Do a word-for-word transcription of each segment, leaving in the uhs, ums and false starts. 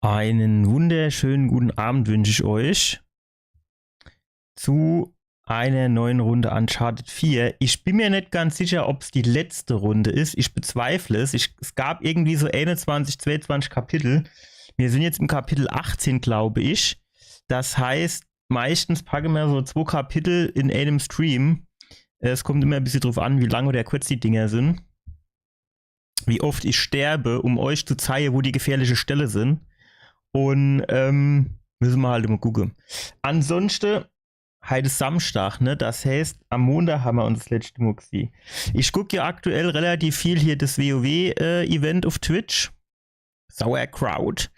Einen wunderschönen guten Abend wünsch ich euch zu einer neuen Runde Uncharted vier. Ich bin mir net ganz sicher, ob's die letzte Runde is. Ich bezweifle es. Ich, es gab irgendwie so einundzwanzig, zweiundzwanzig Kapitel. Mir sin jetzt im Kapitel achtzehn, glaube ich. Das heißt, meistens packe mer so zwo Kapitel in einem Stream. Es kommt immer e bissje drauf an, wie lang oder kurz die Dinger sin. Wie oft ich sterbe, um euch zu zeige, wo die gefährliche Stelle sin. Un ähm, müsse mer halt immer gucke. Ansonschte, heit is Samstag, ne? Das heißt, am Montag hammer uns das letzte Mol gesieh. Ich guck ja aktuell relativ viel hier das WoW-Event auf Twitch. Sauerkraut.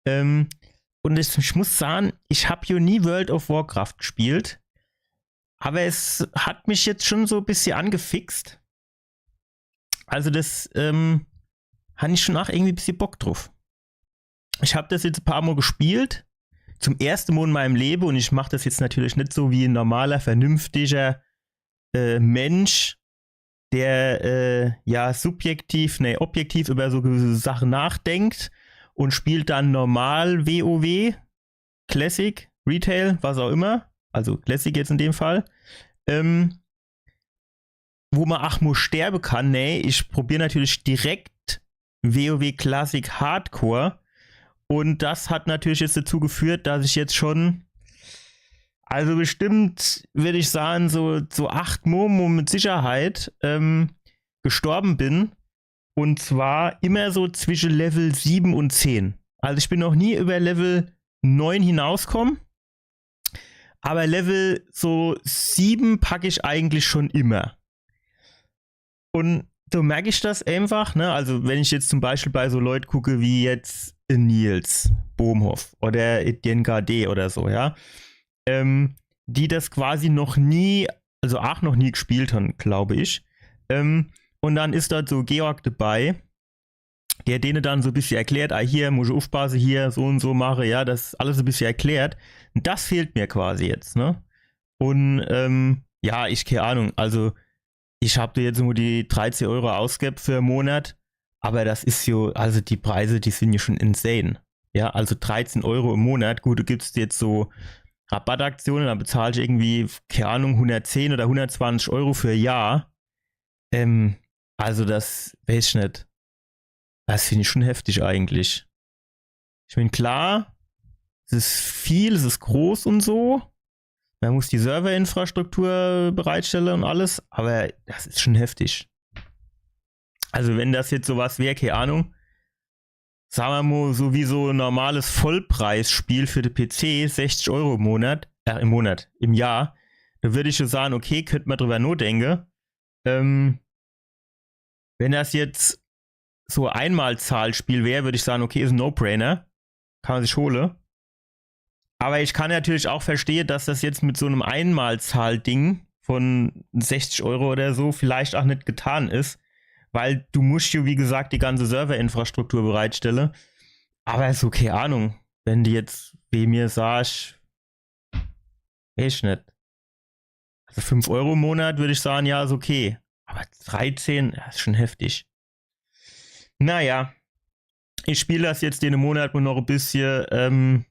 Ähm, un ich, ich muss sage, ich hab jo nie World of Warcraft gespielt. Aber es hat mich jetzt schon so e bissje angefixt. Also das, ähm, han ich schon ach irgendwie e bissje Bock drauf. Ich hab das jetzt e paar Mol gespielt. Zum erste Mol in meinem Lebe. Un ich mach das jetzt natürlich net so wie en normaler, vernünftiger äh, Mensch, der äh, ja subjektiv, nee, objektiv über so gewisse Sache nachdenkt un spielt dann normal WoW, Classic, Retail, was auch immer, also Classic jetzt in dem Fall, ähm, wo mer ach mol sterbe kann. Nee, ich probier natürlich direkt WoW Classic Hardcore. Un das hat natürlich jetzt dazu geführt, dass ich jetzt schon, also bestimmt, würd ich sage, so, so acht Mol mit Sicherheit ähm, gestorbe bin. Un zwar immer so zwischen Level sieben un zehn. Also ich bin noch nie über Level neun hinauskomme. Aber Level so sieben pack ich eigentlich schon immer. Un do merk ich das einfach, ne? Also wenn ich jetzt zum Beispiel bei so Leut gucke wie jetzt Nils Bohmhoff oder Etienne K D oder so, ja, ähm, die das quasi noch nie, also ach noch nie gespielt han, glaube ich. Ähm, un dann is dort so Georg dabei, der dene dann so e bissje erklärt, ah, hier muss ich ufpasse, hier so un so mache, ja, das alles e bissje erklärt. Un das fehlt mir quasi jetzt, ne? Un ähm, ja, ich, kei Ahnung, also ich hab do jetzt nur die dreizehn Euro ausgebb für en Monat, aber das is jo, also die Preise, die sin jo schon insane. Ja, also dreizehn Euro im Monat, gut, do gibt's jetzt so Rabattaktionen, dann bezahl ich irgendwie, kei Ahnung, hundertzehn oder hundertzwanzig Euro für e Jahr. Ähm, also das weiß ich net. Das find ich schon heftig eigentlich. Ich mein, klar, es is viel, es is groß un so. Mer muss die Serverinfrastruktur bereitstelle un alles, aber das is schon heftig. Also wenn das jetzt so was wär, kei Ahnung, sage mer mol, so wie so en normales Vollpreisspiel für de P C, sechzig Euro im Monat, äh, im Monat, im Jahr, do würd ich jo sage, okay, könnt mer drüber nodenke. Ähm, wenn das jetzt so Einmalzahlspiel wär, würd ich sage, okay, is en No-Brainer. Kann mer sich hole. Aber ich kann natürlich auch verstehe, dass das jetzt mit so nem Einmalzahlding von sechzig Euro oder so vielleicht auch net getan is, weil du musst jo, wie gesagt, die ganze Serverinfrastruktur bereitstelle. Aber so, kei Ahnung, wenn du jetzt bei mir sagst, weiß ich net. Also fünf Euro im Monat würd ich sage, ja, is okay. Aber dreizehn, ja, is schon heftig. Naja, ich spiel das jetzt den Monat nur noch e bissje. Ähm,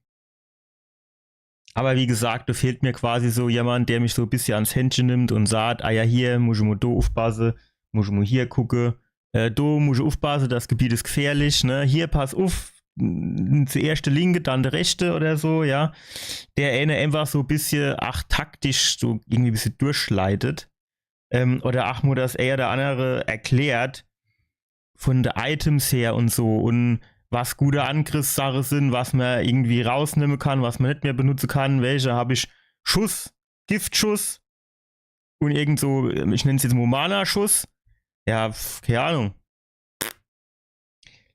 aber wie gesagt, do fehlt mir quasi so jemand, der mich so e bissje ans Händche nimmt un sagt, ah ja, hier, muss ich mol do ufpasse, muss ich mol hier gucke, äh, do muss ich ufpasse, das Gebiet is gefährlich, ne? Hier, pass uf, n-, zuerscht de linke, dann de rechte oder so, ja. Der ene einfach so e bissje, ach, taktisch so irgendwie e bissje durchleitet. Ähm, oder ach mol das eher der andere erklärt, von de Items her un so un was gute Angriffssache sin, was mer irgendwie rausnemme kann, was mer net mehr benutze kann, welche hab ich Schuss, Giftschuss un irgend so, ich nenn's jetzt mol Mana-Schuss. Ja, pf, kei Ahnung.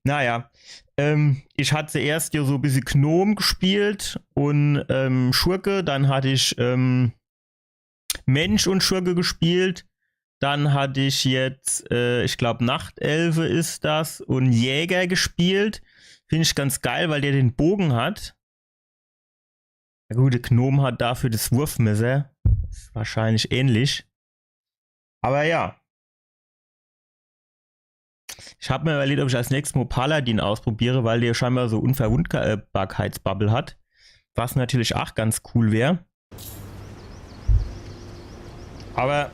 Naja, ähm, ich hatt zuerscht jo so e bissje Gnom gespielt un ähm, Schurke, dann hatt ich ähm, Mensch un Schurke gespielt. Dann hatt ich jetzt, äh, ich glaub, Nachtelfe is das un Jäger gespielt. Find ich ganz geil, weil der den Bogen hat. Na gut, de Gnom hat dafür das Wurfmesser. Is wahrscheinlich ähnlich. Aber ja. Ich hab mir überlegt, ob ich als nächstes Mo Paladin ausprobiere, weil der scheinbar so Unverwundbarkeitsbubble hat. Was natürlich ach ganz cool wär. Aber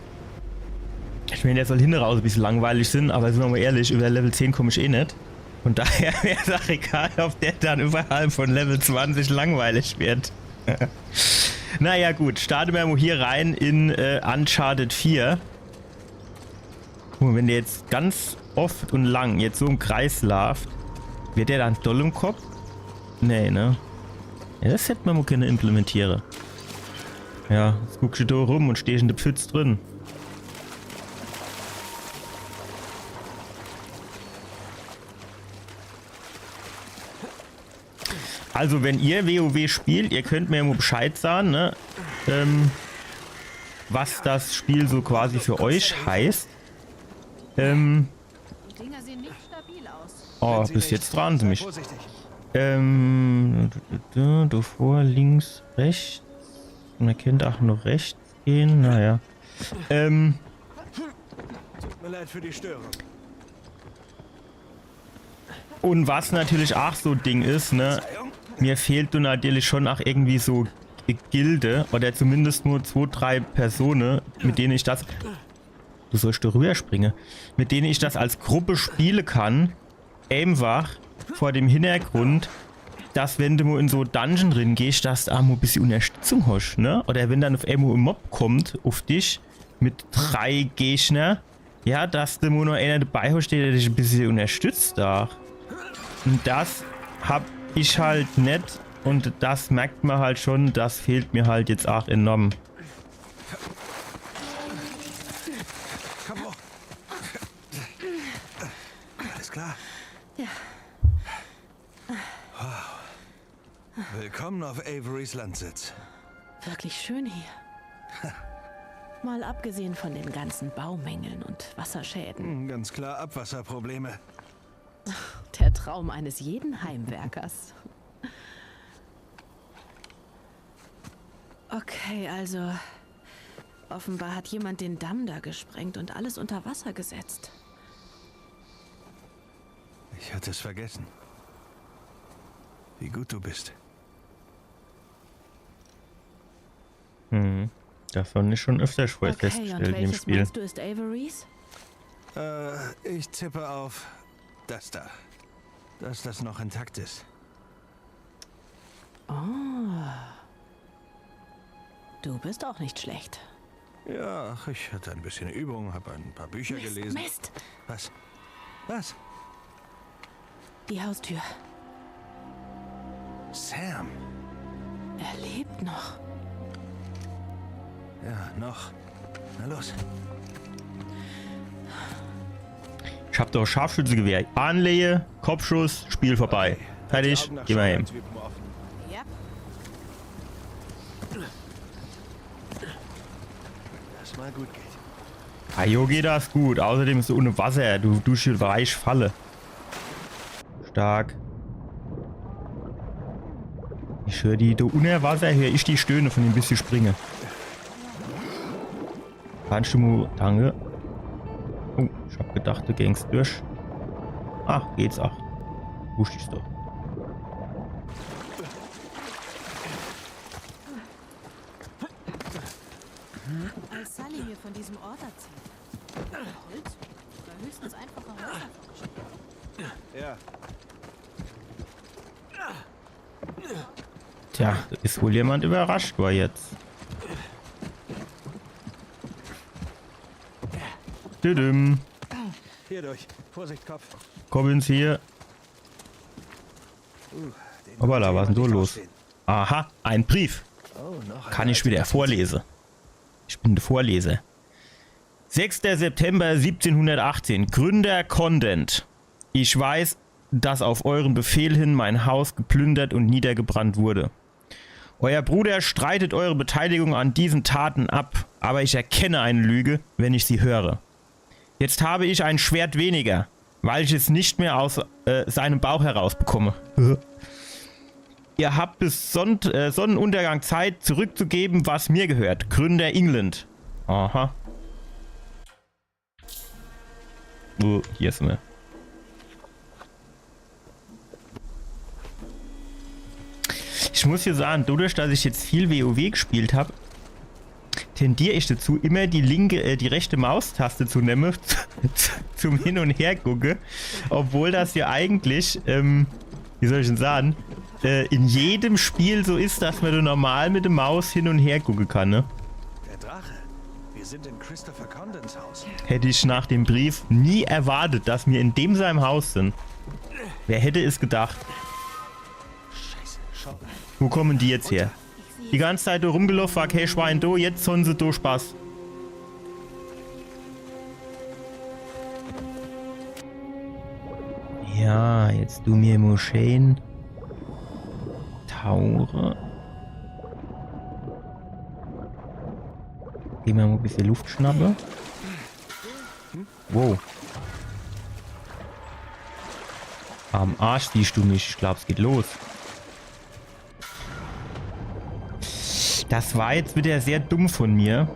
ich mein, der soll hinne raus e bissel langweilig sinn, aber sinn mer mo ehrlich, über Level zehn komm ich eh net. Von daher wär's ach egal, ob der dann überhalb von Level zwanzig langweilig wird. Naja, gut, starte mer mo hier rein in äh, Uncharted vier. Guck mo, wenn der jetzt ganz oft und lang jetzt so im Kreis laaft, wird der dann doll im Kopf? Nee, ne? Ja, das hätt mer mo kenne implementiere. Ja, jetzt guckst du do rum und stehst in der Pfütz drin. Also, wenn ihr WoW spielt, ihr könnt mir ja mo Bescheid sagen, ne? Ähm, was das Spiel so quasi für euch heißt. Ähm, Die Dinger sehen nicht stabil aus. Oh, bis jetzt dran sie mich. Ähm, du, du, du, du vor, links, rechts. Man könnte auch noch rechts gehen, naja. Ähm, Tut mir leid für die Störung. Und was natürlich auch so Ding ist, ne? Mir fehlt do natürlich schon auch irgendwie so Gilde oder zumindest nur zwei, drei Personen, mit denen ich das. Du sollst do rüberspringen. Mit denen ich das als Gruppe spielen kann. Einfach vor dem Hintergrund, dass wenn du mo in so Dungeon drin gehst, dass du auch mo e bissel Unterstützung hast, ne? Oder wenn dann auf einmal ein Mob kommt auf dich mit drei Gegner, ja, dass du mo noch einer dabei hast, der dich e bissel unterstützt da. Und das hab ich halt net und das merkt man halt schon, das fehlt mir halt jetzt auch enorm. Alles klar? Ja. Willkommen auf Averys Landsitz. Wirklich schön hier. Mal abgesehen von den ganzen Baumängeln und Wasserschäden. Hm, ganz klar Abwasserprobleme. Der Traum eines jeden Heimwerkers. Okay, also. Offenbar hat jemand den Damm da gesprengt und alles unter Wasser gesetzt. Ich hatte es vergessen. Wie gut du bist. Hm. Das haben wir schon öfter schon Okay, und festgestellt in dem welches Spiel. Meinst du ist Averys? Äh, ich tippe auf das da. Dass das noch intakt ist. Oh. Du bist auch nicht schlecht. Ja, ach, ich hatte ein bisschen Übung, habe ein paar Bücher Mist, gelesen. Mist! Was? Was? Die Haustür. Sam. Er lebt noch. Ja, noch. Na los. Ich hab doch Scharfschützegewehr. Anlehe, Kopfschuss, Spiel vorbei. Fertig, geh mer heim. Ja. Das mal gut geht. Ah, jo, geht das gut. Außerdem ist unne Wasser. Du, du weich Falle. Stark. Ich hör die, do unner Wasser hör ich die Stöhne von dem bissel springe. Kannst du mo, danke. Oh, ich hab gedacht, du gängst durch. Ach, geht's ach. Wusst ich's doch. Als Sully mir von diesem Ort erzählt, Holz oder höchstens einfache Häuser vorgestellt. Ja, Tja, do is wohl jemand überrascht war jetzt. Düdüm. Hier durch. Vorsicht, Kopf. Komm ins hier. Uh, den Hoppala, was ist denn da nicht los? Ausstehen. Aha, ein Brief. Oh, noch Kann eine ich wieder alte vorlesen. Ich bin der Vorleser. Sechster September siebzehnhundertachtzehn. Gründer Condent. Ich weiß, dass auf euren Befehl hin mein Haus geplündert und niedergebrannt wurde. Euer Bruder streitet eure Beteiligung an diesen Taten ab, aber ich erkenne eine Lüge, wenn ich sie höre. Jetzt habe ich ein Schwert weniger, weil ich es nicht mehr aus äh, seinem Bauch herausbekomme. Ihr habt bis Sonnt äh, Sonnenuntergang Zeit, zurückzugeben, was mir gehört. Gründer England. Aha. Oh, hier ist er. Ich muss jo sage, dodurch, dass ich jetzt viel WoW gespielt hab, tendier ich dazu, immer die linke, äh, die rechte Maustaste zu nemme, zum Hin- und Hergucke. Obwohl das jo eigentlich, ähm, wie soll ich denn sage, äh, in jedem Spiel so is, dass ma do normal mit de Maus hin und her gucke kann, ne? Der Drache. Wir sind in Christopher Condons Haus. Hätt ich nach dem Brief nie erwartet, dass mir in dem seinem Haus sin. Wer hätt es gedacht? Scheiße, schau. Wo kommen die jetzt her? Die ganze Zeit do rumgeloff, war kee Schwein do, jetzt hon se do Spaß. Ja, jetzt du mir mo schee Taure. Geh ma mo bissje Luft schnappe. Wow. Am Arsch siehst du mich, ich glaub, es geht los. Das war jetzt wieder sehr dumm von mir.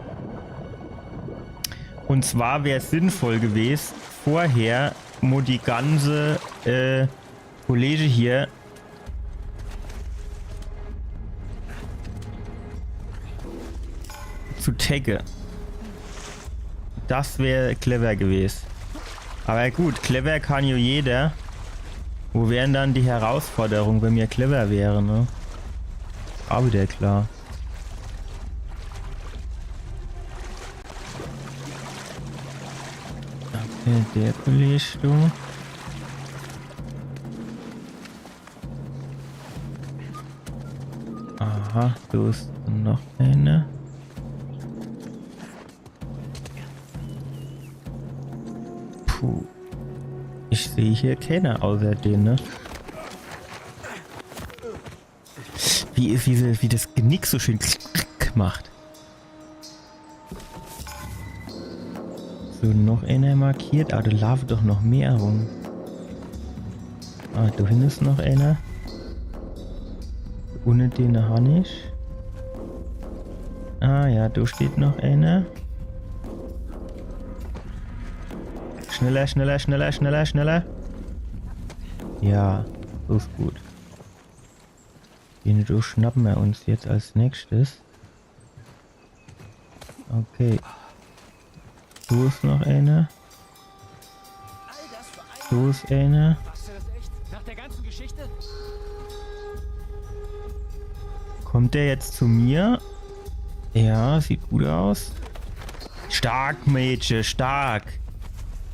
Und zwar wär's sinnvoll gewes, vorher mo die ganze, äh, Kollege hier zu tagge. Das wär clever gewes. Aber gut, clever kann jo jeder. Wo wären dann die Herausforderungen, wenn mir clever wären, ne? Auch wieder klar. Okay, der Kollege, du. Aha, do is noch einer. Puh. Ich seh hier keiner außer dene, ne? Wie, wie, wie das Genick so schön macht. So, noch einer markiert, aber do laafe doch noch mehr rum. Ah, do hinne is noch einer. Ohne den han ich. Ah ja, do steht noch einer. Schneller, schneller, schneller, schneller, schneller. Ja, so is gut. Den do schnappe mer uns jetzt als nächstes. Okay. Do is noch einer. Do is einer. Machst du das echt? Nach der ganzen Geschichte? Kommt der jetzt zu mir? Ja, sieht gut aus. Stark, Mädche, stark.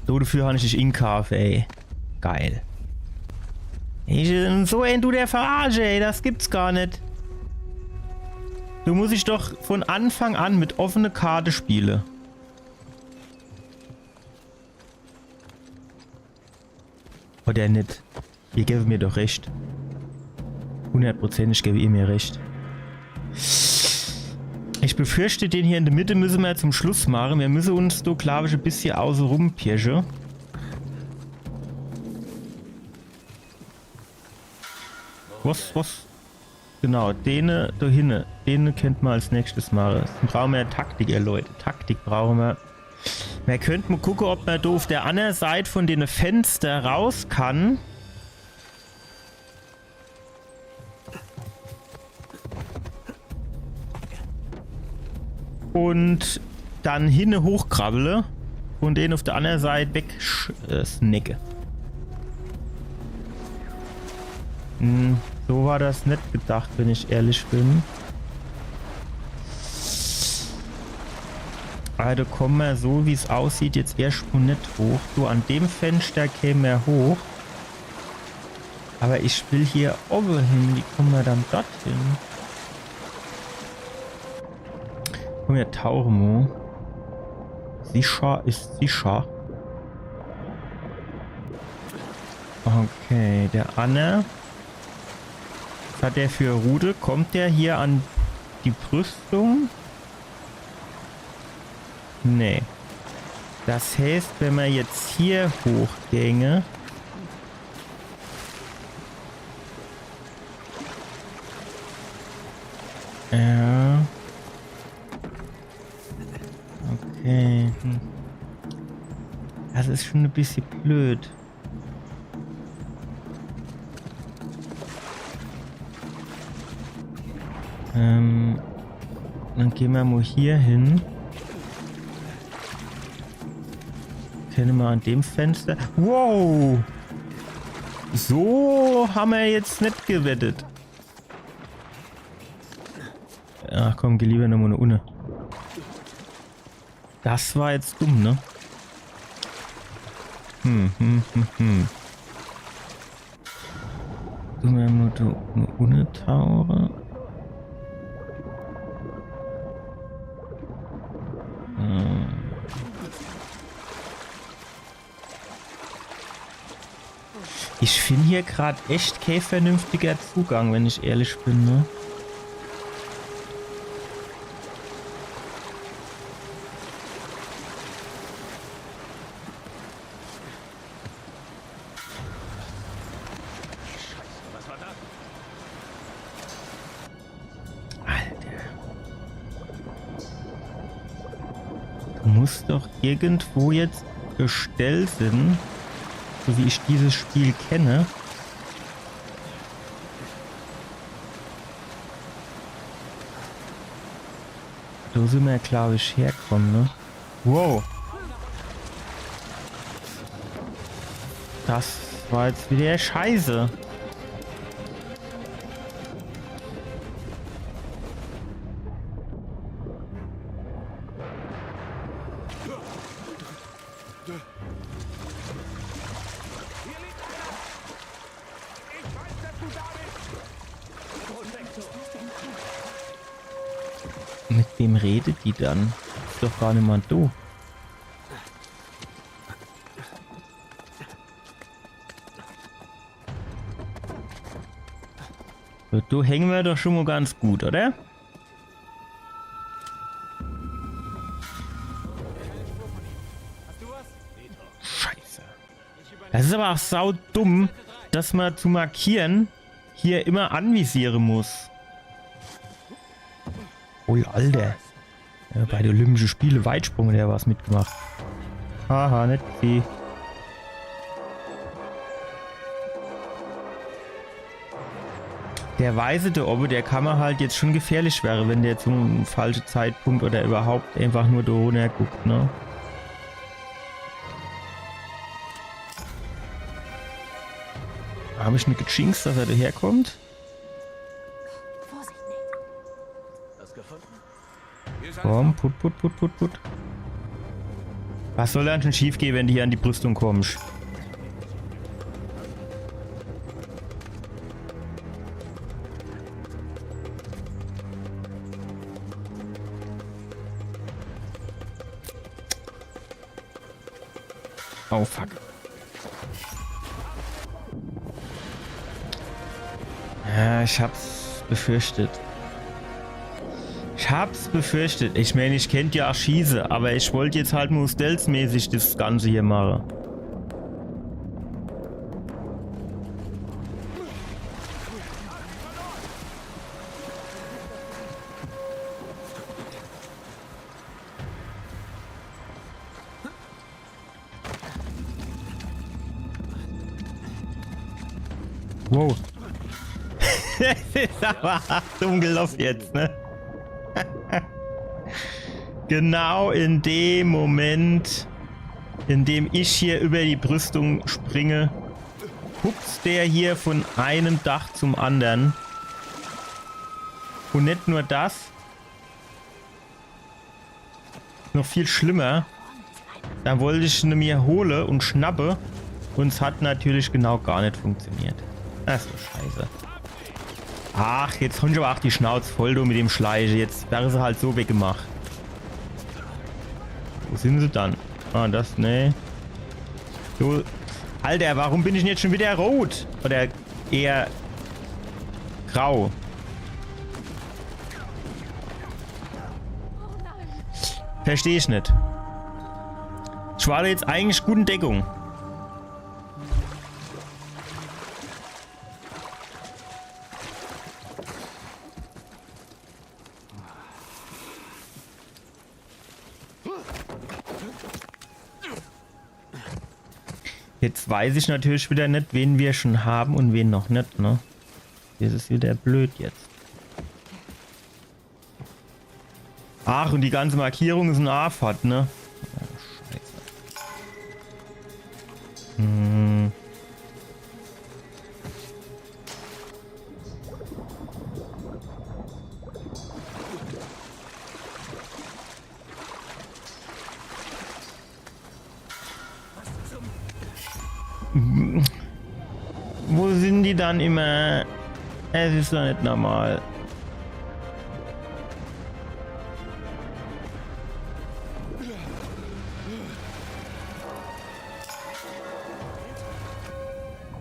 So, dafür han ich dich inkaaft, ey. Geil. Ich, so en du der Verarsche, ey, das gibt's gar net. Du musst ich doch von Anfang an mit offene Karte spiele. Oder net? Ihr gebt mir doch recht. Hundertprozentig gebt ihr mir recht. Ich befürchte, den hier in der Mitte müssen wir zum Schluss machen. Wir müssen uns da, glaub ich, ein bisschen außenrum pirschen. Was, was? Genau, dene da hinne. Dene könnt man als nächstes machen. Dann brauchen wir Taktik, ihr Leute. Taktik brauchen wir. Wir könnten mal gucken, ob man da auf der anderen Seite von den Fenster raus kann. Und dann hinne hochkrabbele und den auf der anderen Seite weg sch- äh, snacke. Hm, so war das net gedacht, wenn ich ehrlich bin. Also kommen wir so, wie es aussieht, jetzt erst mal net hoch. Du, an dem Fenster kämen wir hoch. Aber ich will hier oben hin. Wie kommen wir dann dorthin? Komm her, Tauremo. Sicher ist sicher. Okay, der Anne. Was hat der für Rute? Kommt der hier an die Brüstung? Nee. Das heißt, wenn man jetzt hier hochgänge, ja. Okay. Hm. Das ist schon ein bisschen blöd. Ähm, dann gehn mer mo hier hin. Kenne mer an dem Fenster. Wow! So ham mer jetzt net gewettet. Ach komm, geh lieber nomo no unne. Das war jetzt dumm, ne? Hm, hm, hm, hm. Tun mer mo do no unne tauche. Hm. Ich find hier grad echt kee vernünftiger Zugang, wenn ich ehrlich bin, ne? Alter. Do muss doch irgendwo jetzt Gestell sin, so wie ich dieses Spiel kenne. Do sin mer, glaub ich, herkomme, ne? Wow. Das war jetzt wieder scheiße. Mit wem redet die dann? Is doch gar niemand do. So, do hänge mer doch schon mo ganz gut, oder? Scheiße. Das is aber auch saudumm, dass mer zu markiere hier immer anvisiere muss. Ui, Alter. Ja, bei de Olympische Spiele Weitsprung hat er was mitgemacht. Haha, net sie. Der Weiße do owwe, der kann mer halt jetzt schon gefährlich werre, wenn der zum falsche Zeitpunkt oder überhaupt einfach nur do runner guckt, ne? Hab ich net gejinxt, dass er daherkommt? Vorsicht, Nate. Komm, put, put, put, put, put. Was soll dann schon schiefgehe, wenn du hier an die Brüstung kommst? Oh, fuck. Ja, ich hab's befürchtet. Ich hab's befürchtet. Ich mein, ich kennt ja ach schieße, aber ich wollt jetzt halt nur stealthmäßig das Ganze hier mache. Wow. Das is aber hart dumm geloff jetzt, ne? Genau in dem Moment, in dem ich hier über die Brüstung springe, hupst der hier von einem Dach zum anderen. Und net nur das, noch viel schlimmer. Dann wollt ich ne mir hole und schnappe. Und es hat natürlich genau gar net funktioniert. Das is so scheiße. Ach, jetzt hon ich aber ach die Schnauz voll, du, mit dem Schleiche. Jetzt werre se halt so weggemacht. Wo sin se dann? Ah, das, ne. So. Alter, warum bin ich denn jetzt schon wieder rot? Oder eher grau. Versteh ich net. Ich war jetzt eigentlich gut in Deckung. Jetzt weiß ich natürlich wieder net, wen wir schon haben und wen noch net, ne? Das is wieder blöd jetzt. Ach, und die ganze Markierung is e Afat, ne? Oh, Scheiße. Hm. Wo sin die dann immer? Es is doch net normal.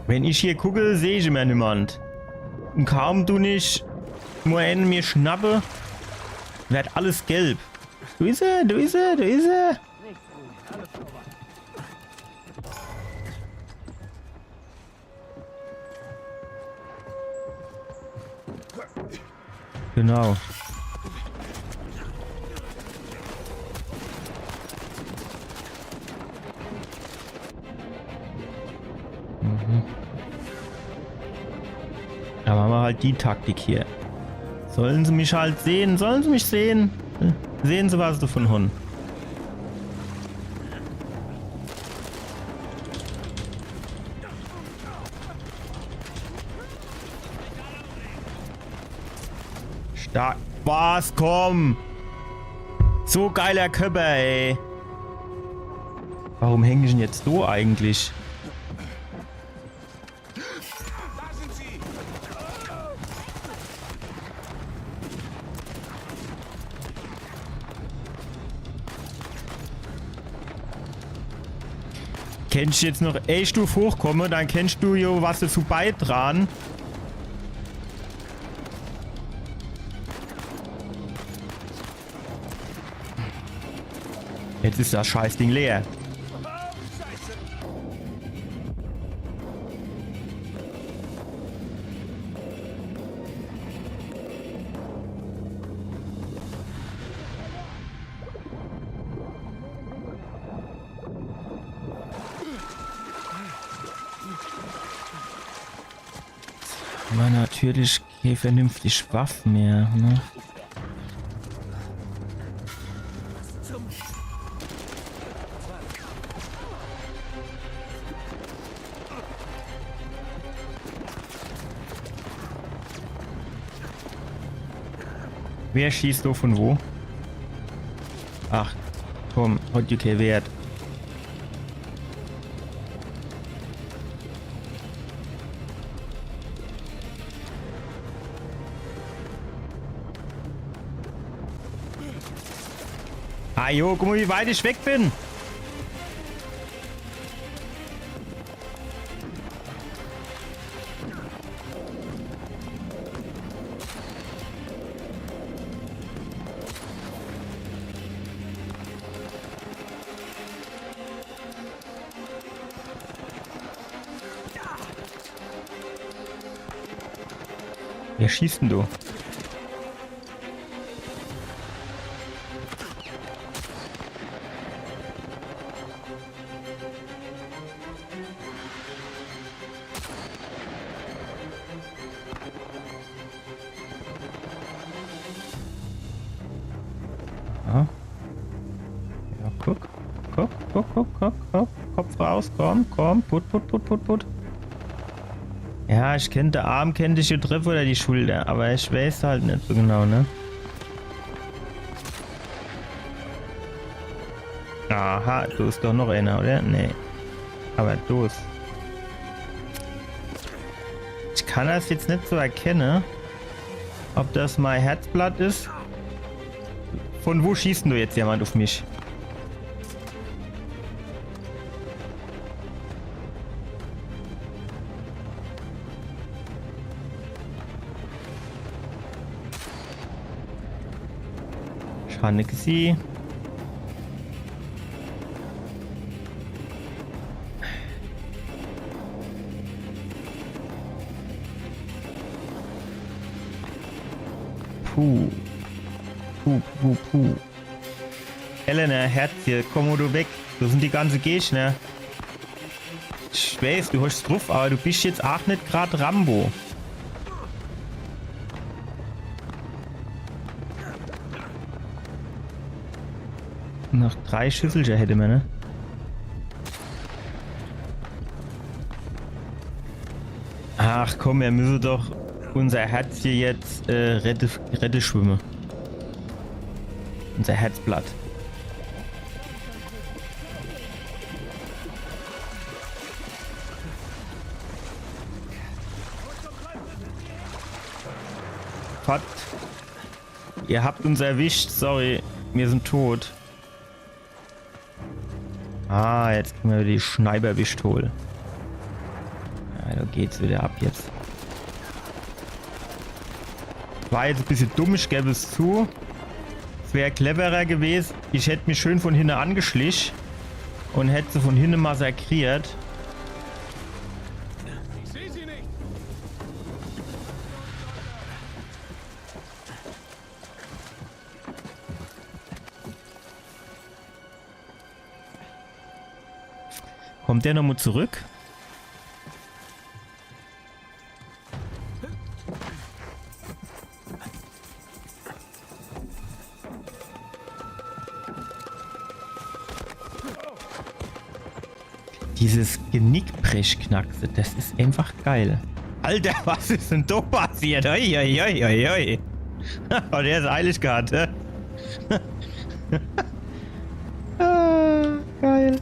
Wenn ich hier gucke, seh ich immer niemand. Und kaum du nicht nur einen mir schnappe, werd alles gelb. Do is er, do is er, do is er. Genau. Mhm. Da mache mer halt die Taktik hier. Sollen se mich halt sehen? Sollen se mich sehen? Sehen se, was se davon hon. Stark. Was? Komm! So geiler Körper, ey. Warum häng ich denn jetzt do eigentlich? Kennst jetzt noch e Stuf hochkomme, dann kennst du jo was dazu beitragen. Jetzt is das Scheißding leer. Hammer natürlich kee vernünftig Waff mehr, ne? Wer schießt do von wo? Ach, komm, hat jo kee Wert. Ah jo, guck mol, wie weit ich weg bin. Wer schießt denn do? Ja. Ja, guck. Guck, guck, guck, guck, guck. Kopf raus, komm, komm. Put, put, put, put, put. Ja, ich kennt, de Arm kennt ich jo treffe oder die Schulter, aber ich weiß halt net so genau, ne? Aha, do is doch noch einer, oder? Nee. Aber do is. Ich kann das jetzt net so erkenne, ob das mei Herzblatt is. Von wo schießt denn do jetzt jemand auf mich? Schau nix. Puh. Puh, puh, puh. Helena, Herzje, komm nur du weg. Do sind die ganze Gegner. Ich weiß, du hast druff, aber du bist jetzt aach net grad Rambo. Noch drei Schüsselcher hätte mer, ne? Ach komm, mer müsse doch unser Herz hier jetzt äh, rette, rette schwimme. Unser Herzblatt. Fort. Ihr habt uns erwischt, sorry. Mir sind tot. Ah, jetzt kriegen mer wieder die Schneiberpistol. Ja, do geht's wieder ab jetzt. War jetzt e bissje dumm, ich geb es zu. Es wär cleverer gewes. Ich hätt mich schön von hinne angeschlich und hätt se von hinne massakriert. Ich seh sie nicht. Kommt der nochmal zurück? Dieses Genickbrechknackse, das is einfach geil. Alter, was is denn do passiert? Oi, oi, oi, oi, oi. Oh, der is eilig gehabt, hä? Ah, geil.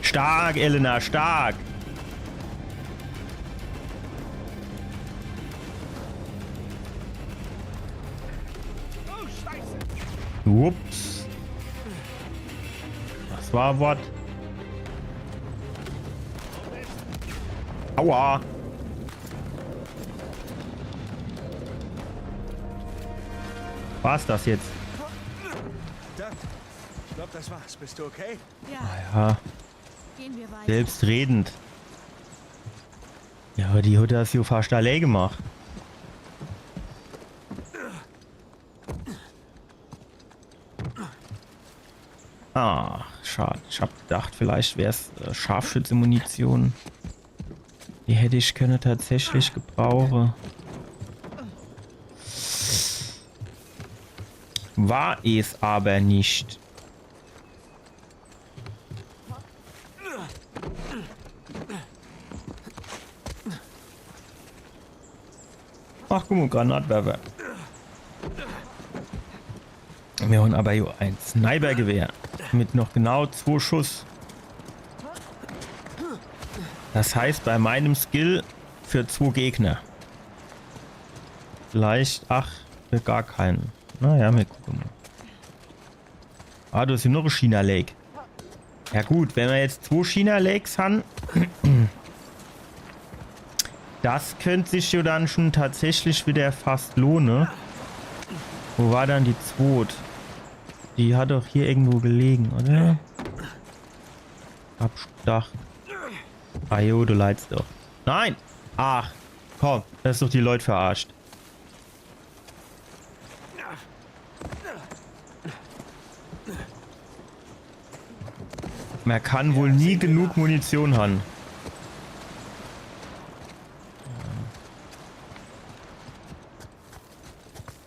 Stark, Elena, stark. Ups. Das war was. Aua. War's das jetzt? Verdammt. Ich glaub, das war's. Bist du okay? Ja, Ja, gehen wir weiter. Selbstredend. Ja, aber die hat das jo fast allee gemacht. Ach, schad. Ich hab gedacht, vielleicht wär's äh, Scharfschütze-Munition. Die hätt ich könne tatsächlich gebrauche. War es aber nicht. Ach, guck mal, Granatwerfer. Mir hon aber jo ein Snipergewehr mit noch genau zwo Schuss. Das heißt, bei meinem Skill für zwo Gegner. Vielleicht, ach, für gar keinen. Naja, mir gucke mal. Ah, do is jo noch e China Lake. Ja gut, wenn mir jetzt zwo China Lakes han, das könnt sich jo dann schon tatsächlich wieder fast lohne. Wo war dann die zwot? Die hat doch hier irgendwo gelegen, oder? Hab ich gedacht. Ah jo, du leidst doch. Nein! Ach, komm, das is doch die Leut verarscht. Mer kann wohl nie genug Munition han.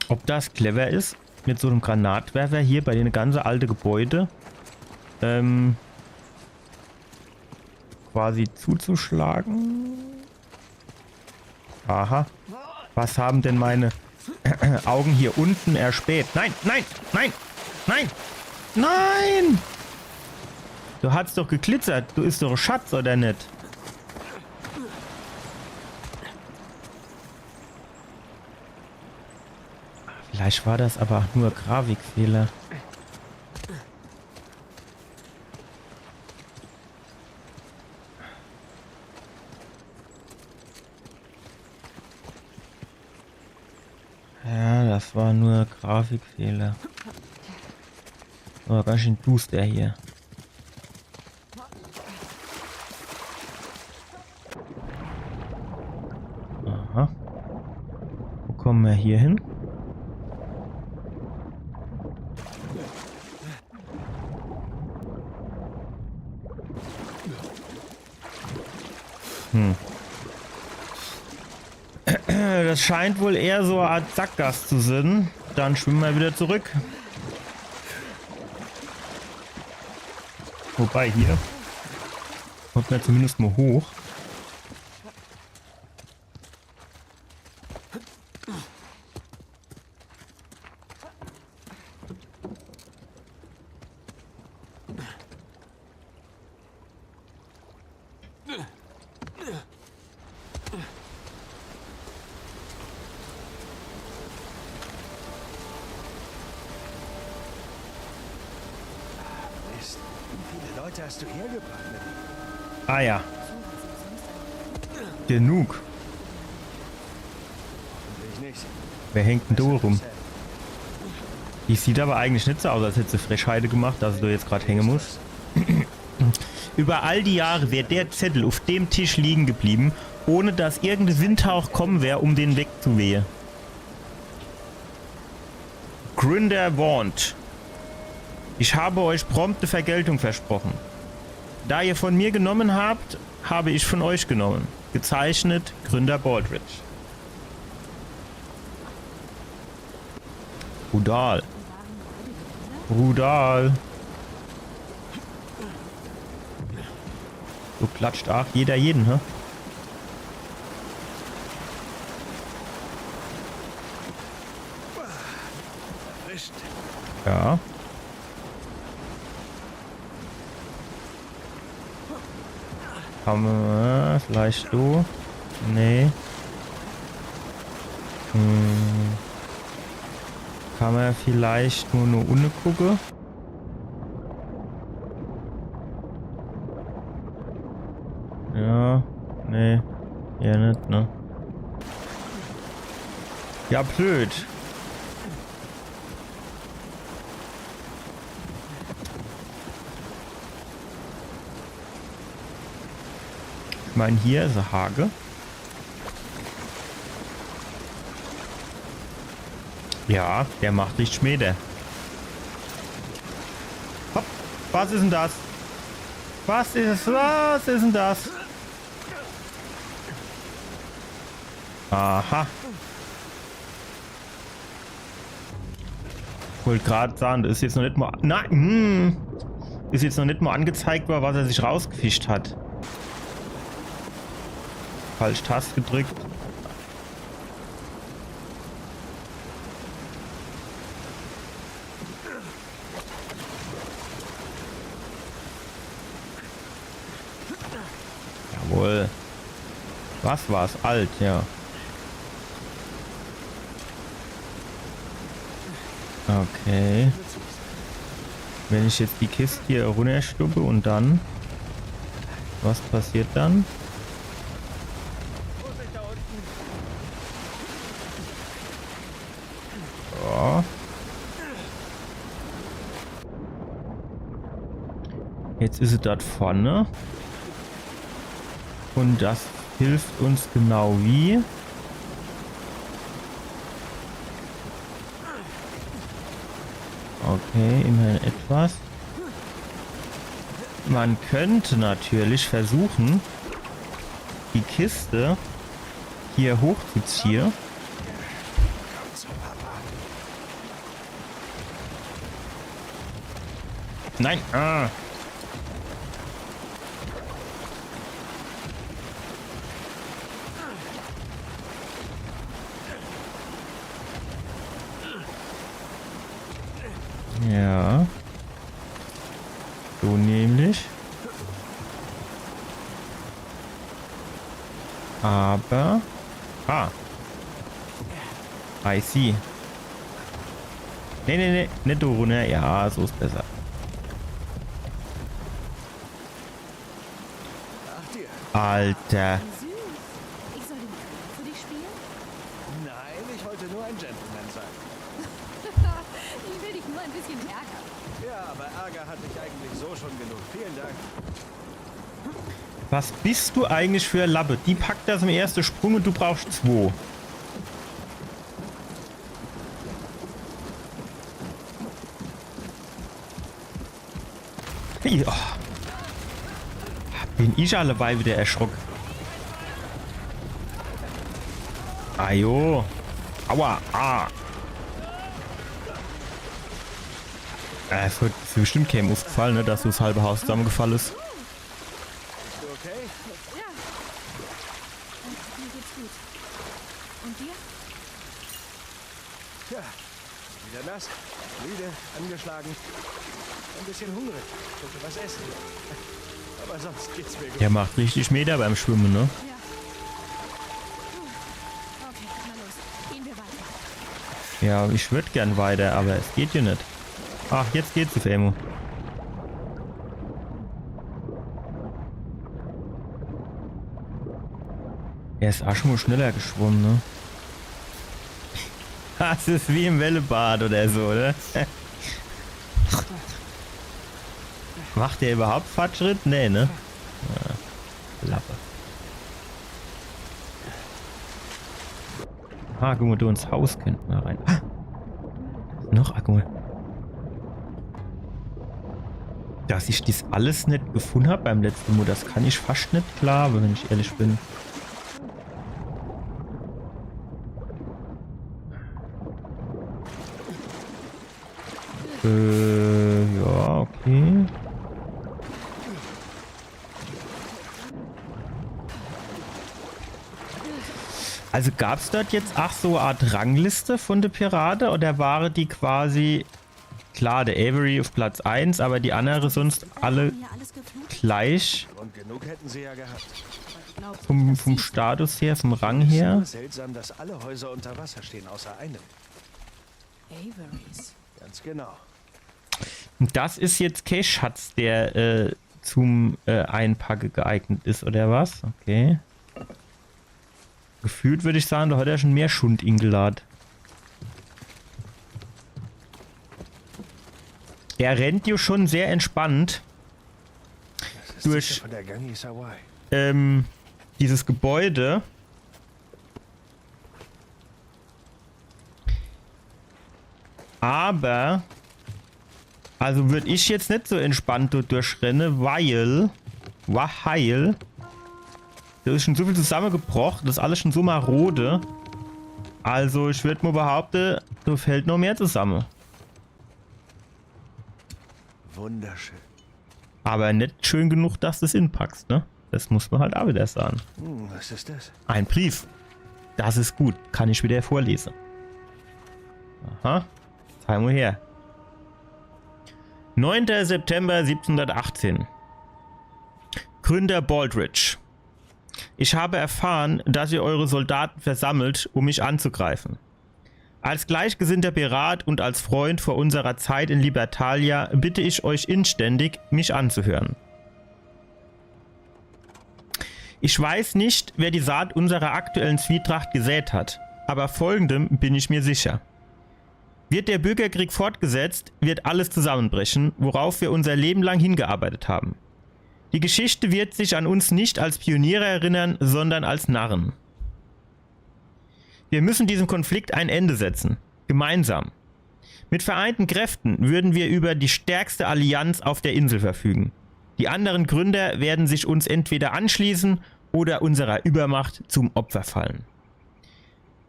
Ob das clever is, mit so nem Granatwerfer hier bei dene ganze alte Gebäude, ähm, quasi zuzuschlagen? Aha. Was haben denn meine Augen hier unten erspäht? Nein, nein, nein, nein, nein! Du hast doch geglitzert. Du is doch e Schatz, oder net? Vielleicht war das aber auch nur Grafikfehler. Ja, das war nur Grafikfehler. Aber ganz schön duster hier. Aha. Wo kommen wir hier hin? Hm. Das scheint wohl eher so e Art Sackgass zu sein. Dann schwimmen wir wieder zurück. Wobei hier kommt man zumindest mal hoch. Mist, wie viele Leute hast du hergebracht mit ihm? Ah ja. Genug. Hoffentlich nicht. Wer hängt denn da rum? Die sieht aber eigentlich nicht so aus, als hätte sie Frechheite gemacht, dass sie da jetzt gerade hängen muss. Über all die Jahre wäre der Zettel auf dem Tisch liegen geblieben, ohne dass irgendein Windhauch kommen wäre, um den wegzuwehen. Gründer warnt. Ich habe euch prompte Vergeltung versprochen. Da ihr von mir genommen habt, habe ich von euch genommen. Gezeichnet Gründer Baldridge. Brutal. Brutal. So klatscht auch jeder jeden, hä? Erwischt. Ja. Kann man, äh, vielleicht so? Nee. Hm. Kann man vielleicht nur, nur unne gucken? Ja, nee. Ja, nicht, ne? Ja, blöd. Ich mein, hier is e Hage. Ja, der macht richtig Schmäh, der. Hopp, was is denn das? Was is, was is denn das? Aha. Wollt grad sagen, das is jetzt noch nicht mal, na, hm, is jetzt noch nicht mal angezeigt worden, was er sich rausgefischt hat. Falsch Taste gedrückt. Jawohl. Was war's? Alt, ja. Okay. Wenn ich jetzt die Kiste hier runterstuppe und dann? Was passiert dann? Ja. Jetzt is es dort vorne. Und das hilft uns genau wie. Okay, immerhin etwas. Man könnte natürlich versuchen, die Kiste hier hochzuziehen. Nein. Ah. Ja. So nämlich. Aber. Ah. I see. Nee, nee, nee. Net do runner. Ja, so is besser. Nach dir. Alter. Süß. Ich soll den König für dich spielen? Nein, ich wollte nur ein Gentleman sein. Ich will dich nur ein bisschen ärgern. Ja, aber Ärger hatte ich eigentlich so schon genug. Vielen Dank. Was bist du eigentlich für e Lappe? Die packt das im ersten Sprung und du brauchst zwei. Hey, oh. Bin ich alleweil wieder erschrock. Ajo. Aua. Ah. Äh, es wird, es wird bestimmt keinem aufgefallen, ne, dass so das halbe Haus zusammengefalle is. Bist du okay? Ja. Mir geht's gut. Und dir? Tja, wieder nass, müde, angeschlagen. Ein bisschen hungrig. Könnte was essen. Aber sonst geht's mir gut. Der macht richtig Meter beim Schwimmen, ne? Ja. Puh. Okay, na los. Gehen wir weiter. Ja, ich würd gern weiter, aber es geht hier net. Ach, jetzt geht's uff emol. Er is ach schon mol schneller geschwommen, ne? Das is wie im Wellebad oder so, oder? Macht der überhaupt Fortschritt? Nee, ne? Ja. Lappe. Ah, guck mol, do ins Haus könnte mer rein. Ah! Noch, ah, guck mol. Dass ich dies alles net gefunn hab beim letzte Mol, das kann ich fascht net glaawe, wenn ich ehrlich bin. Äh, ja, okay. Also gab's dort jetzt ach so e Art Rangliste von de Pirate oder ware die quasi, klar, der Avery uff Platz eins, aber die annere sonst alle Hier alles geflutet? Gleich Grund genug hätten sie ja gehabt. Ich glaub, vom, das vom siehst du. Status her, vom Rang her? Nur seltsam, dass alle Häuser unter Wasser stehen, außer einem. Averys. Ganz genau. Und das is jetzt kee Schatz, der äh, zum äh, Einpacke geeignet is, oder was? Okay. Gefühlt würd ich sagen, da hat er schon mehr Schund ingelad. Er rennt jo schon sehr entspannt Das ist Durch- sicher von der Gangi Sawai. ähm, dieses Gebäude. Aber, also würd ich jetzt net so entspannt dort durchrenne, weil, weil, da is schon so viel zusammegebroch, das is alles schon so marode. Also ich würd mol behaupte, da fällt noch mehr zusamme. Wunderschön. Aber net schön genug, dass du's inpackst, ne? Das muss man halt auch wieder sagen. Hm, was ist das? Ein Brief. Das ist gut. Kann ich wieder vorlesen. Aha. Zeig mal her. Neunter September siebzehnhundertachtzehn. Gründer Baldridge. Ich habe erfahren, dass ihr eure Soldaten versammelt, um mich anzugreifen. Als gleichgesinnter Pirat und als Freund vor unserer Zeit in Libertalia bitte ich euch inständig, mich anzuhören. Ich weiß nicht, wer die Saat unserer aktuellen Zwietracht gesät hat, aber folgendem bin ich mir sicher. Wird der Bürgerkrieg fortgesetzt, wird alles zusammenbrechen, worauf wir unser Leben lang hingearbeitet haben. Die Geschichte wird sich an uns nicht als Pioniere erinnern, sondern als Narren. Wir müssen diesem Konflikt ein Ende setzen. Gemeinsam. Mit vereinten Kräften würden wir über die stärkste Allianz auf der Insel verfügen. Die anderen Gründer werden sich uns entweder anschließen oder unserer Übermacht zum Opfer fallen.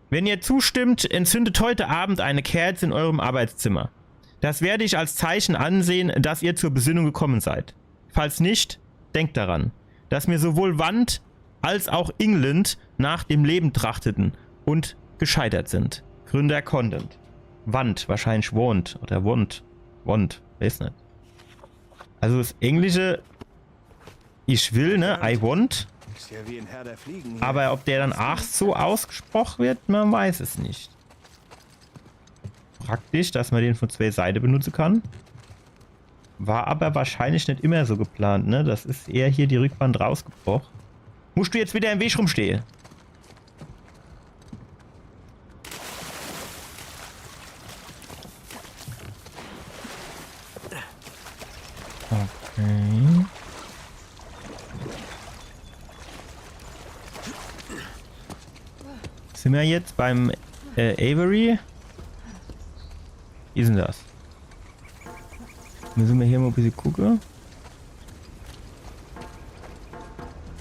Wenn ihr zustimmt, entzündet heute Abend eine Kerze in eurem Arbeitszimmer. Das werde ich als Zeichen ansehen, dass ihr zur Besinnung gekommen seid. Falls nicht, denkt daran, dass mir sowohl Wand als auch England nach dem Leben trachteten und gescheitert sind. Gründer Condent. Wand, wahrscheinlich want oder want. Want, weiß net. Also das englische ich will, ne, I want, Ist ja wie ein Herr der Fliegen hier. aber ob der dann ach so ausgesprochen wird, man weiß es nicht. Praktisch, dass man den von zwei Seiten benutzen kann. War aber wahrscheinlich nicht immer so geplant, ne? Das ist eher hier die Rückwand rausgebrochen. Musst du jetzt wieder im Weg rumstehen? Okay. Sind wir jetzt beim äh, Avery? Wie ist denn das? Müssen wir hier mal ein bisschen gucken.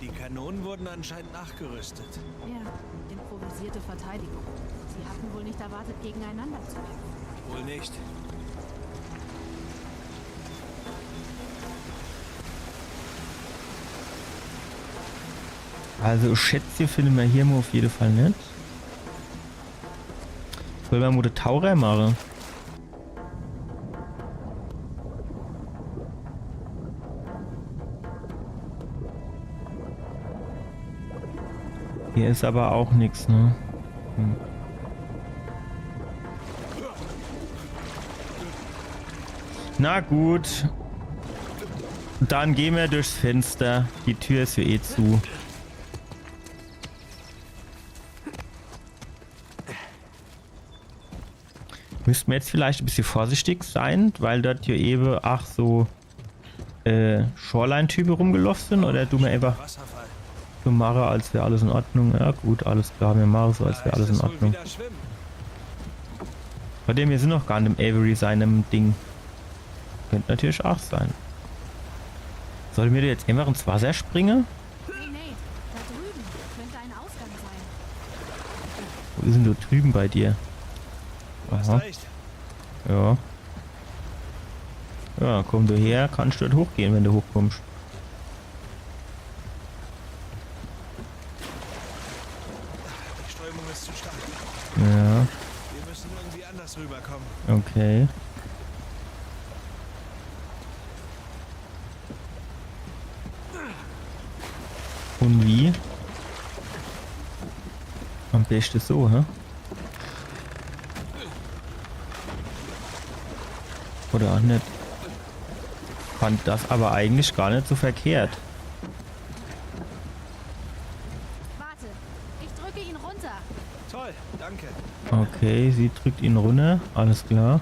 Die Kanone Und wurden anscheinend nachgerüstet. Ja, improvisierte Verteidigung. Sie hatten wohl nicht erwartet, gegeneinander zu kämpfen. Wohl nicht. Also Schätzche finde mer hier mo uff jede Fall net. Soll mer mo de Taucher mache? Hier is awwer aach nix, ne? Hm. Na gut. Dann gehn mer durchs Fenster. Die Tür is jo eh zu. Müsst mer jetzt vielleicht e bissje vorsichtig sei, weil dort jo ewe aach so äh, Shoreline-Type rumgeloff sin, oder du mer einfach so mache, als wär alles in Ordnung? Ja gut, alles klar, mir mache so, als wär alles in Ordnung. Bei dem, mir sin noch gar net im Avery seinem Ding. Könnt natürlich aach sei. Solle mer do jetzt einfach ins Wasser springe? Hey Nate, da drüben könnte ein Ausgang sein. Wo is dann do drübe bei dir? Du hast Aha. Recht. Ja. Ja, komm du her, kannst du dort hochgehn, wenn du hochkommst. Die Strömung ist zu stark. Ja, Wir müssen irgendwie anders rüberkommen. okay. Und wie? Am besten so, hä? Oder aach net. Fand das awwer eigentlich gar net so verkehrt. Warte, ich drücke ihn runter. Toll, danke. Okay, sie drückt ihn runter. Alles klar.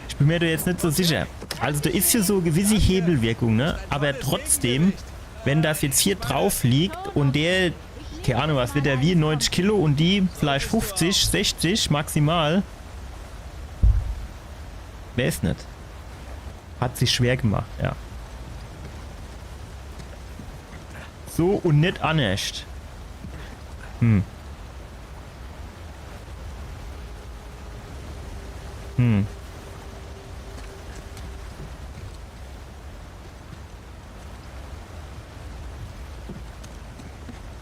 Ich bin mir do jetzt net so sicher. Also do is jo so e gewisse Hebelwirkung, ne? Awwer trotzdem, wenn das jetzt hier drauf liegt und der, keine Ahnung, was wird der wie, neunzig Kilo und die vielleicht fünfzig, sechzig maximal. Weiß net. Hat sich schwer gemacht, ja. So und net annerscht. Hm. Hm.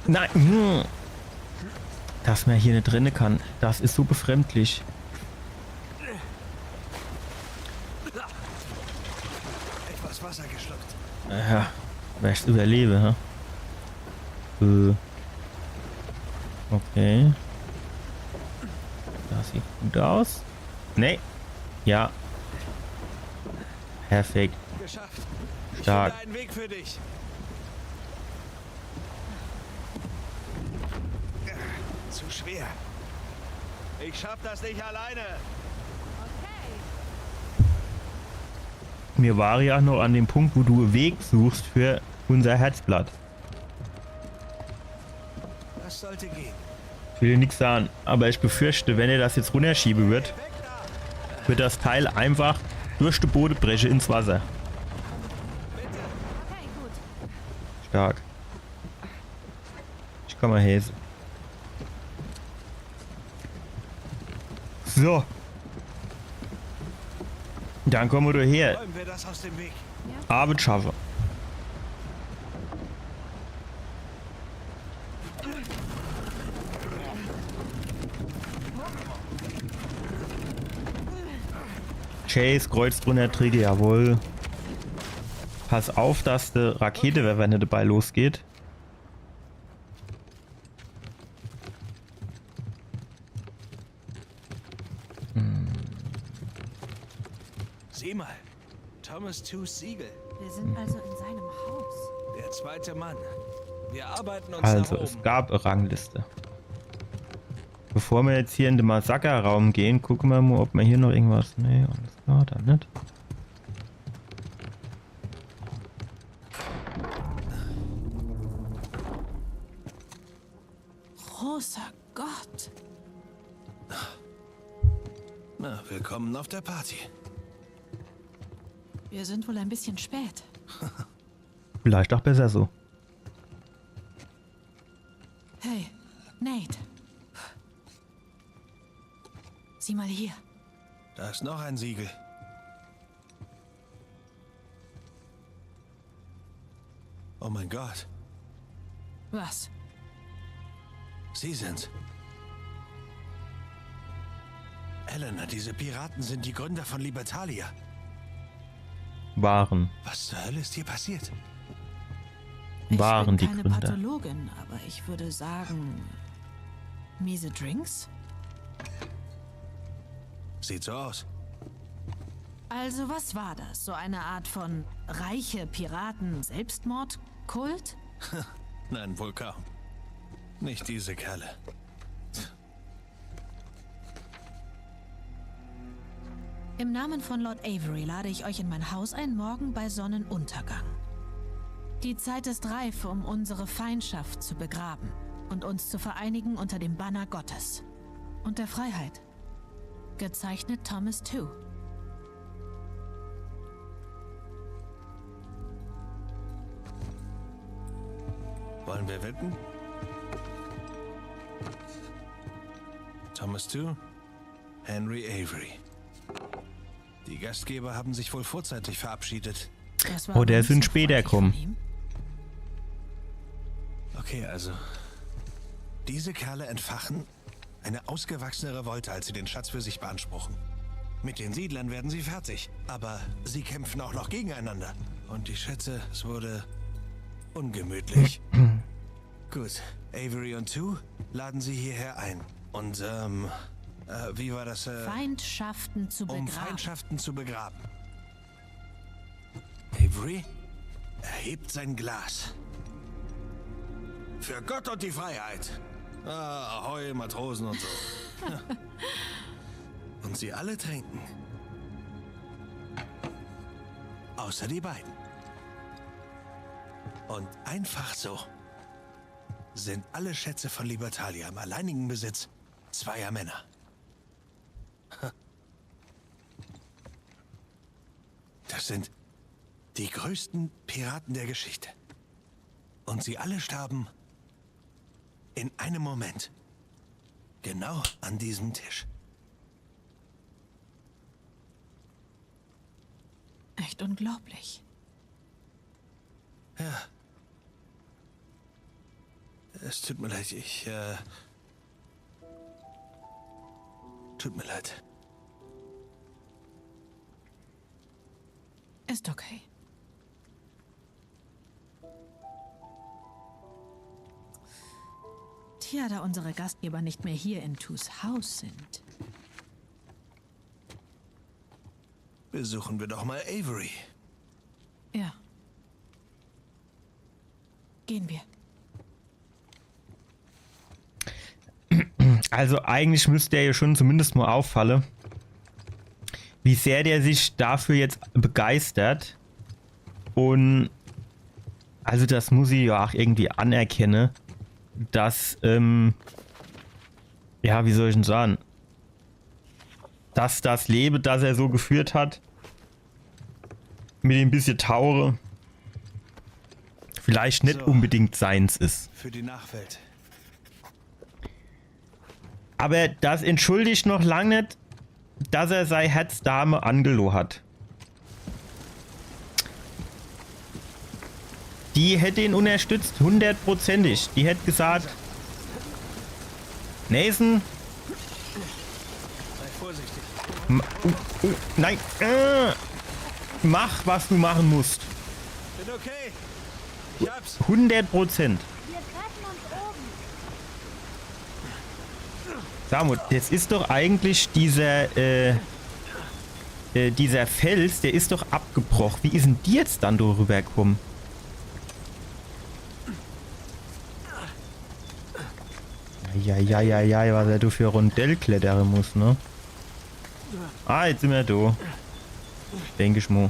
Nein. Hm. Dass mer hier net renne kann, das is so befremdlich. Etwas Wasser geschluckt. Ja, wer ich's überlebe, hä? Äh. Okay. Das sieht gut aus. Nee. Ja. Perfekt. Geschafft. Stark. Ich finde einen Weg für dich. Zu schwer. Ich schaff das nicht alleine. Mir ware jo noch an dem Punkt, wo du en Weg suchst für unser Herzblatt. Das sollte gehen. Ich will nix sage, awwer ich befürchte, wenn er das jetzt runnerschiebe wird, wird das Teil einfach durch de Bode breche ins Wasser. Okay, gut. Stark. Ich komm mo her. So. Dann komm mo do her. Räumen wir das aus dem Weg. Arbeit schaffe. Chase, Kreuz drunner, Trigger, jawohl. Pass auf, dass de Raketewerfer net dabei losgeht. Sieh mal. Thomas Tews Siegel. Wir sind also in seinem Haus. Der zweite Mann. Wir arbeiten uns Also, nach es oben. gab e Rangliste. Bevor mer jetzt hier in de Massakerraum gehn, gucke mer mo, ob mer hier noch irgendwas. Nee, alles klar, dann net. Großer Gott. Na, willkommen auf der Party. Wir sind wohl ein bisschen spät. Vielleicht auch besser so. Hey, Nate. Sieh mal hier. Da ist noch ein Siegel. Oh mein Gott, Was? Sie sind's. Elena, diese Piraten sind die Gründer von Libertalia. Waren. Was zur Hölle ist hier passiert? Waren Ich die bin keine Gründer. Pathologin, aber ich würde sagen, miese Drinks? Sieht so aus. Also was war das? So eine Art von reiche Piraten-Selbstmord-Kult? Nein, wohl kaum. Nicht diese Kerle. Im Namen von Lord Avery lade ich euch in mein Haus ein, morgen bei Sonnenuntergang. Die Zeit ist reif, um unsere Feindschaft zu begraben und uns zu vereinigen unter dem Banner Gottes und der Freiheit. Gezeichnet Thomas Tew. Wollen wir wetten? Thomas Tew, Henry Avery. Die Gastgeber haben sich wohl vorzeitig verabschiedet. Das war Oh, der aber ist in nicht so später freundlich kommen. Von ihm. Okay, also. Diese Kerle entfachen eine ausgewachsene Revolte, als sie den Schatz für sich beanspruchen. Mit den Siedlern werden sie fertig, aber sie kämpfen auch noch gegeneinander. Und die Schätze, es wurde ungemütlich. Gut, Avery und Tew laden sie hierher ein. Und, ähm, äh, wie war das? Äh, Feindschaften zu um begraben. Feindschaften zu begraben. Avery erhebt sein Glas. Für Gott und die Freiheit. Ah, ahoi, Matrosen und so. Und sie alle trinken. Außer die beiden. Und einfach so sind alle Schätze von Libertalia im alleinigen Besitz zweier Männer. Das sind die größten Piraten der Geschichte. Und sie alle starben in einem Moment. Genau an diesem Tisch. Echt unglaublich. Ja. Es tut mir leid, ich, äh... Tut mir leid. Ist okay. Tja, da unsere Gastgeber nicht mehr hier in Tews Haus sind. Besuchen wir doch mal Avery. Ja. Gehen wir. Also eigentlich müsst der ja schon zumindest mal auffalle, wie sehr der sich dafür jetzt begeistert. Und also das muss ich ja auch irgendwie anerkenne, dass, ähm, ja, wie soll ich denn sagen, dass das Leben, das er so geführt hat, mit dem bisschen Taure, vielleicht net So. Unbedingt seins is. Für die Nachwelt. Aber das entschuldigt noch lang net, dass er sei Herzdame angeloh hat. Die hätt ihn unterstützt, hundertprozentig. Die hätt gesagt, Nathan, Sei vorsichtig. ma- uh, uh, nein, äh, mach, was du machen musst. Bin okay. Ich hab's. Hundert Prozent. Wir treffen uns oben. Samu, das is doch eigentlich dieser, äh, äh, dieser Fels, der is doch abgebroch. Wie is denn die jetzt dann do rübergekommen? Ja, ja, ja, ja, was er do für Rondell klettere muss, ne? Ah, jetzt sin mer do. Denk ich mo.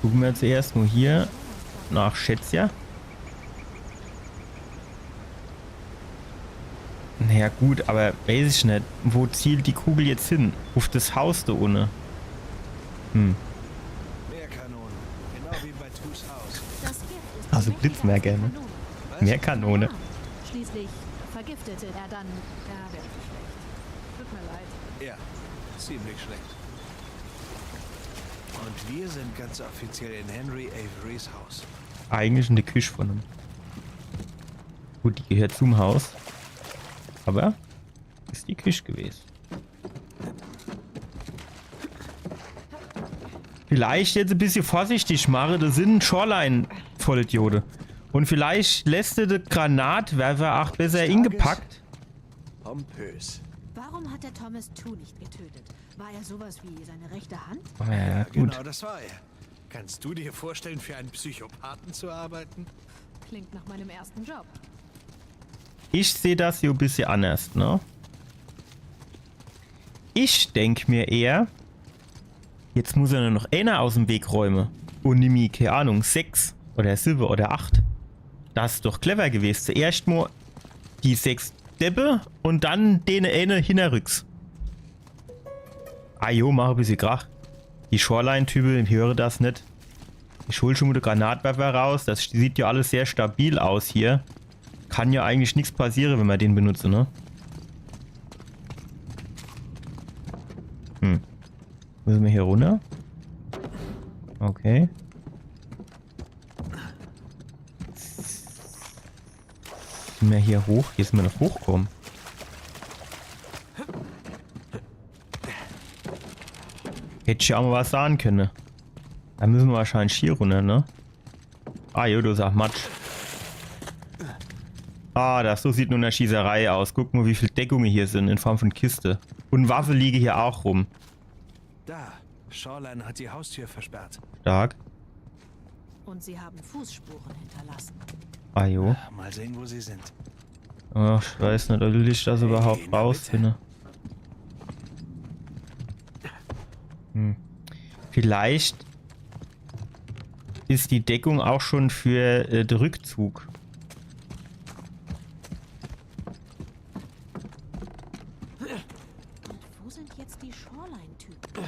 Gucke mer zuerst mo hier nach Schätzje. Naja gut, aber weiß ich net. Wo zielt die Kugel jetzt hin? Uff das Haus do unne. Hm. Mehr Kanonen. Genau wie bei Tews Haus. Das Gift ist Also mächtiger Blitzmerker, als die ne? Kanone. Was? Mehr Kanone. Schließlich vergiftete er dann, ja, wirklich schlecht. Tut mir leid. Ja, ziemlich schlecht. Und wir sind ganz offiziell in Henry Averys Haus. Eigentlich in de Küch von em. Gut, die gehört zum Haus. Aber is die Küch gewesen. Vielleicht jetzt e bissje vorsichtig mache, das sind Shoreline-Vollidiote. Und vielleicht lässt du de Granatwerfer auch besser ingepackt. Pompös. Warum hat er Thomas Tew nicht getötet? War er sowas wie seine rechte Hand? Ah, ja, gut. Genau, das war er. Kannst du dir vorstellen, für einen Psychopathen zu arbeiten? Klingt nach meinem ersten Job. Ich seh das hier e bissje anders, ne? Ich denk mir eher, jetzt muss er nur noch einer aus em Weg räume. Und nimmi, keine Ahnung, sechs oder siwwe oder acht. Das is doch clever gewesen. Zuerscht mo die sechs Deppe und dann dene eine hinnerrücks. Ah jo, mach e bissje Krach. Die Shoreline-Type höre das net. Ich hol schon mo de Granatwerfer raus. Das sieht ja alles sehr stabil aus hier. Kann ja eigentlich nix passiere, wenn mer den benutze, ne? Hm. Müsse mer hier runner? Okay. Müsse mer hier hoch? Hier sin mer noch hochkomme. Hätt ich ja auch mo was sage könne. Da müsse mer wahrscheinlich hier runner, ne? Ah, jo, du sagst Matsch. Ah, das so sieht nur in der Schießerei aus. Guck mo, wie viel Deckunge hier sin in Form von Kiste. Und Waffe liege hier auch rum. Da. Shoreline hat die Haustür versperrt. Stark. Und sie haben Fußspuren hinterlassen. Ah, jo. Mal sehen, wo sie sind. Ach, ich weiß net, ob ich das überhaupt Hey, na rausfinde. Hm. Vielleicht is die Deckung auch schon für äh, de Rückzug. Und wo sind jetzt die Shoreline-Typen?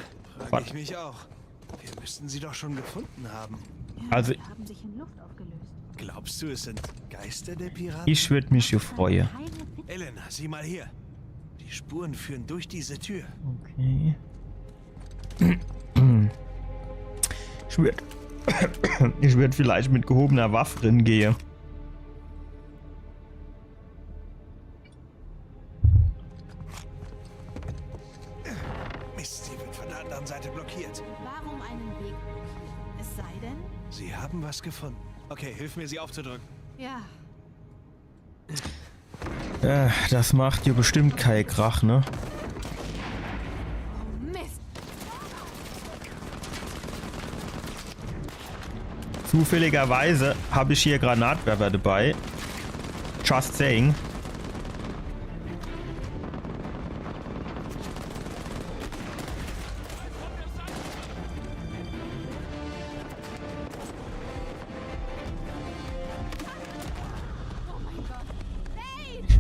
Frag ich mich auch. Wir müssten sie doch schon gefunden haben. Ja, Also- sie haben sich in Luft aufgelöst. Glaubst du, es sind Geister der Piraten? Ich würd mich hier freue. Keine Witze. Elena, sieh mal hier. Die Spuren führen durch diese Tür. Okay. Ich würd, ich würd vielleicht mit gehobener Waffe ringehe. Mist, sie wird von der anderen Seite blockiert. Warum einen Weg blockieren? Es sei denn, Sie haben was gefunden. Okay, hilf mir, sie aufzudrücken. Ja, Äh, das macht ja bestimmt kei Krach, ne? Mist. Zufälligerweise hab ich hier Granatwerfer dabei. Just saying.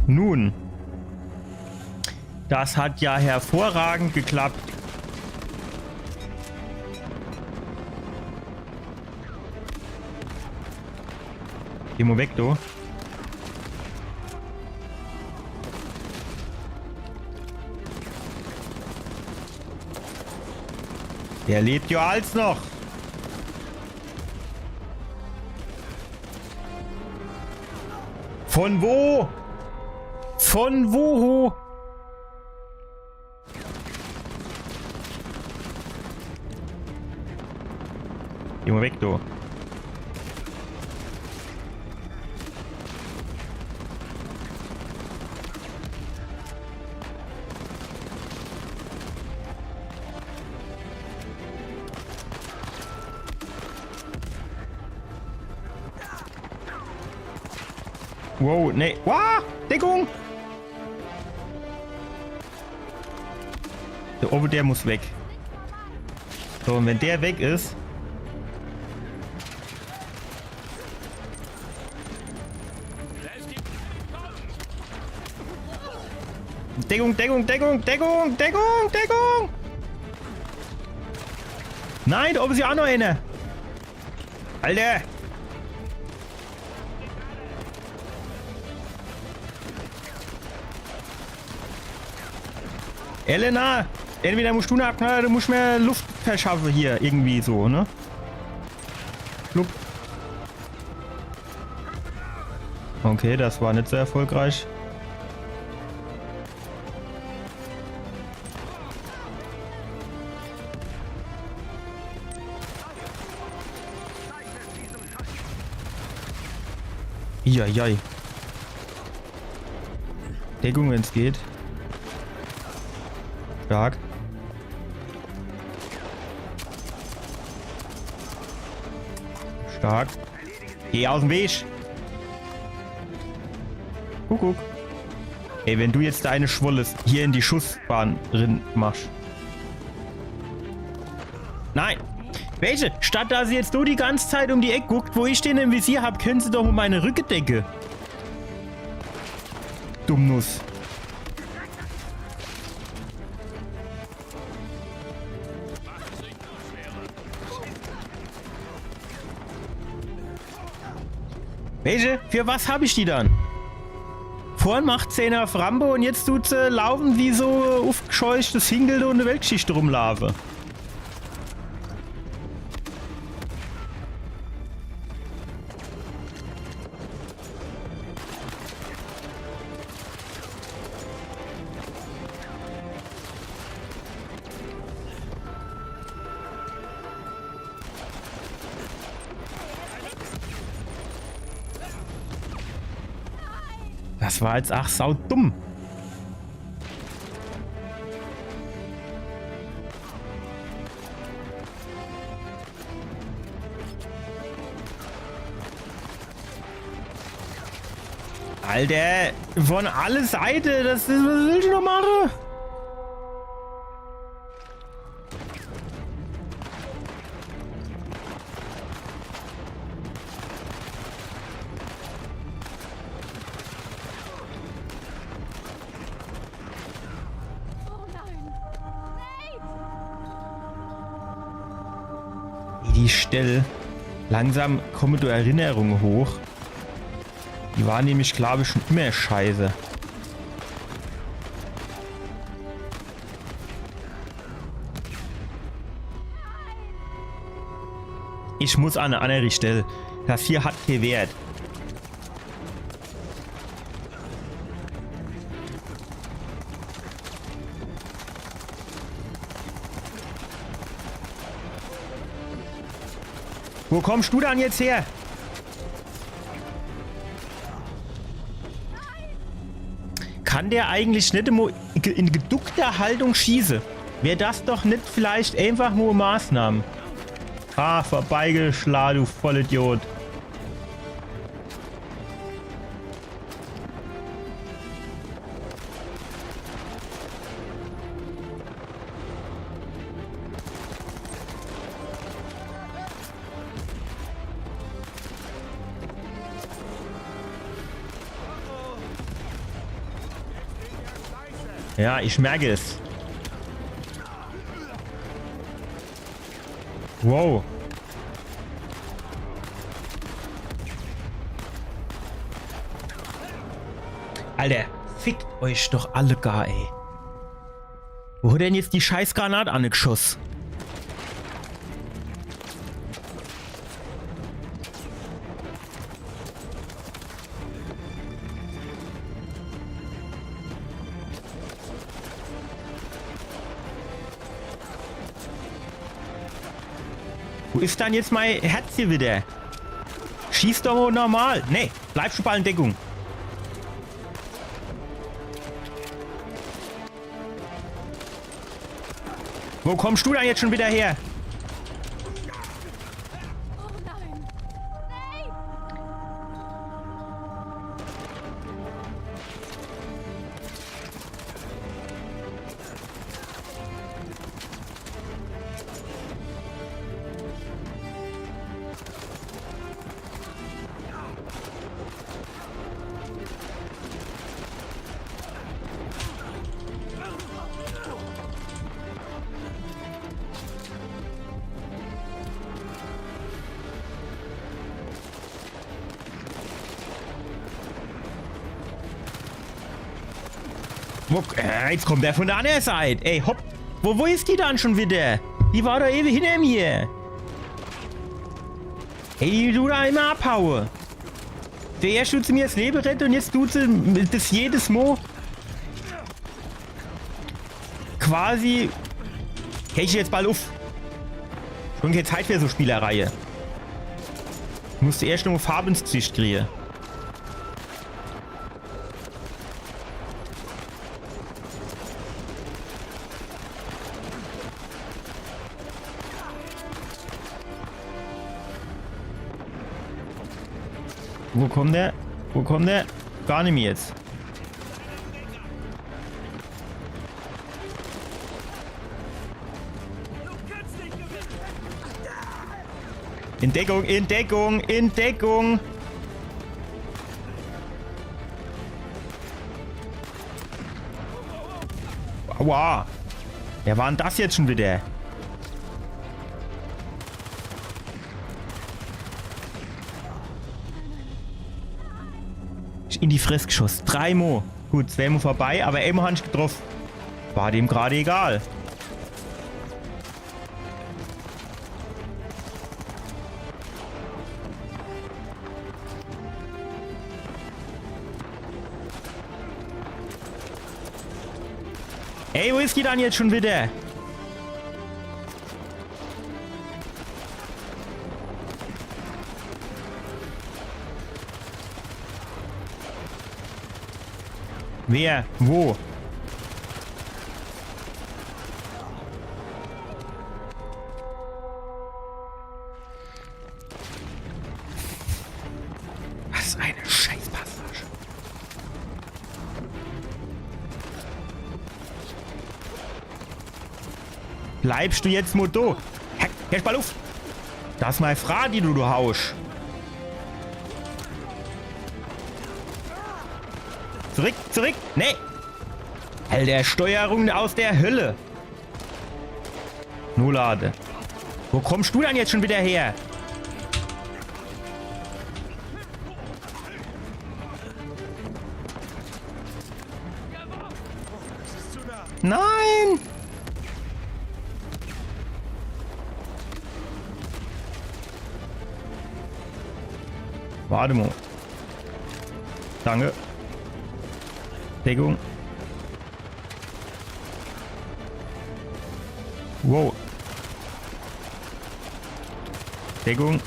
Nun. Das hat ja hervorragend geklappt. Geh mo weg, du. Der lebt ja als noch. Von wo? Von wo? Geh mo weg, du. Wow, nee. Wow, Deckung! Der oben, der muss weg. So, und wenn der weg ist. Deckung, Deckung, Deckung, Deckung, Deckung, Deckung! Nein, do owwe is jo aa noch eener. Alter! Elena! Entweder musch du ne abknalle, oder du musch mer Luft verschaffe hier irgendwie so, ne? Flupp. Okay, das war net so erfolgreich. Eieiei. Deckung, wenn's geht. Stark. Stark. Geh aus dem Weg. Kuckuck. Ey, wenn du jetzt deine Schwolles hier in die Schussbahn rin machsch. Nein. Welche? Statt dass se jetzt nur die ganze Zeit um die Eck guckt, wo ich den im Visier hab, könne se doch um meine Rücke decke. Dummnuss. Welche? Für was hab ich die dann? Vorhin macht se eener uff Rambo und jetzt tut se laufen wie so uffgescheuchtes Hinkel, die in de Weltgeschichte rumlaufe. Das war jetzt ach saudumm. Alter, von alle Seite, das is, was will ich noch mache? Oh nein! Nate! Wie die Stell. Langsam komme do Erinnerunge hoch. Die war nämlich, glaub ich, schon immer scheiße. Ich muss an e annere Stell. Das hier hat kee Wert. Wo kommst du dann jetzt her? Kann der eigentlich net mo ge-, in geduckter Haltung schieße? Wär das doch net vielleicht einfach mo Maßnahme? Ah, vorbeigeschla, du Vollidiot. Ja, ich merke es. Wow. Alter, fickt euch doch alle gar, ey. Wo hat denn jetzt die scheiß Granat angeschoss? Wo is dann jetzt mei Herz hier wieder? Schieß doch mo normal. Nee, bleib schon bald in Deckung. Wo kommst du dann jetzt schon wieder her? Wo, äh, jetzt kommt der von der annere Seit. Ey, hopp. Wo, wo is die dann schon wieder? Die war doch ewig hinner mir. Ey, die du da immer abhaue. Zuerscht dut se mir das Lewe rette und jetzt dut se das jedes Mo quasi. Hey, ich jetzt bald uff. Schon kee Zeit für so Spielereie. Muss zuerscht noch Farb ins Gesicht kriege. Wo kommt der? Wo kommt der? Gar nimmi jetzt. In Deckung, in Deckung, in Deckung. Aua. Wer war denn das jetzt schon wieder? In die Fress geschoss. Drei Mo. Gut, zwee Mo vorbei, aber ee Mo han ich getroff. War dem grad egal. Ey, wo is die dann jetzt schon wieder? Wer? Wo? Was eine Scheißpassage. Bleibst du jetzt mo do? Hä? Hörst bald uff? Das is mei Fraa, die du do hauscht. Zurück, zurück. Nee. Alter, Steuerung aus der Hölle. Nolade. Wo kommst du dann jetzt schon wieder her? Nein! Warte mo. Danke. Deckung. Wow. Deckung.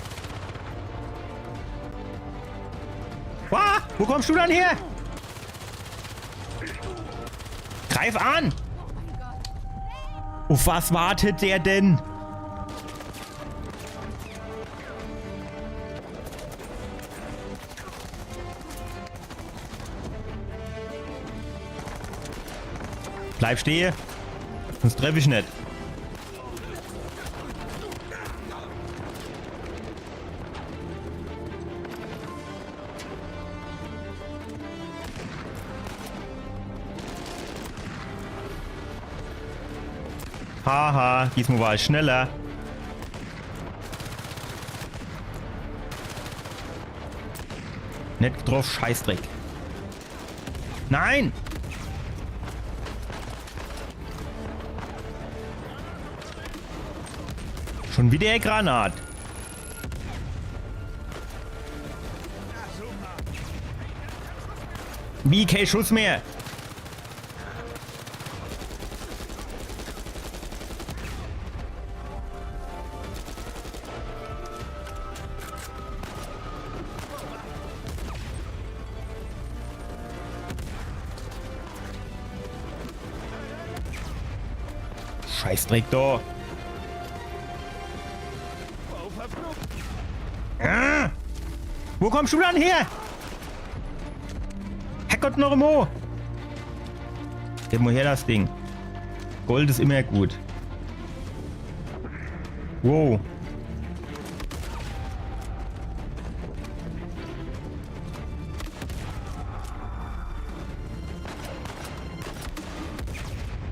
Ah, wo kommst du dann her? Greif an! Auf was wartet der denn? Bleib stehe. Sonst treff ich net. Haha, diesmal war ich schneller. Net getroff, Scheißdreck. Nein! Schon wieder Granat. Wie, kee Schuss mehr? Scheißdreck do. Ah! Wo kommst du dann her? Herrgott noch emol! Gib mo her das Ding. Gold is immer gut. Wow.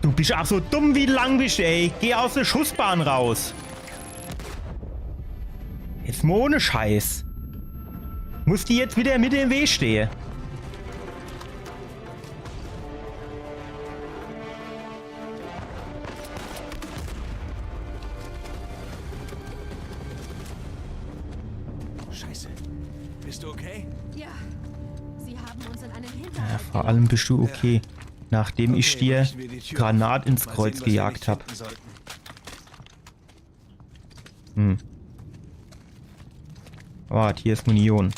Du bist ach so dumm wie langwisch, ey. Geh aus der Schussbahn raus. Jetzt mo ohne Scheiß. Muss die jetzt wieder mit im Weg stehe? Scheiße. Bist du okay? Ja, sie haben uns in einen Ja, Hinterhalt vor allem bist du okay, nachdem ich Okay, dir brechen wir die Tür Granat auf. ins Mal Kreuz sehen, was wir gejagt nicht hab. Finden sollten. Hm. Wart, hier is Munition.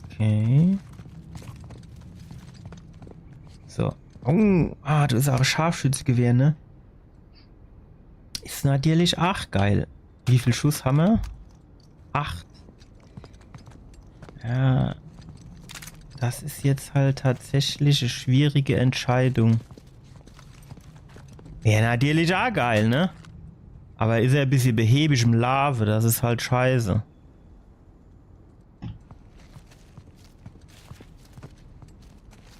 Okay. So. Oh, ah, du is auch Scharfschützegewehr, ne? Is natürlich auch geil. Wie viel Schuss hammer? Acht. Ja. Das is jetzt halt tatsächlich e schwierige Entscheidung. Wär natürlich auch geil, ne? Aber is er e bissje behäbig im Laafe, das is halt scheiße.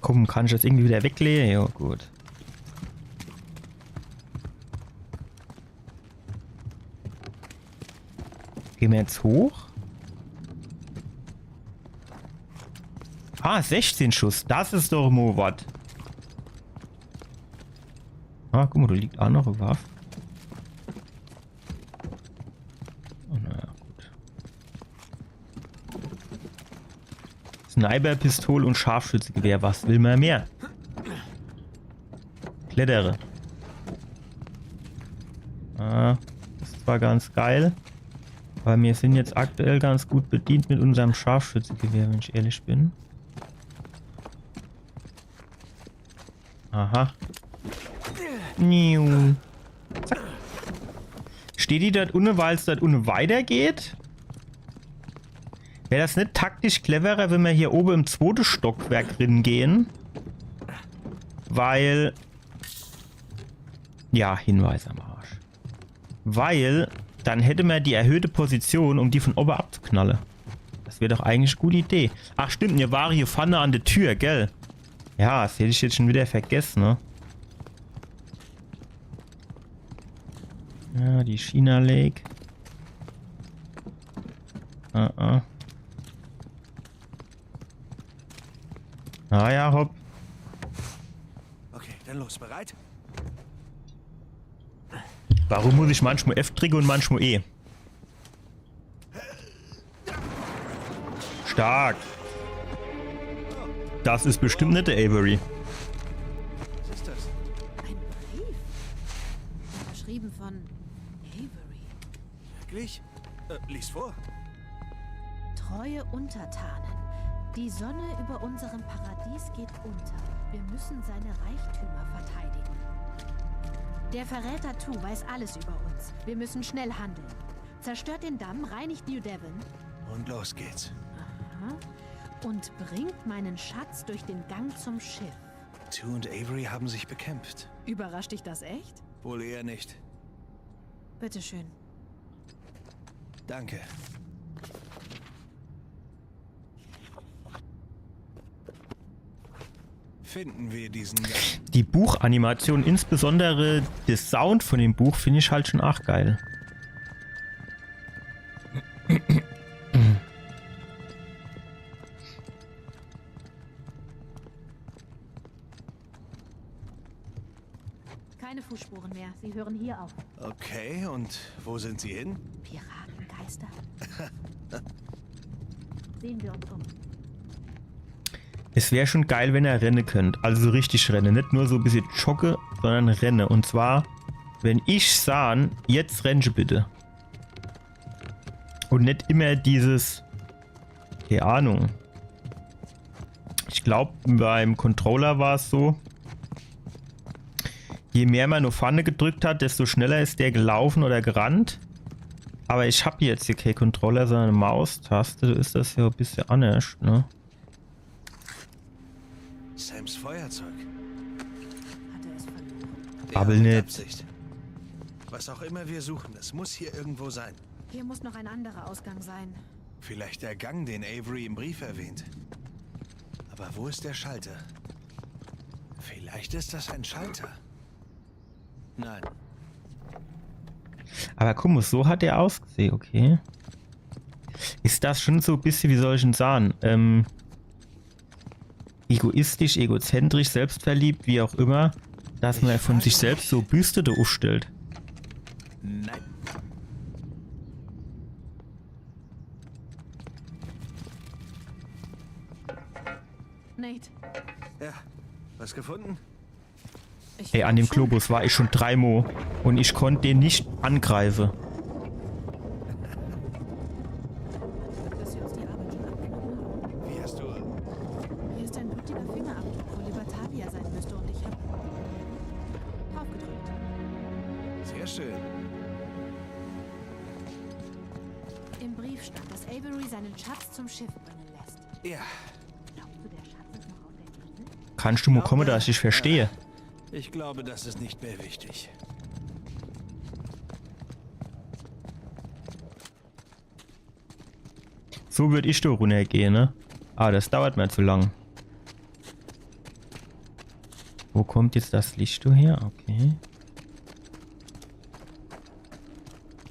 Komm, kann ich das irgendwie wieder weglehe? Ja, gut. Gehn mer jetzt hoch? Ah, sechzehn Schuss. Das is doch mo wat. Ah, guck mo, do liegt auch noch e Waff. Oh, naja, gut. Sniper-Pistol und Scharfschützegewehr, was will mer mehr? Klettere. Ah, das is zwar ganz geil, aber mir sind jetzt aktuell ganz gut bedient mit unserm Scharfschützegewehr, wenn ich ehrlich bin. Aha. Niu. Zack. Steht die dort unne, weil's dort unne weitergeht? Wär das net taktisch cleverer, wenn mer hier obe im zwote Stockwerk drin gehen? Weil... Ja, Hinweis am Arsch. Weil dann hätte mer die erhöhte Position, um die von obe abzuknalle. Das wär doch eigentlich e gute Idee. Ach stimmt, mir ware hier vorne an der Tür, gell? Ja, das hätt ich jetzt schon wieder vergessen, ne? Ja, die China Lake. Ah, ah. Ah ja, hopp. Okay, dann los. Bereit? Warum muss ich manchmal F drücke und manchmal E? Stark. Das is bestimmt net der Avery. Was ist das? Ein Brief. Geschrieben von Avery. Wirklich? Äh, lies vor. Treue Untertanen, die Sonne über unserem Paradies geht unter. Wir müssen seine Reichtümer verteidigen. Der Verräter Tu weiß alles über uns. Wir müssen schnell handeln. Zerstört den Damm, reinigt New Devon Und los geht's. und bringt meinen Schatz durch den Gang zum Schiff. Tu und Avery haben sich bekämpft. Überrascht dich das echt? Wohl eher nicht. Bitteschön. Danke. Finden wir diesen Gang. Die Buchanimation, insbesondere der Sound von dem Buch, find ich halt schon arg geil. Keine Fußspuren mehr. Sie hören hier auf. Okay, und wo sind sie hin? Piratengeister. Sehen wir uns um. Es wär schon geil, wenn er renne könnt. Also so richtig renne. Net nur so e bissje jogge, sondern renne. Und zwar, wenn ich sahn, jetzt renne bitte. Und net immer dieses, keine Ahnung. Ich glaub, beim Controller war's so, je mehr man nur vorne gedrückt hat, desto schneller is der gelaufen oder gerannt. Aber ich hab jetzt hier kein Controller, sondern e Maustaste. Do is das ja e bissje annerscht, ne? Sams Feuerzeug. Hat er es verloren? Ja, Babbel mit net. Absicht. Was auch immer wir suchen, es muss hier irgendwo sein. Hier muss noch ein anderer Ausgang sein. Vielleicht der Gang, den Avery im Brief erwähnt. Aber wo ist der Schalter? Vielleicht ist das ein Schalter. Nein. Aber guck mo, so hat er ausgesehen, okay. Is das schon so e bissje, wie soll ich'n sahn, ähm, egoistisch, egozentrisch, selbstverliebt, wie auch immer, dass man von sich selbst so Büste do ufstellt? Nein. Nate. Ja, was gefunden? Ich Ey, an dem Globus war ich schon dreimal und ich konnt den nicht angreifen. Dass sie uns die Arbeit schon abgenommen haben. Wie hast du... Hier ist ein blutiger Fingerabdruck, wo Libertalia sein müsste, und ich hab draufgedrückt. Sehr schön. Im Brief stand, dass Avery seinen Schatz zum Schiff bringen lässt. Ja, Glaubst du, der Schatz ist noch auf der Insel? Kannst du mal kommen, dass ich verstehe? Ich glaube, das ist nicht mehr wichtig. So würd ich da runtergehen, ne? Aber das dauert mir zu lang. Wo kommt jetzt das Licht her? Okay.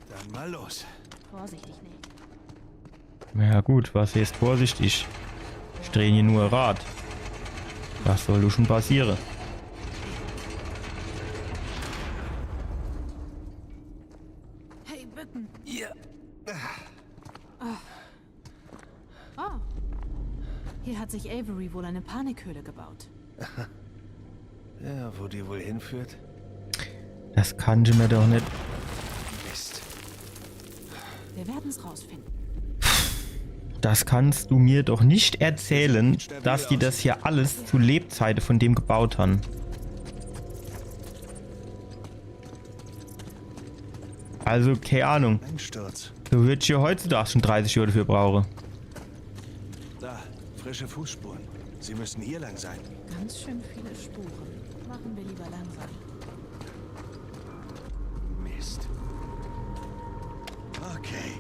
Dann mal los. Vorsichtig, Nate. Na ja, gut, was heißt vorsichtig? Ich dreh hier nur e Rad. Was soll do schon passieren? Hey, bücken. Ja. Oh. Hier hat sich Avery wohl eine Panikhöhle gebaut. Ja, wo die wohl hinführt? Das kann ich mir doch nicht. Mist. Wir werden's rausfinden. Das kannst du mir doch nicht erzählen, dass die das hier alles zu Lebzeiten von dem gebaut haben. Also, keine Ahnung. Einsturz. Du würdest ja heutzutage schon dreißig Jahre dafür brauchen. Da, frische Fußspuren. Sie müssen hier lang sein. Ganz schön viele Spuren. Machen wir lieber langsam. Mist. Okay.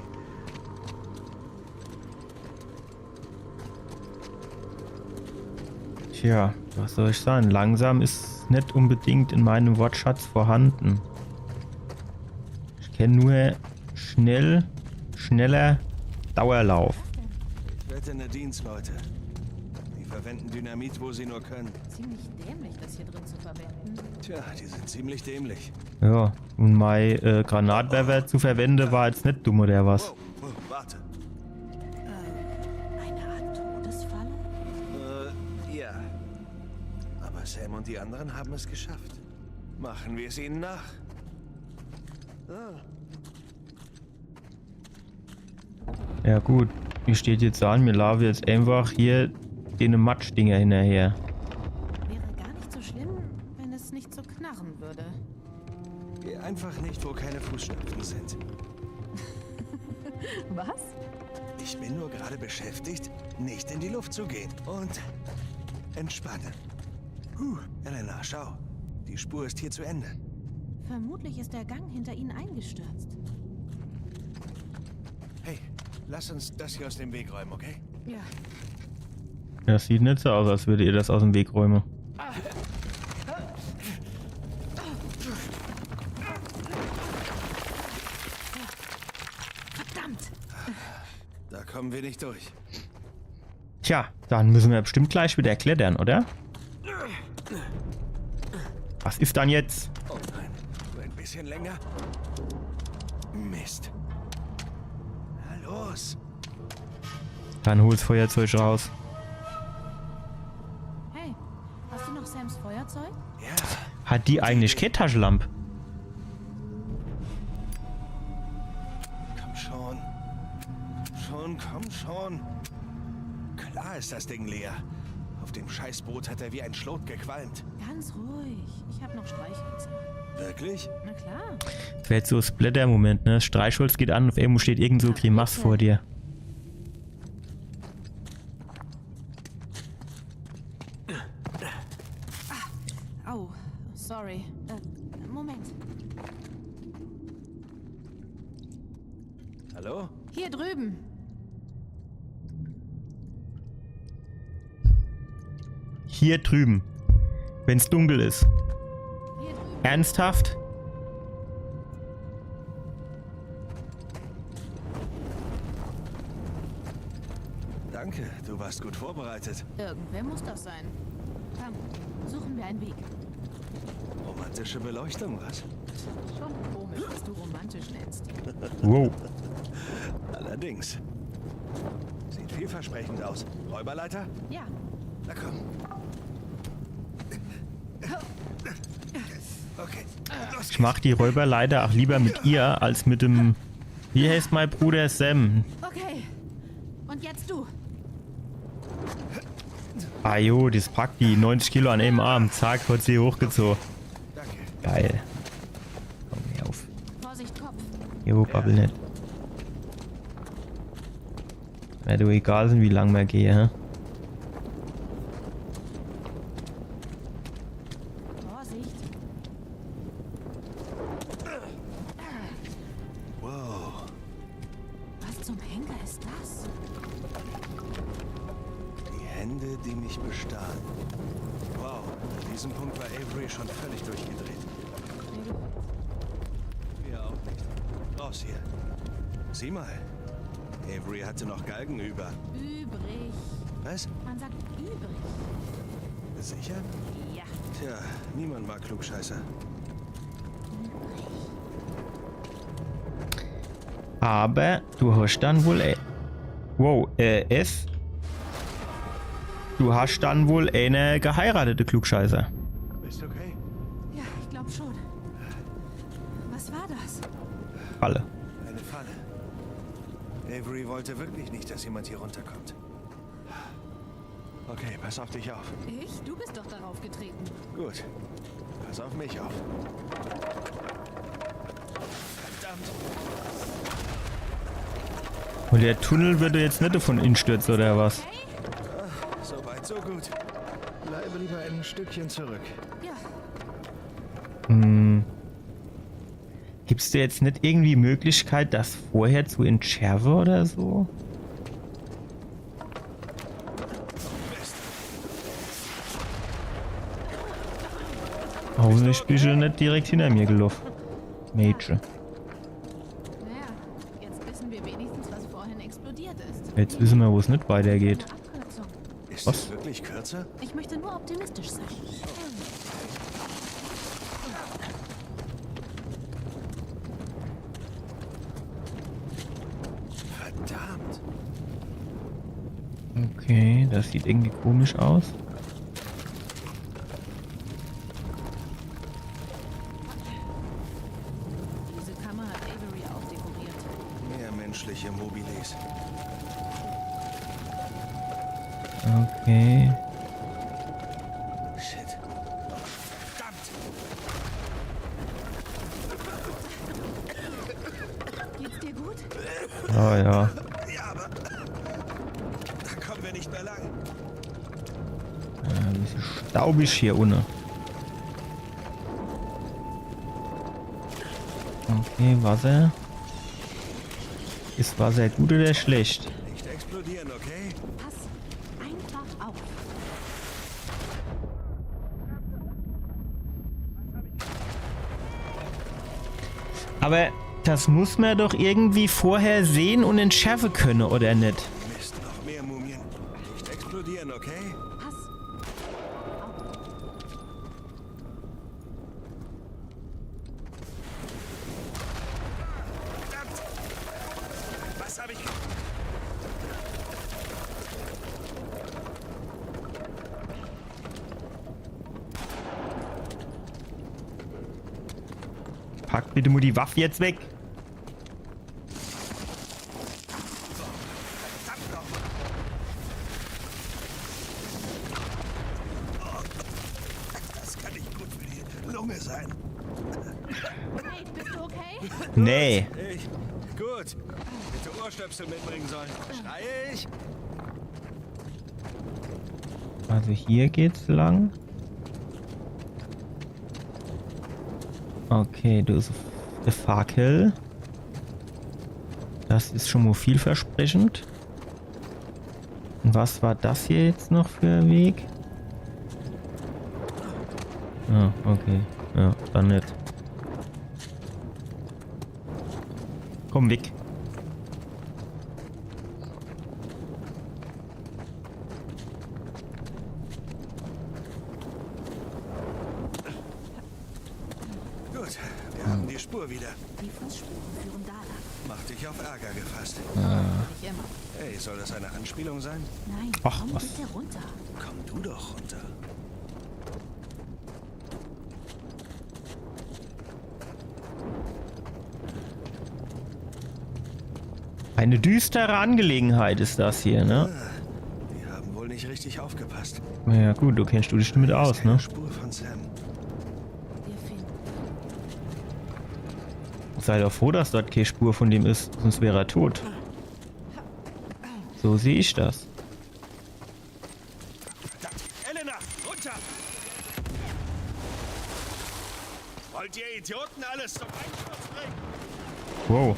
Tja, was soll ich sagen? Langsam ist nicht unbedingt in meinem Wortschatz vorhanden. Ich kenne nur schnell, schneller, Dauerlauf. Ich wette, Nadines Leute. Die verwenden Dynamit, wo sie nur können. Ziemlich dämlich, das hier drin zu verwenden. Tja, die sind ziemlich dämlich. Ja, und mein äh, Granatwerfer zu verwenden war jetzt nicht dumm oder was? Oh, oh, warte. Eine Art Todesfalle? Äh, ja. Aber Sam und die anderen haben es geschafft. Machen wir es ihnen nach. Ah. Ja gut, wie steht jetzt an? Mir laufen jetzt einfach hier den Matschdinger hinterher. Wäre gar nicht so schlimm, wenn es nicht so knarren würde. Geh einfach nicht, wo keine Fußstapfen sind. Was? Ich bin nur gerade beschäftigt, nicht in die Luft zu gehen. Und entspannen. Huh, Elena, schau. Die Spur ist hier zu Ende. Vermutlich ist der Gang hinter ihnen eingestürzt. Hey, lass uns das hier aus dem Weg räumen, okay? Ja. Das sieht nicht so aus, als würde ihr das aus dem Weg räumen. Verdammt! Da kommen wir nicht durch. Tja, dann müssen wir bestimmt gleich wieder klettern, oder? Was ist dann jetzt? Oh nein, nur ein bisschen länger. Mist. Na los. Dann hol's Feuerzeug raus. Hey, hast du noch Sams Feuerzeug? Ja, Hat die eigentlich keine Taschenlampe? Komm schon. Schon, komm schon. Klar ist das Ding leer. Auf dem Scheißboot hat er wie ein Schlot gequalmt. Ganz ruhig. Ich hab noch Streichhölzer. Wirklich? Na klar. Das wäre jetzt so ein Splatter-Moment, ne? Das Streichholz geht an, auf einmal steht irgend so Grimass vor dir. Au, sorry. Äh, Moment. Hallo? Hier drüben. Hier drüben. Wenn's dunkel ist. Ernsthaft? Danke, du warst gut vorbereitet. Irgendwer muss das sein. Komm, suchen wir einen Weg. Romantische Beleuchtung, was? Schon komisch, was du romantisch nennst. Wow. Allerdings. Sieht vielversprechend aus. Räuberleiter? Ja, Na komm. Okay, los Ich mach die Räuber leider auch lieber mit ihr als mit dem. Wie heißt mein Bruder Sam? Okay. Und jetzt du. Ah jo, das packt die. Neunzig Kilo an einem Arm. Zack, hat sie hochgezogen. Danke. Geil. Komm mir auf. Vorsicht, Kopf. Jo, babbel net. Werd doch egal sein, wie lang mer gehe, hä? Vorsicht. Wow. Was zum Henker ist das? Die Hände, die mich bestarren. Wow, an diesem Punkt war Avery schon völlig durchgedreht. Wir auch nicht. Raus hier. Sieh mal. Avery hatte noch Galgen über. Übrig. Was? Man sagt übrig. Sicher? Ja. Tja, niemand mag Klugscheißer. Aber du hast dann wohl. Äh, wow, äh, F. Du hast dann wohl eine geheiratete Klugscheißer. Bist okay? Ja, ich glaub schon. Was war das? Falle. Eine Falle. Avery wollte wirklich nicht, dass jemand hier runterkommt. Okay, pass auf dich auf. Ich? Du bist doch darauf getreten. Gut. Pass auf mich auf. Verdammt. Und der Tunnel würde jetzt net davon instürzen, oder was? Hey? So weit, so gut. Bleibe lieber ein Stückchen zurück. Ja. Hm. Gibt's da jetzt net irgendwie Möglichkeit, das vorher zu entschärfen oder so? Hoffentlich bist du net direkt hinter mir gelaufen. Mädchen. Naja, jetzt wissen wir wenigstens, was vorhin explodiert ist. Jetzt wissen wir, wo es net weitergeht. Eine Abkürzung. Ist Was? Es wirklich kürzer? Ich möchte nur optimistisch sein. Verdammt. Okay, das sieht irgendwie komisch aus. Diese Kammer hat Avery auch dekoriert. Mehr menschliche Mobiles. Okay. Shit. Verdammt. Geht's dir gut? Ja, ja. Ja, aber da kommen wir nicht mehr lang. Äh, ein bisschen staubig hier unten. Okay, Wasser. Ist Wasser gut oder schlecht? Nicht explodieren, okay? Pass einfach auf. Aber das muss man doch irgendwie vorher sehen und entschärfen können, oder net? Mist, noch mehr Mumien. Nicht explodieren, okay? Pass. Verdammt! Was hab ich ge- Pack bitte nur die Waffe jetzt weg. Verdammt nochmal! Oh, das kann nicht gut für die Lunge sein. Hey, bist du okay? Nee. Ich. Gut. Hätte Ohrstöpsel mitbringen sollen. Schrei ich? Also hier geht's lang. Okay, du hast die Fackel. Das ist schon mal vielversprechend. Und was war das hier jetzt noch für ein Weg? Ah, okay. Ja, dann net. Komm, weg. Gut, wir haben die Spur wieder. Die Fussspuren führen da lang. Mach Dich auf Ärger gefasst. Nicht immer. Hey, soll das eine Anspielung sein? Nein, Ach, komm was? Bitte runter. Komm du doch runter. Eine düstere Angelegenheit ist das hier, ne? Die haben wohl nicht richtig aufgepasst. Ja gut, du kennst du dich damit aus, Keine ne? Spur von Sam. Wir finden. Sei doch froh, dass dort keine Spur von dem ist, sonst wäre er tot. So sehe ich das. Elena, runter! Wollt ihr Idioten alles zum Einsturz bringen? Wow.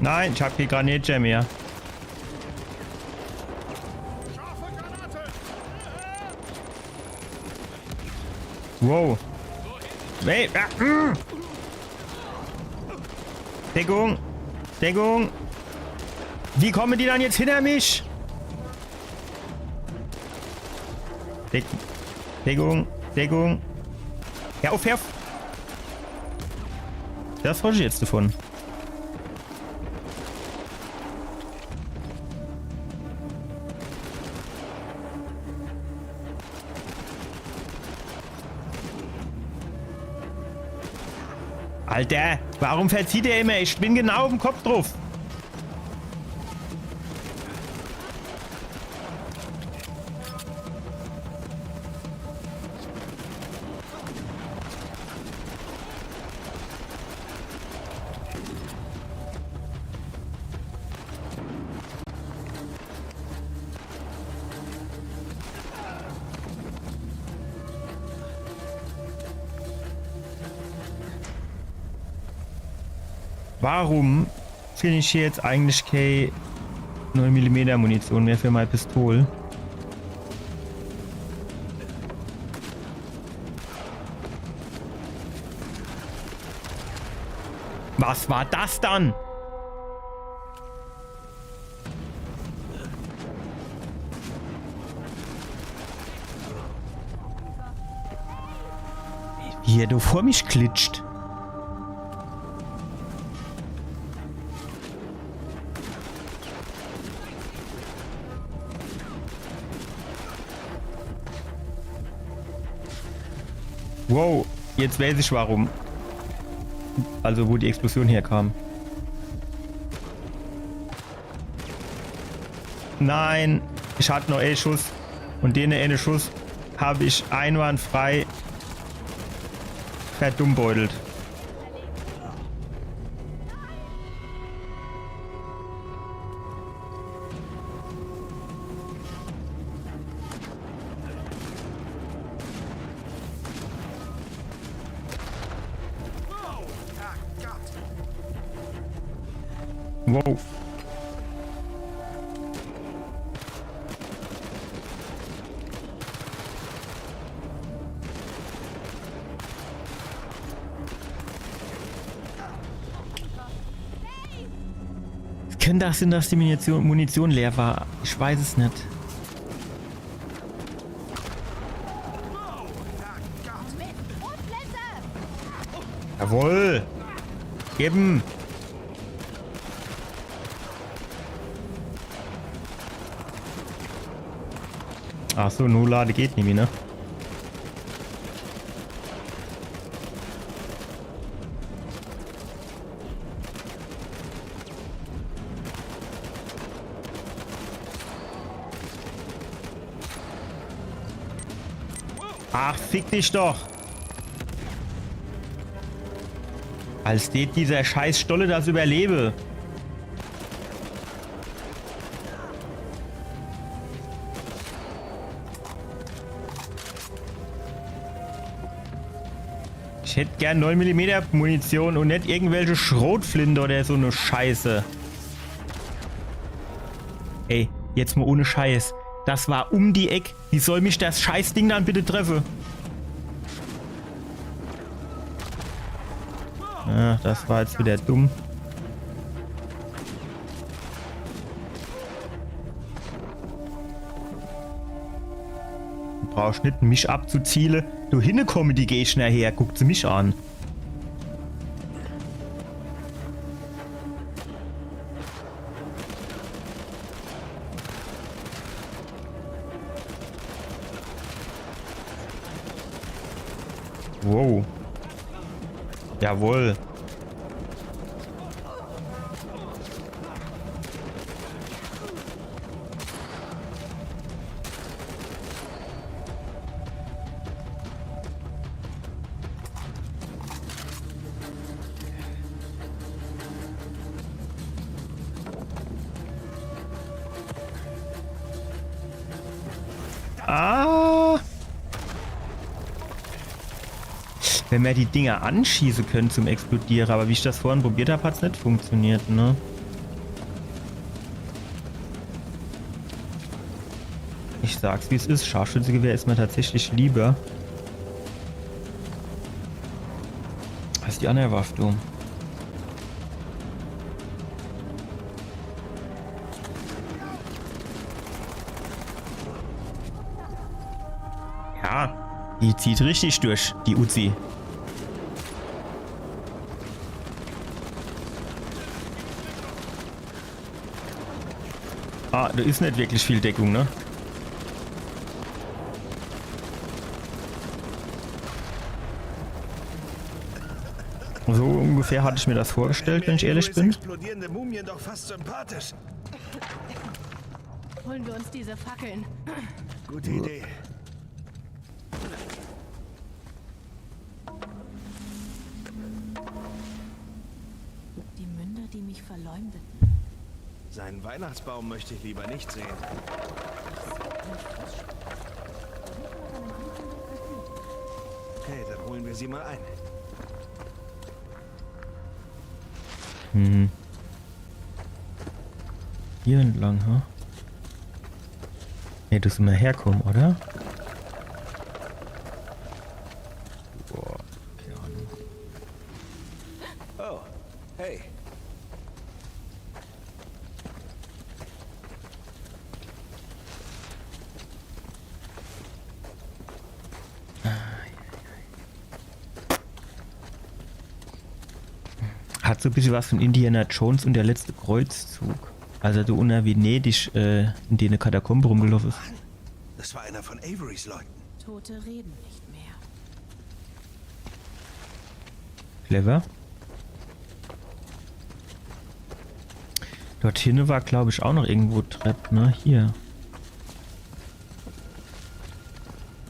Nein, ich hab hier Granate mehr. Wow. Hey, ah, mm. Deckung. Deckung. Wie kommen die dann jetzt hinter mich? Deckung. Deckung. Deckung. Ja, auf, hör auf. Das wollte ich jetzt davon. Alter, warum verzieht er immer? Ich bin genau auf den Kopf drauf. Warum finde ich hier jetzt eigentlich keine neun Millimeter Munition mehr für meine Pistole? Was war das dann? Wie er da vor mich glitscht. Wow, jetzt weiß ich warum. Also wo die Explosion herkam. Nein, ich hatte noch einen Schuss. Und den einen Schuss habe ich einwandfrei verdummbeutelt. Wow. Es kann doch sein, dass die Munition, Munition leer war. Ich weiß es nicht. Jawohl. Geben. Ach so, Nolade geht nimmi, ne? Ach, fick dich doch. Als dät dieser scheiß Stolle das überlebe. Ich hätt gern neun Millimeter Munition und net irgendwelche Schrotflinte oder so ne Scheiße. Ey, jetzt mal ohne Scheiß. Das war um die Eck. Wie soll mich das Scheißding dann bitte treffe? Ja, das war jetzt wieder dumm. Du brauchst net mich abzuziele. Do hinne komme die Gegner her. Guck se mich an. Wow. Jawohl. Ah! Wenn mer die Dinger anschieße könnt zum Explodiere, aber wie ich das vorhin probiert hab, hat's net funktioniert, ne? Ich sag's, wie's is. Scharfschützegewehr is mir tatsächlich lieber als die andere Waffe, du. Ja, die zieht richtig durch, die Uzi. Ah, do is net wirklich viel Deckung, ne? So ungefähr hatte ich mir das vorgestellt, wenn ich ehrlich bin. Explodierende Mumien doch fast sympathisch. Holen wir uns diese Fackeln. Gute Idee. Die Münder, die mich verleumdeten. Seinen Weihnachtsbaum möchte ich lieber nicht sehen. Hey, dann holen wir sie mal ein. Mhm. Hier entlang, ha? Ne, do sin mer herkomme, oder? Boah, keine Ahnung. Oh, hey. Hat so e bissche was von Indiana Jones und der letzte Kreuzzug. Als er do unner Venedig, äh, in dene Katakombe rumgelaufe is. Das war einer von Averys Leuten. Tote reden nicht mehr. Clever. Dort hinne war, glaub ich, auch noch irgendwo Trepp, ne? Hier.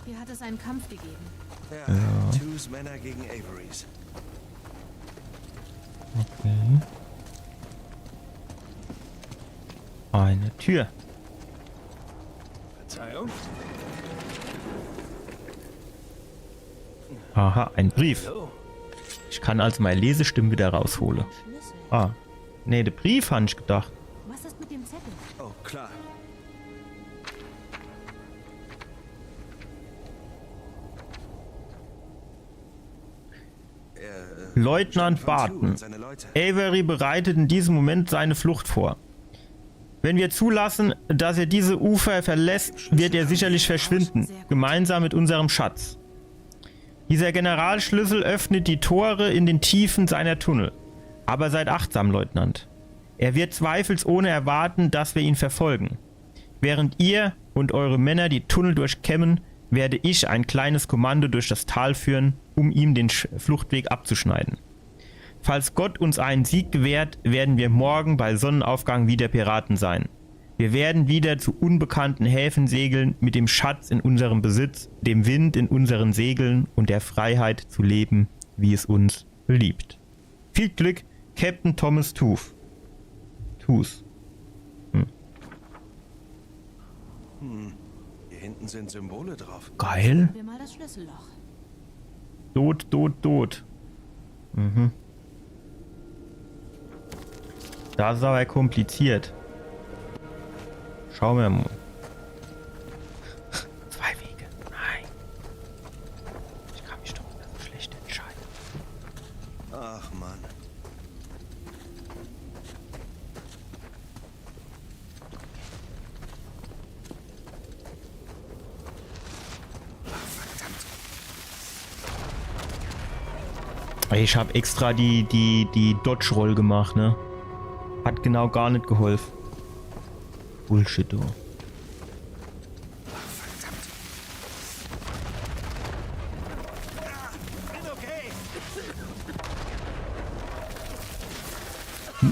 Hier hat es einen Kampf gegeben. Ja, ja. Tews Männer gegen Averys. Okay. Eine Tür. Verzeihung? Aha, ein Brief. Hallo? Ich kann also meine Lesestimme wieder raushole. Ah. Nee, de Brief, han ich gedacht. Was ist mit dem Zettel? Oh, klar. Er, äh, Leutnant Barton. Avery bereitet in diesem Moment seine Flucht vor. Wenn wir zulassen, dass er diese Ufer verlässt, wird er sicherlich verschwinden, gemeinsam mit unserem Schatz. Dieser Generalschlüssel öffnet die Tore in den Tiefen seiner Tunnel. Aber seid achtsam, Leutnant. Er wird zweifelsohne erwarten, dass wir ihn verfolgen. Während ihr und eure Männer die Tunnel durchkämmen, werde ich ein kleines Kommando durch das Tal führen, um ihm den Sch-, Fluchtweg abzuschneiden. Falls Gott uns einen Sieg gewährt, werden wir morgen bei Sonnenaufgang wieder Piraten sein. Wir werden wieder zu unbekannten Häfen segeln, mit dem Schatz in unserem Besitz, dem Wind in unseren Segeln und der Freiheit zu leben, wie es uns beliebt. Viel Glück, Captain Thomas Tooth. Tooth. Hm. Hm. Hier hinten sind Symbole drauf. Geil. Wir mal das Schlüsselloch. Tot, tot, tot. Mhm. Das is awwer kompliziert. Schau mer mol. Zwei Wege. Nein. Ich kann mich doch net so schlecht entscheide. Ach Mann. Ey, ich hab extra die, die, die Dodge-Roll gemacht, ne? Hat genau gar net geholf. Bullshit, du.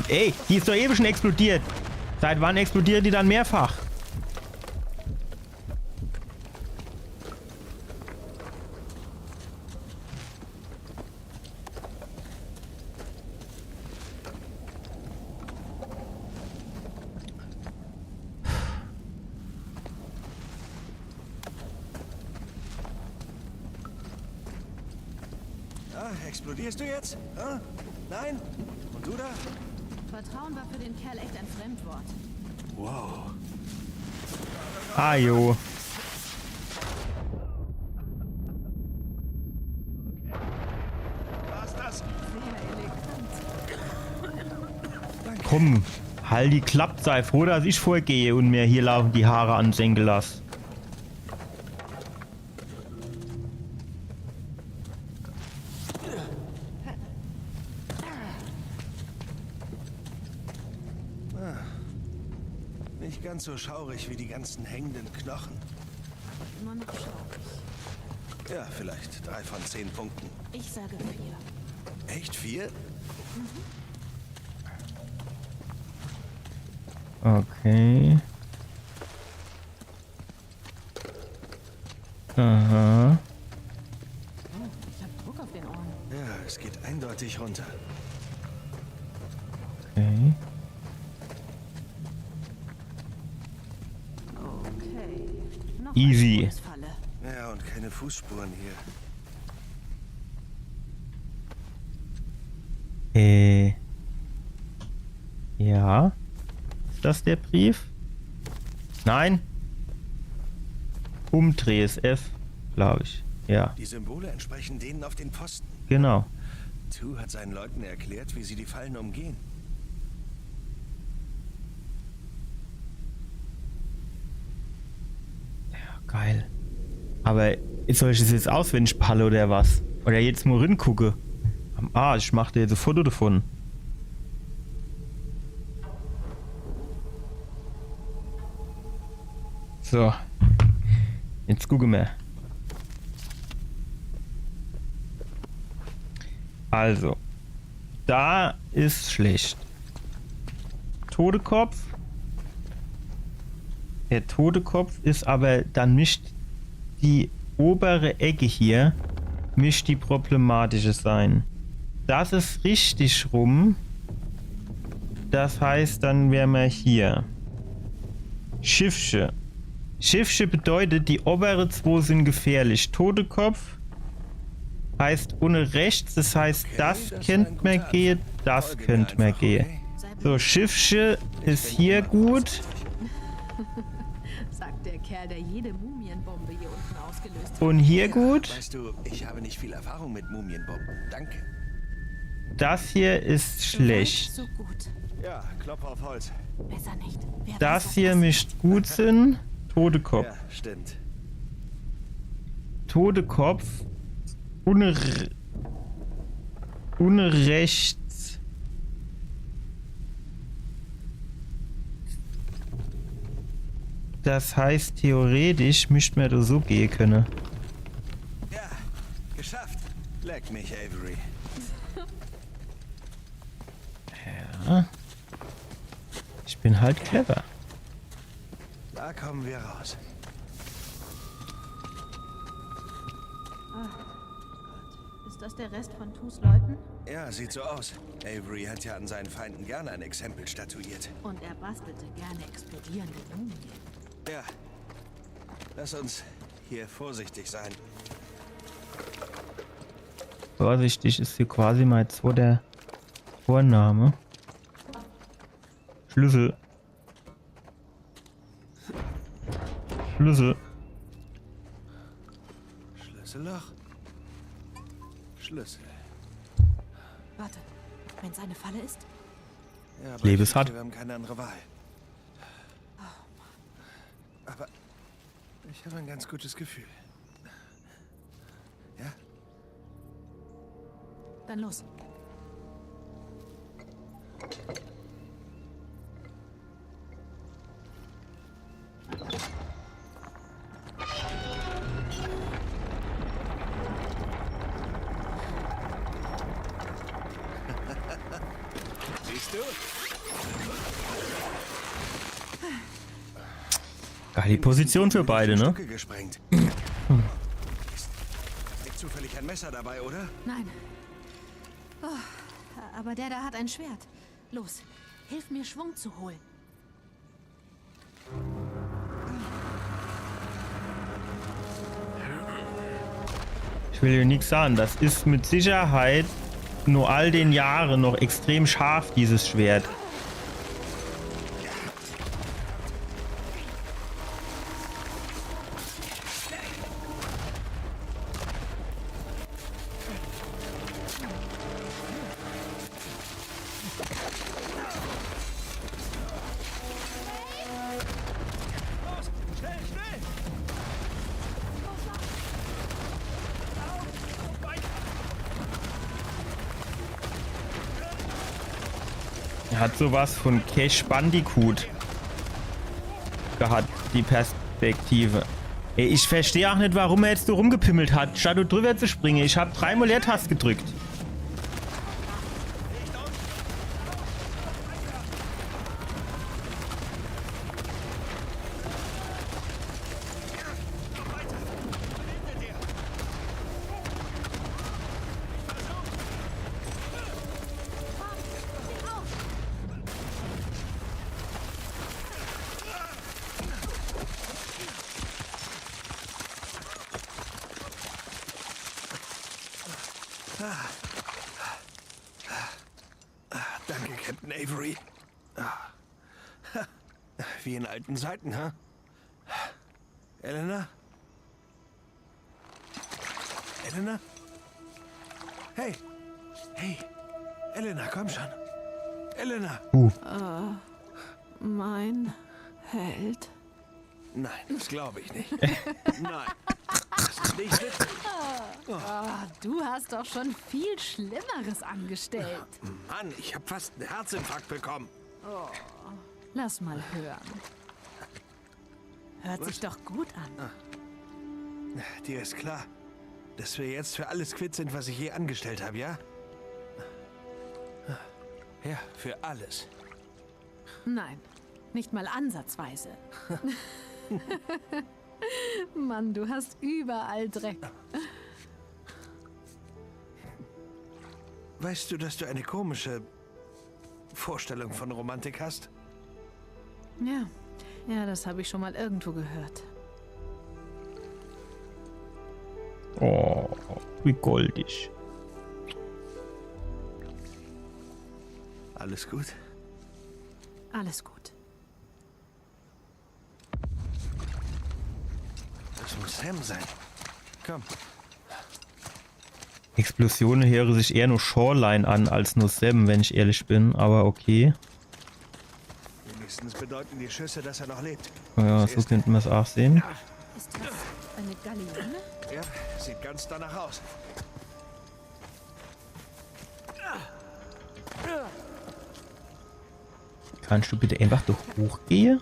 Ey, die is doch ewe schon explodiert. Seit wann explodiert die dann mehrfach? Ah, explodierst du jetzt? Ah? Nein? Und du da? Vertrauen war für den Kerl echt ein Fremdwort. Wow. Ah, jo. War's das? Komm, halt die Klapp, sei froh, dass ich vorgehe und mir hier laufend die Haare ansenke lass. Ah, nicht ganz so schaurig wie die ganzen hängenden Knochen. Immer noch schaurig. Ja, vielleicht drei von zehn Punkten. Ich sage vier. Echt vier? Okay. Aha. Oh, ich hab Druck auf den Ohren. Ja, es geht eindeutig runter. Okay. Okay. Noch eine Easy. Todesfalle. Ja, und keine Fußspuren hier. Äh. Ja. Is das der Brief? Nein. Umdreh is F, glaub ich. Ja. Die Symbole entsprechen denen auf den Pfosten. Genau. Tew hat seinen Leuten erklärt, wie sie die Fallen umgehen. Ja, geil. Aber soll ich das jetzt auswendig palle oder was? Oder jetzt mol ringucke? Am Arsch, ich mach dir jetzt e Foto davon. So. Jetzt gucke mer. Also. Da is schlecht. Todekopf. Der Todekopf is aber dann mischt die obere Ecke hier, mischt die problematische sein. Das is richtig rum. Das heißt, dann wär mer hier. Schiffsche. Schiffsche bedeutet, die obere zwo sin gefährlich. Todekopf heißt unne rechts, das heißt, okay, das kennt mer gehe, das kennt mer gehe. So, Schiffsche is hier gut. Sagt der Kerl, der jede Mumienbombe hier unten ausgelöst hat. Und hier gut. Weißt du, ich habe nicht viel Erfahrung mit Mumienbomben. Danke. Das hier is schlecht. So gut. Ja, klopf auf Holz. Besser nicht. Wer weiß, was passiert. Das hier mischt gut sin. Todekopf. Ja, stimmt. Todekopf. Unre Unrecht. Das heißt, theoretisch mischt mer do so gehe könne. Ja, geschafft. Leck mich, Avery. Ja. Ich bin halt clever. Kommen wir raus. Ist das der Rest von Tews Leuten? Ja, sieht so aus. Avery hat ja an seinen Feinden gerne ein Exempel statuiert. Und er bastelte gerne explodierende Mumien. Ja. Lass uns hier vorsichtig sein. Vorsichtig is hier quasi mein zweiter Vorname. Schlüssel. Schlüssel. Schlüsselloch? Schlüssel. Warte, wenn's eine Falle ist? Ja, aber Lebe ich es hat. fürchte, wir haben keine andere Wahl. Aber ich habe ein ganz gutes Gefühl. Ja? Dann los. Siehst du? Geile Position für beide, ne? Stücke gesprengt. Ist zufällig ein Messer dabei, oder? Nein. Oh, aber der da hat ein Schwert. Los, hilf mir, Schwung zu holen. Ich will hier nix sagen, das is mit Sicherheit no all den Jahre noch extrem scharf, dieses Schwert. Er hat sowas von Crash Bandicoot gehat, die Perspektive. Ey, ich versteh auch nit, warum er jetzt so rumgepimmelt hat, statt do drüber zu springen. Ich hab dreimal Leertaste gedrückt. Danke, Captain Avery. Ah. Wie in alten Zeiten, ha? Elena? Elena? Hey! Hey! Elena, komm schon! Elena! Mein Held. Nein, das glaube ich nicht. Nein. Das ist nicht witzig. Ah, du hast doch schon viel Schlimmeres angestellt. Mann, ich habe fast einen Herzinfarkt bekommen. Lass mal hören. Hört sich doch gut an. Dir ist klar, dass wir jetzt für alles quitt sind, was ich je angestellt habe, ja? Ja, für alles. Nein, nicht mal ansatzweise. Mann, du hast überall Dreck. Weißt du, dass du eine komische Vorstellung von Romantik hast? Ja, ja, das habe ich schon mal irgendwo gehört. Oh, wie goldig. Alles gut? Alles gut. Das muss Sam sein. Komm. Explosione heere sich eher no Shoreline an als no Sam, wenn ich ehrlich bin, aber okay. Wenigstens bedeuten die Schüsse, dass er noch lebt. Ja, so könnte man's auch sehen. Ist das eine Galeone? Ja, sieht ganz danach aus. Kannst du bitte einfach do hochgehe?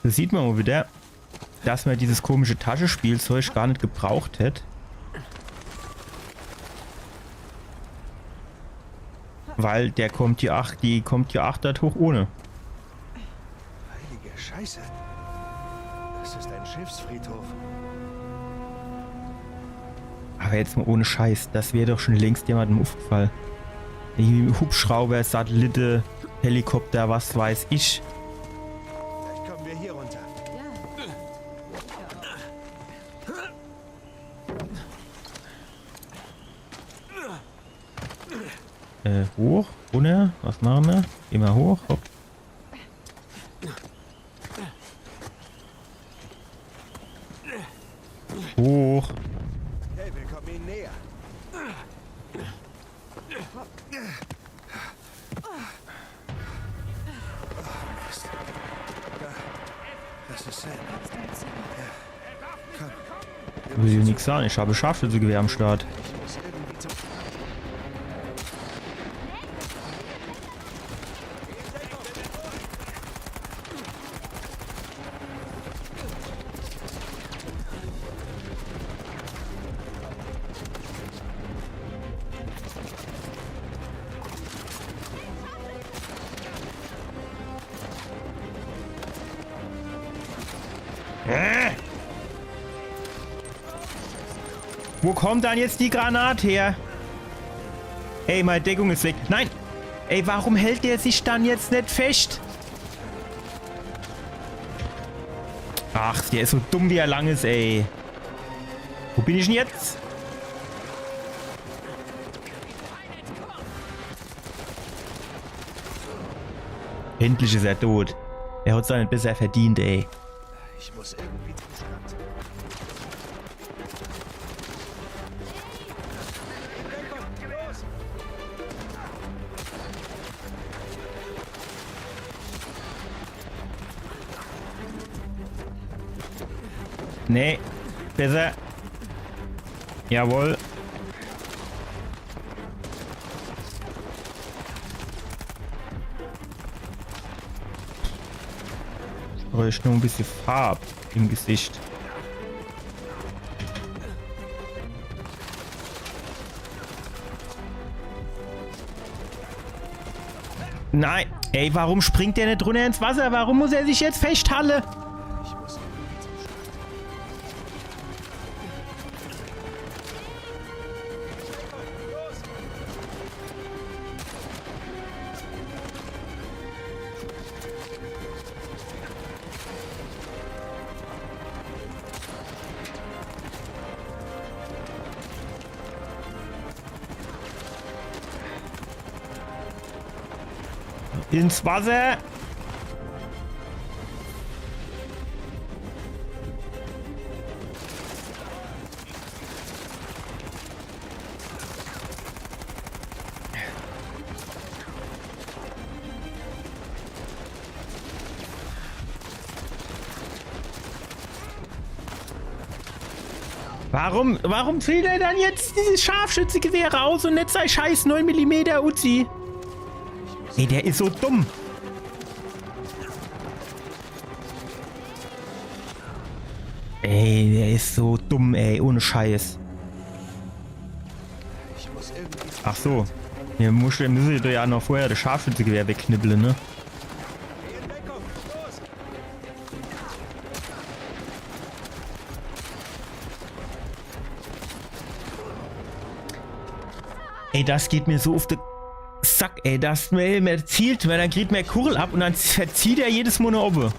Do sieht man mal wieder, dass mer dieses komische Taschespielzeug gar net gebraucht hätt. Weil der kommt jo ach, die kommt jo ach dort hoch ohne. Heilige Scheiße. Das ist ein Schiffsfriedhof. Aber jetzt mal ohne Scheiß, das wär doch schon längst jemandem aufgefallen. Irgendwie Hubschrauber, Satellite, Helikopter, was weiß ich. Vielleicht kommen wir hier runter. Äh, hoch, runter, was machen wir? Immer hoch, hopp. Hoch. Okay, wir kommen ihnen näher. Das ist Sam. Will jo nix sagen, ich habe Scharfschützegewehr am Start. Äh? Wo kommt dann jetzt die Granat her? Ey, meine Deckung ist weg. Nein! Ey, warum hält der sich dann jetzt net fest? Ach, der ist so dumm, wie er lang ist, ey. Wo bin ich denn jetzt? Endlich ist er tot. Er hat's doch net besser verdient, ey. Ich muss irgendwie zum Strand. Nee, besser. Jawohl. Brauch ich nur e bissje Farb im Gesicht. Nein. Ey, warum springt der net runter ins Wasser? Warum muss er sich jetzt festhalle? Ins Wasser! Warum, warum zieht er dann jetzt dieses Scharfschützegewehr raus und net sei scheiß neun Millimeter Uzi? Ey, der is so dumm. Ey, der is so dumm, ey, ohne Scheiß. Ach so. Mir muss, mir müsse do ja noch vorher das Scharfschützegewehr wegknibbeln, ne? Ey, das geht mir so auf de Sack, ey. Das, mer, mer zielt, mer, dann kriegt mer Kugel ab und dann verzieht er jedes Mol no owwe.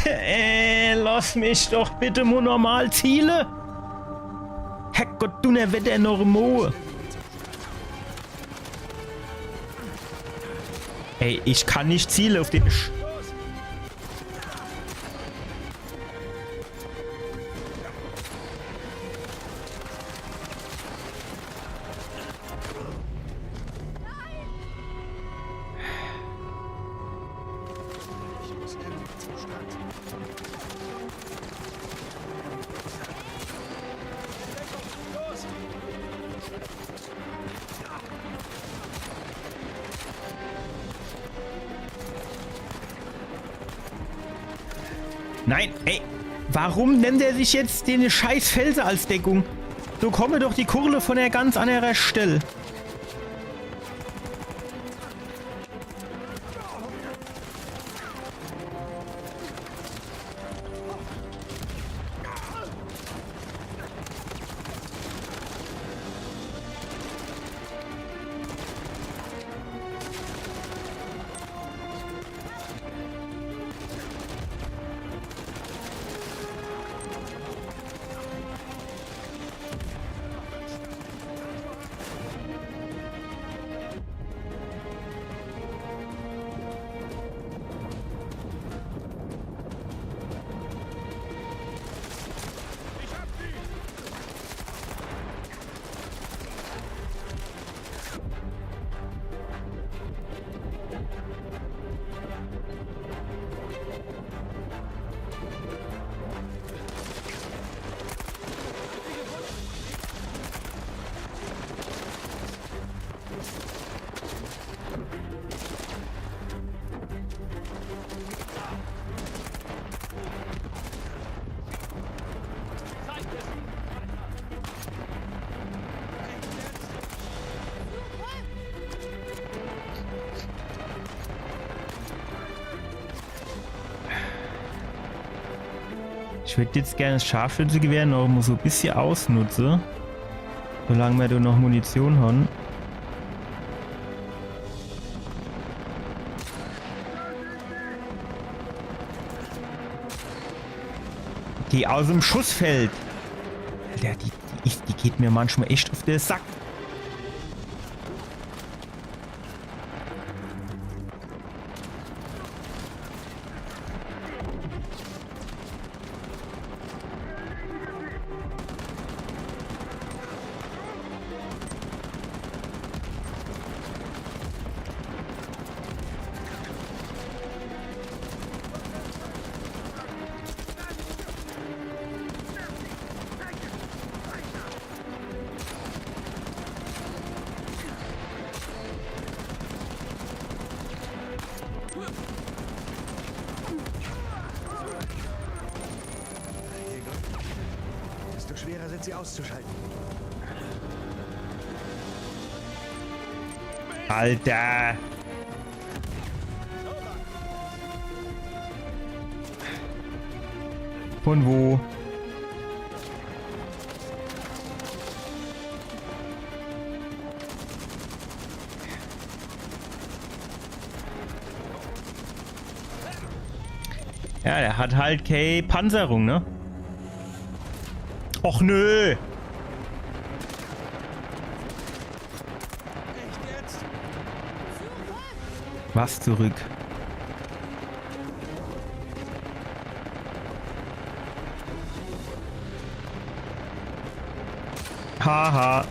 Äh, lass mich doch bitte mo normal ziele. Herrgott, Dunnerwetter noch mo. Ey, ich kann nicht ziele auf den Sch- Nein, ey, warum nimmt er sich jetzt den scheiß Felse als Deckung? So komme doch die Kurle von der ganz anderen Stelle. Ich würd jetzt gern das Scharfschützegewehr noch mo so e bissje ausnutze. Solang mer do noch Munition han. Geh aus dem Schussfeld. Alter, die, die, die geht mir manchmal echt auf de Sack. Desto schwerer sind sie auszuschalten. Alter. Von wo? Ja, der hat halt kee Panzerung, ne? Och nö! Was zurück? Haha.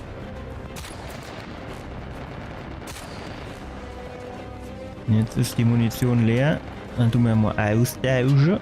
Jetzt is die Munition leer. Dann tun mer mo austausche.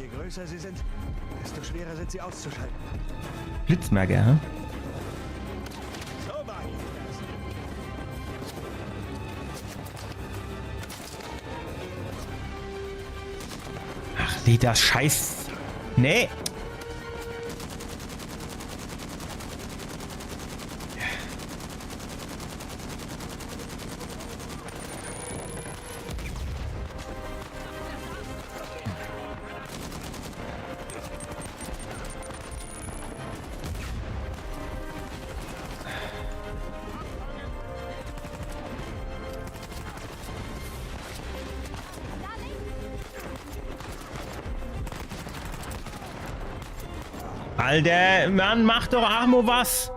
Je größer sie sind, desto schwerer sind sie auszuschalten. Blitzmerker, hä? So war das. Ach, Lee, das Scheiß. Nee. Alter, Mann, mach doch ach mo was.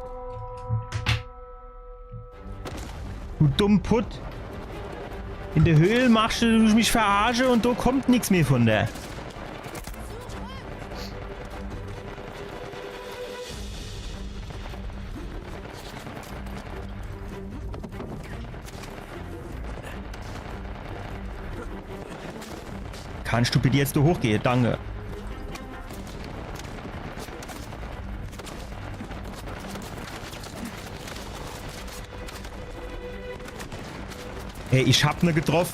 Du dumm Putt. In de Höhl machsch du mich verarsche un do kommt nix mehr von der. Kannsch du bitte jetzt do hochgehe? Danke. Ey, ich hab ne getroff.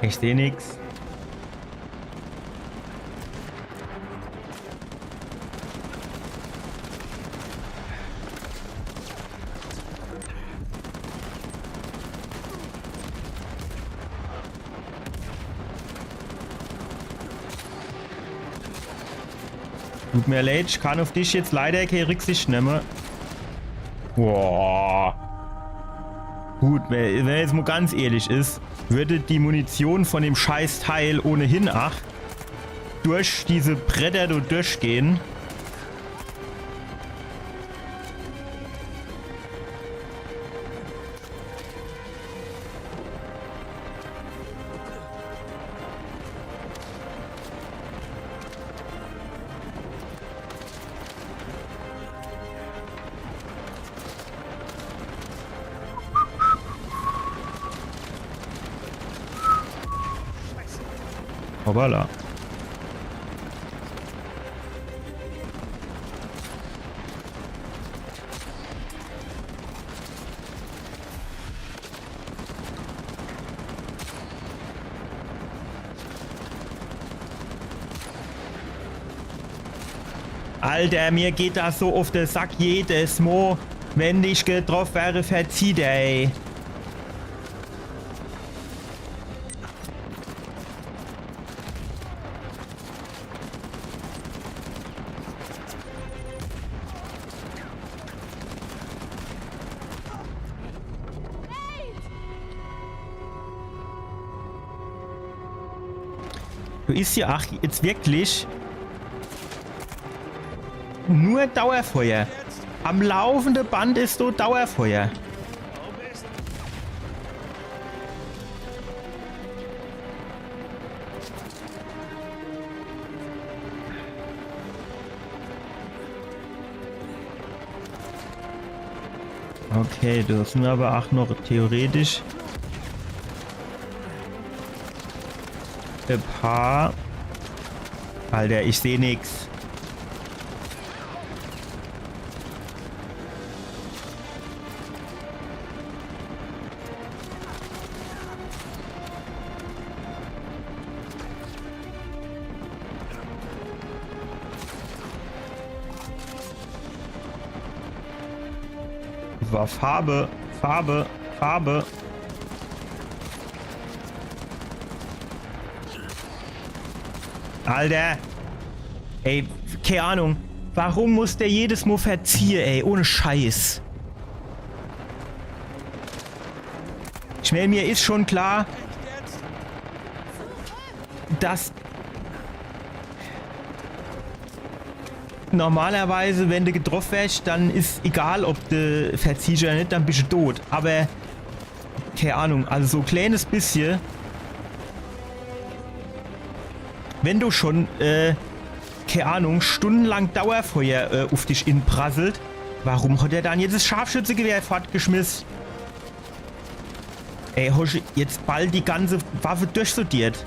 Ich seh nix. Tut mir leid, ich kann auf dich jetzt leider keine Rücksicht nehmen. Boah. Gut, wenn, wenn jetzt mal ganz ehrlich ist, würde die Munition von dem scheiß Teil ohnehin ach durch diese Bretter da durchgehen. Hoppala. Alter, mir geht das so auf de Sack jedes Mo, wenn ich getroff werde, verzieht, ey. Du is ja, ach, jetzt wirklich nur Dauerfeuer. Am laufende Band is so Dauerfeuer. Okay, do sin aber ach noch theoretisch e paar. Alter, ich seh nix. War Farbe, Farbe, Farbe. Alter. Ey, keine Ahnung. Warum muss der jedes Mo verziehe, ey? Ohne Scheiß. Ich mein, mir is schon klar, dass normalerweise, wenn de getroff wärsch, dann is egal, ob de verziehsch oder net, dann bisch de tot. Aber, keine Ahnung, also so e kleines bissje, wenn du schon, äh, keine Ahnung, stundenlang Dauerfeuer, äh, auf dich inprasselt, warum hat er dann jetzt das Scharfschützegewehr fortgeschmiss? Ey, hosch jetzt bald die ganze Waffe durchstudiert?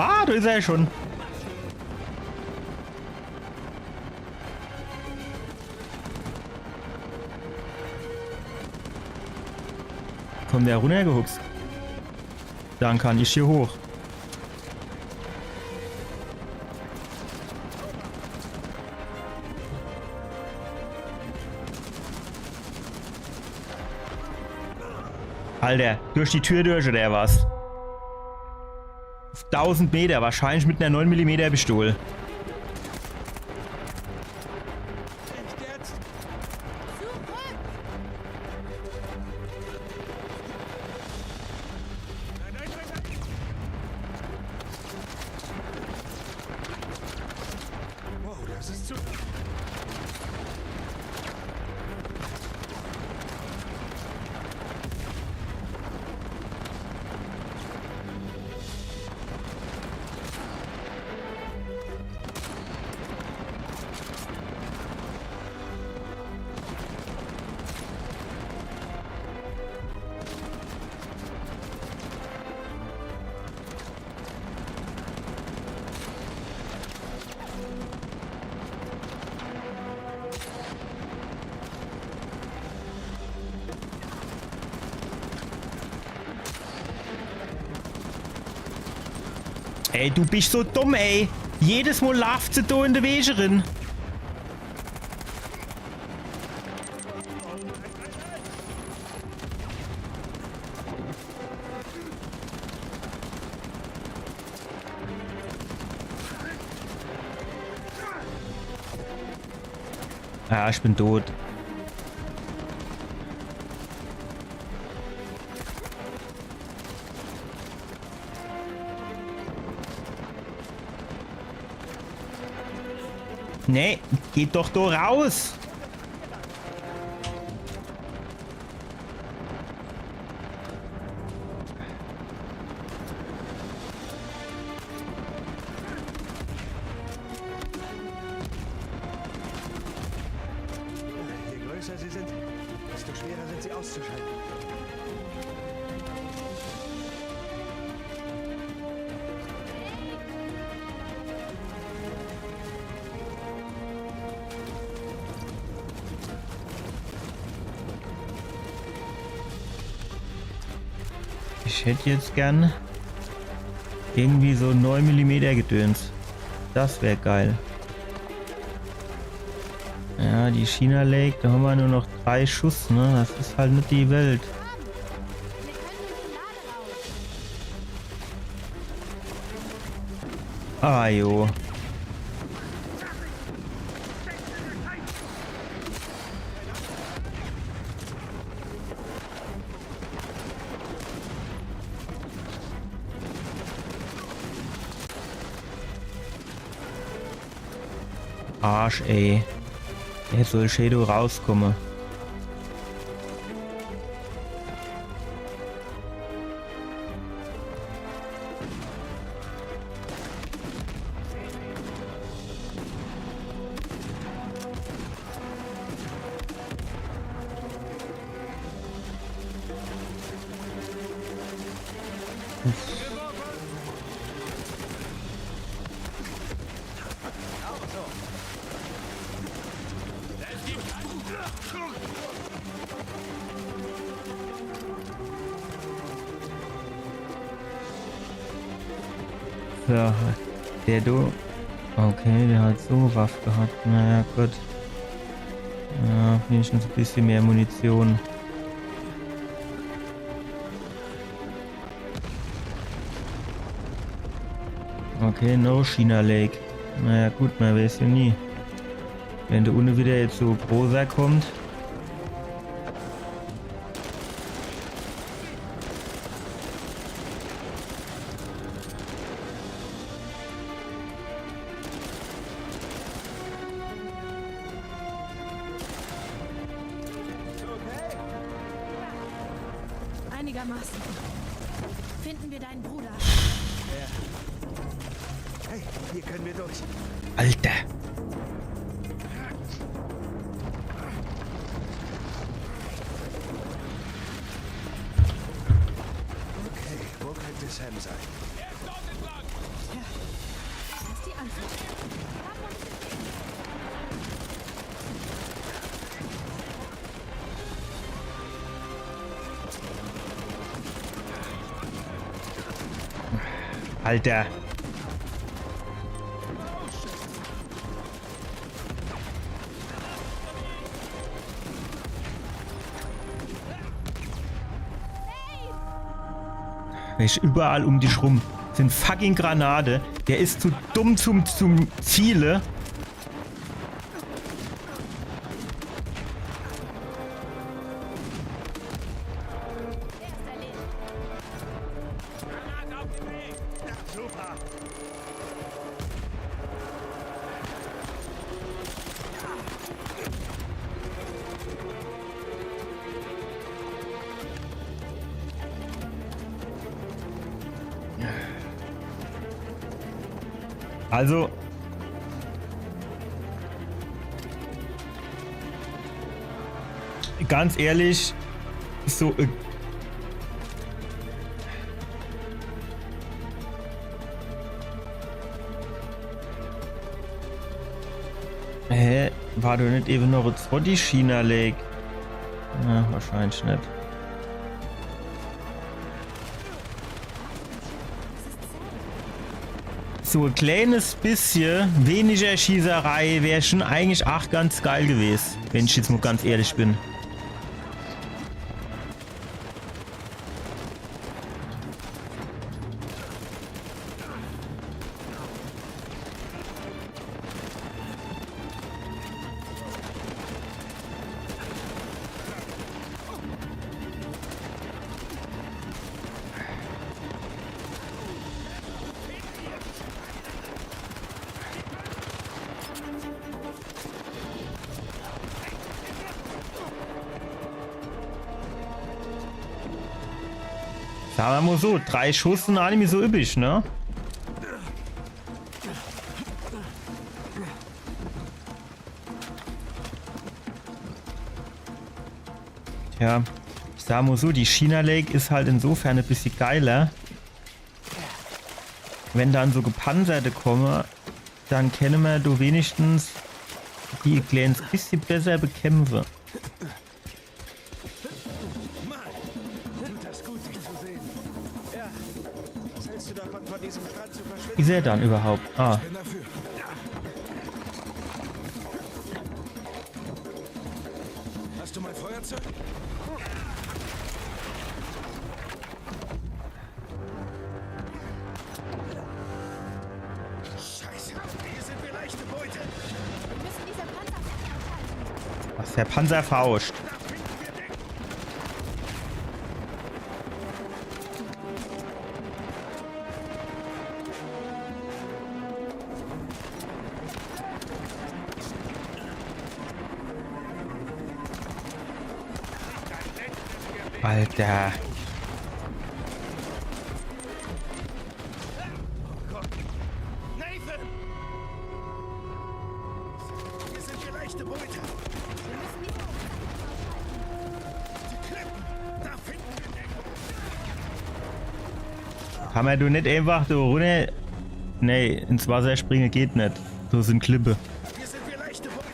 Ah, do is er schon. Kommt der runnergehupst. Dann kann ich hier hoch. Alter, durch die Tür durch oder was? Auf tausend Meter, wahrscheinlich mit einer neun Millimeter Pistole. Wow, das ist zu. Ey, du bist so dumm, ey. Jedes Mal laaft se do in de Weg rin. Ja, ich bin tot. Nee, geht doch do raus. Je größer sie sind, desto schwerer sind sie auszuschalten. Ich hätt jetzt gern irgendwie so neun Millimeter Gedöns. Das wär geil. Ja, die China Lake, da hammer nur noch drei Schuss, ne? Das is halt net die Welt. Ah, jo. Arsch, ey. Jetzt soll Shadow rauskomme. So, der do. Okay, der hat so e Waff gehat. Naja, gut. Ja, wenigstens e bissje mehr Munition. Okay, no China Lake. Naja, gut, mer weeß jo nie. Wenn do unne wieder jetzt so Großer kommt. Einigermaßen. Finden wir deinen Bruder. Hey, hier können wir durch. Alter. Okay, wo könnte Sam sein? Jetzt dort entlang! Alter. Mensch, überall um dich rum sind fucking Granate. Der is zu dumm zum, zum Ziele. Also, ganz ehrlich, so, äh, hä? War do net ewe noch e zwette China Lake? Na, wahrscheinlich net. So e kleines bissje weniger Schießerei wär schon eigentlich ach ganz geil gewes, wenn ich jetzt mo ganz ehrlich bin. Sa mer mo so, drei Schuss sin ach nimmi so üppig, ne? Tja, ich sa mo so, die China Lake is halt insofern e bissje geiler. Wenn dann so Gepanzerte komme, dann kenne mer do wenigstens die e kleines bissje besser bekämpfe. Mann, tut das gut, dich zu sehen. Ja, was hältst du davon, von diesem Strand zu verschwinden? Is er dann überhaupt? Ah. Ich bin dafür. Hast du mein Feuerzeug? Scheiße, hier sind wir leichte Beute. Wir müssen diese Panzerfaust ausschalten. Was für Panzerfaust? Alter. Nathan! Hier sind wir leichte Beute. Wir müssen die Panzerfaust ausschalten. Die Klippen! Da finden wir Deckung. Kann mer do net einfach do runner? Nee, ins Wasser springe geht net. Do sin Klippe. Hier sind wir leichte Beute.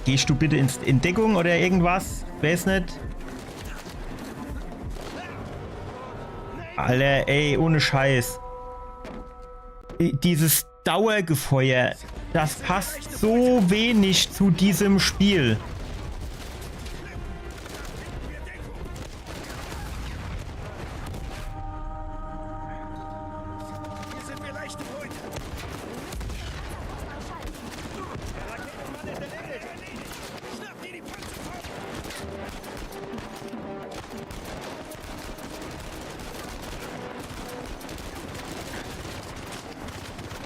Gehst du bitte ins, in Deckung oder irgendwas? Weiß net. Alter, ey, ohne Scheiß. Dieses Dauergefeuer, das passt so wenig zu diesem Spiel.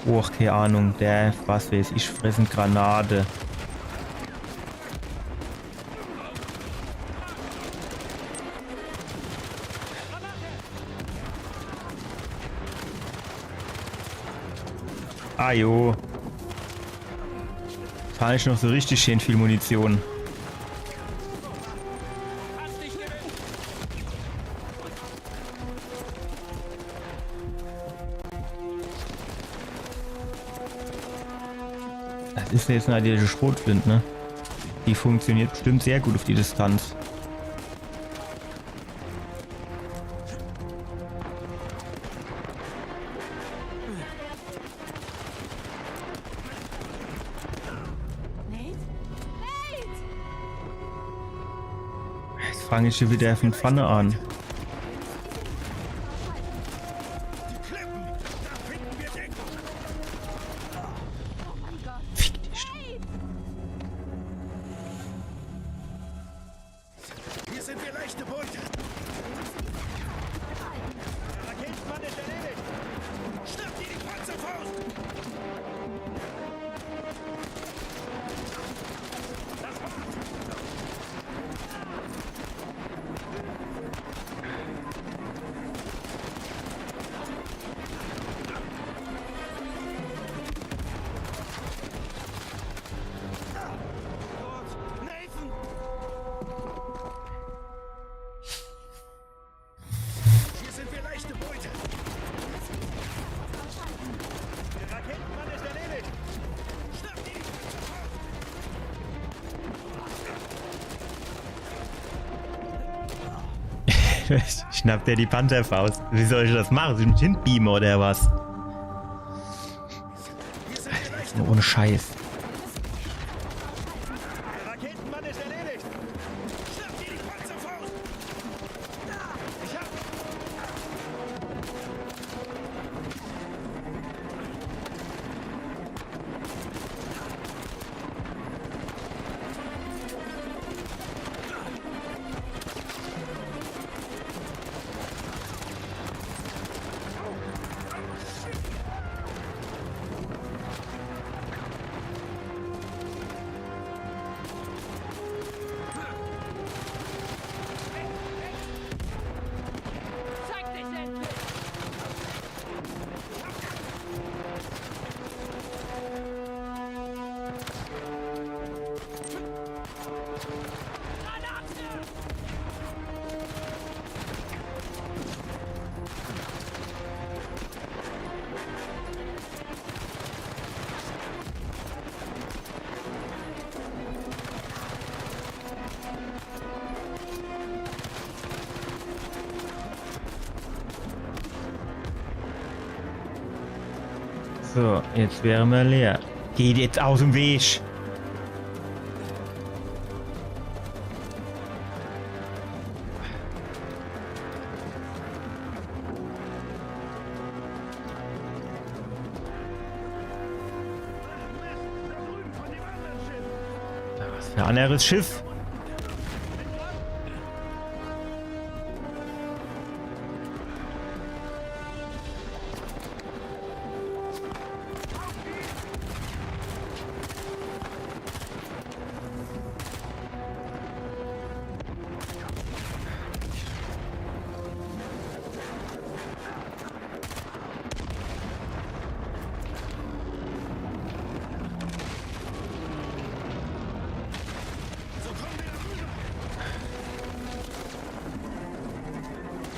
Och, kee Ahnung, der, was weiß ich, fressen Granate. Ah jo. Jetzt hab ich noch so richtig schön viel Munition. Das is jetzt natürlich e Schrotflint, ne? Die funktioniert bestimmt sehr gut auf die Distanz. Nate? Nate! Jetzt fang ich schon wieder von vorne an. Fick dich doch. Hier sind wir leichte Beute. Raketenmann ist erledigt. Schnapp dir die Panzerfaust! Nathan! Hier sind wir leichte Beute. Der Raketenmann ist erledigt. Schnapp dir die Schnapp dir die Panzerfaust. Wie soll ich das machen? Soll ich mich hinbeamen oder was? Ohne Scheiß. Der Raketenmann ist erledigt. Schnapp dir die Panzerfaust. Zeig dich endlich! So, jetzt wäre mer leer. Geht jetzt aus dem Weg. Was für ein anderes Schiff?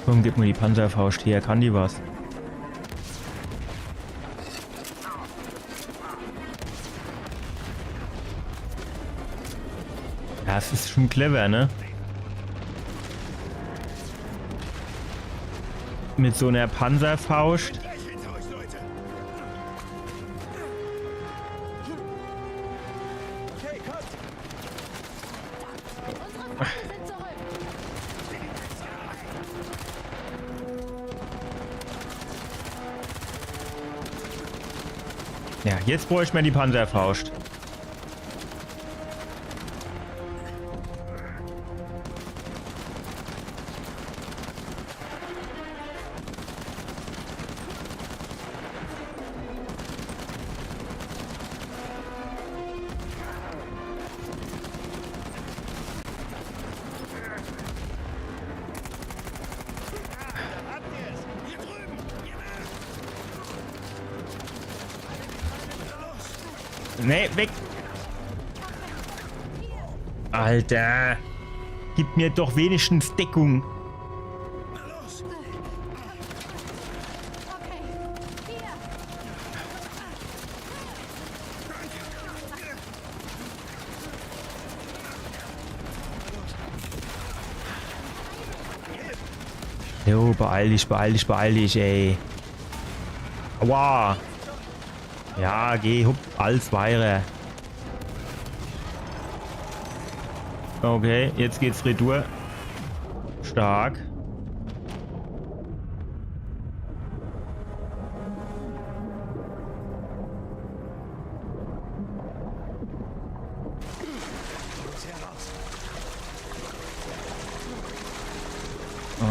Komm, gib mir die Panzerfaust her, kann die was? Das is schon clever, ne? Mit so ner Panzerfaust. Ja, jetzt bräucht mer die Panzerfaust. Nee, weg! Alter! Gib mir doch wenigstens Deckung. Okay, hier. Jo, beeil dich, beeil dich, beeil dich, ey. Aua. Ja, geh, hupp, alles weiter. Okay, jetzt geht's retour. Stark.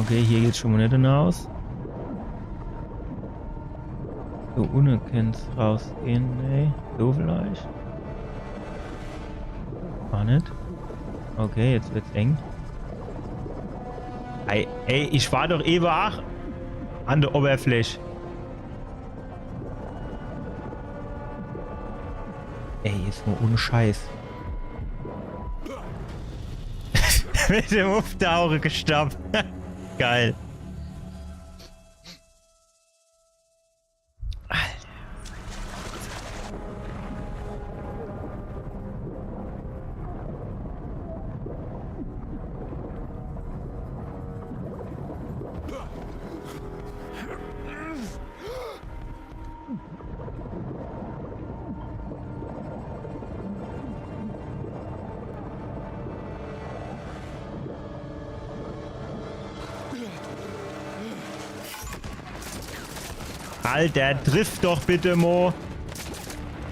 Okay, hier geht's schon mol net hinaus. So, unne kann's rausgehn, ne? So vielleicht? Gar net. Okay, jetzt wird's eng. Ey, ey, ich war doch ewe ach an der Oberfläch. Ey, jetzt mol ohne Scheiß. Mit dem Uftauche gestorb. Geil. Alter. Alter, triff doch bitte mo.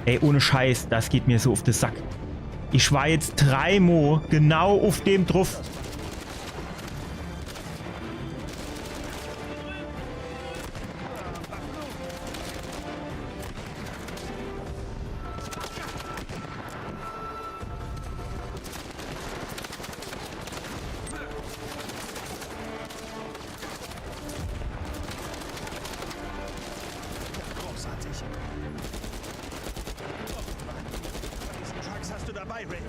Ey, ohne Scheiß, das geht mir so uff de Sack. Ich war jetzt drei mo genau uff dem druff. Großartig. Diesen Trucks hast du dabei, Rick.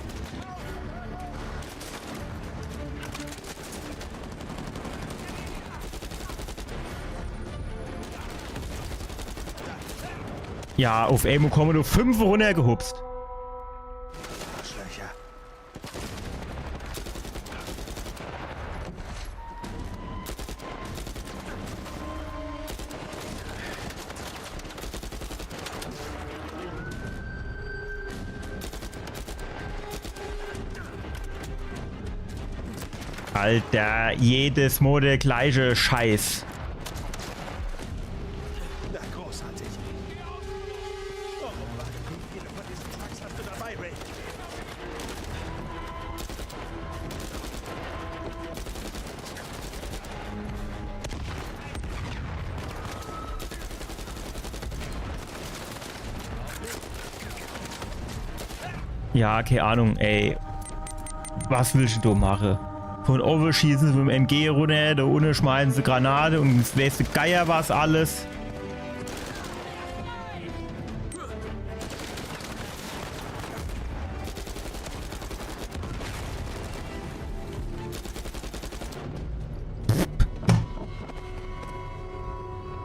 Ja, uff emol komme do fünf runnergehupst. Arschlöcher. Alter, jedes Mo de gleiche Scheiß. Na, großartig. Oh Mann, wie viele von diesen Trucks hast du dabei, Rick? Ja, kee Ahnung, ey. Was willscht du do mache? Von owwe schieße se mit dem M G runner, do unne schmeiße se Granate un weeß de Geier was alles.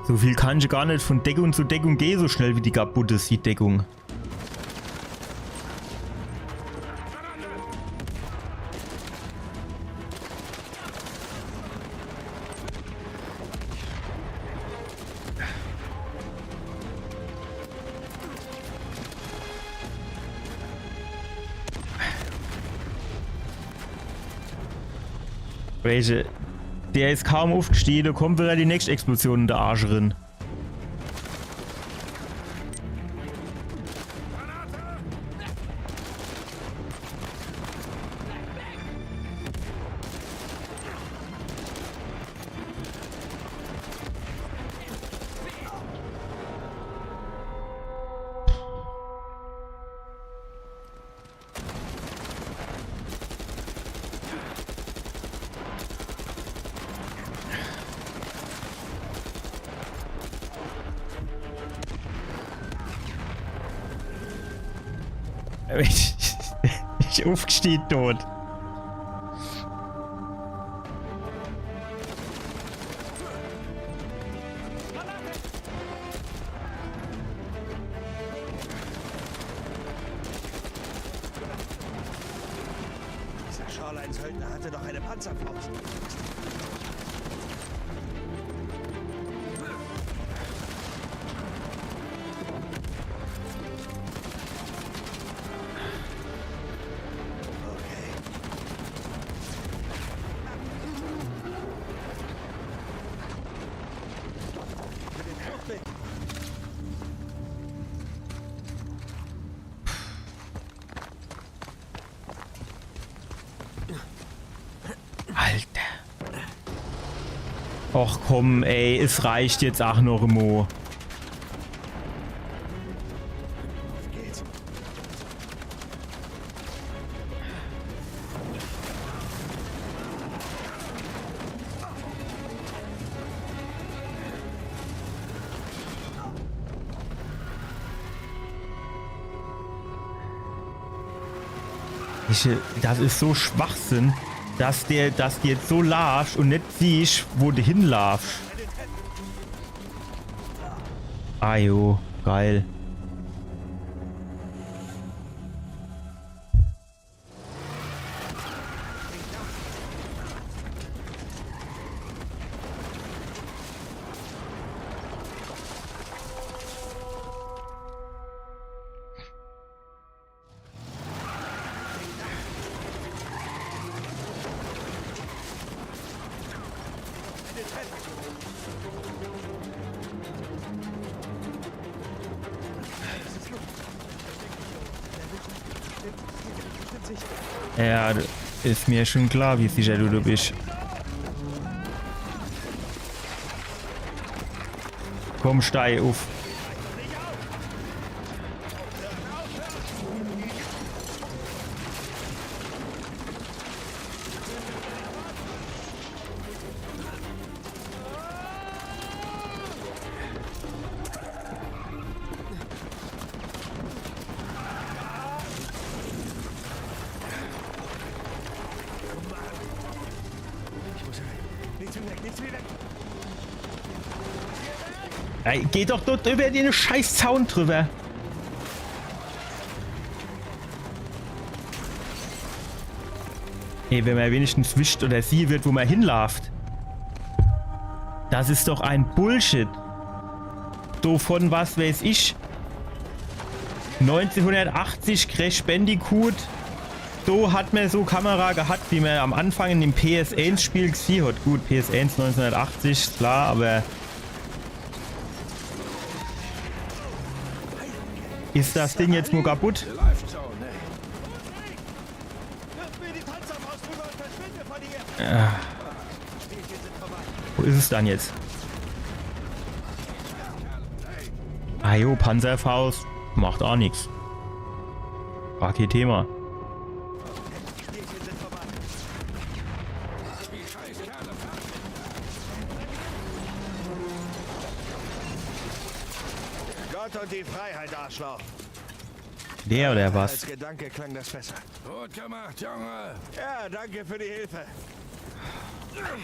So viel kann ich gar net von Deckung zu Deckung gehe, so schnell wie die kaputt is, die Deckung. Welche? Der is kaum uffgestiege, do kommt wieder die nächste Explosion in de Arsch rin. Ich, ich uffgestiege tot. Dieser Shoreline-Söldner hatte doch eine Panzerfaust. Och komm, ey, es reicht jetzt ach noch emol. Ich, das is so Schwachsinn, dass der, dass de jetzt so laafsch un net siehsch, wo de hinlaafsch. Ah jo, geil. Ja, is mir schon klar, wie sicher du, du bist. Komm, stei uff. Ey, geh doch dort über den scheiß Zaun drüber. Ey, wenn mer wenigstens wisst oder sieh wird, wo mer hinlaaft. Das is doch ein Bullshit. So von was weiß ich. Neunzehnhundertachtzig Crash Bandicoot. So hat mer so Kamera gehat, wie mer am Anfang in dem P S eins Spiel gesieh hat. Gut, P S eins neunzehnhundertachtzig, is klar, aber is das Ding jetzt nur kaputt? Läuft schon, ne? Wirf mir die Panzerfaust drüber und verschwinde von hier! Ja. Wo is es dann jetzt? Ah jo, Panzerfaust. Macht ach nix. War kee Thema. Gott und die Freiheit, Arschloch. Der oder was? Als Gedanke klang das besser. Gut gemacht, Junge. Ja, danke für die Hilfe.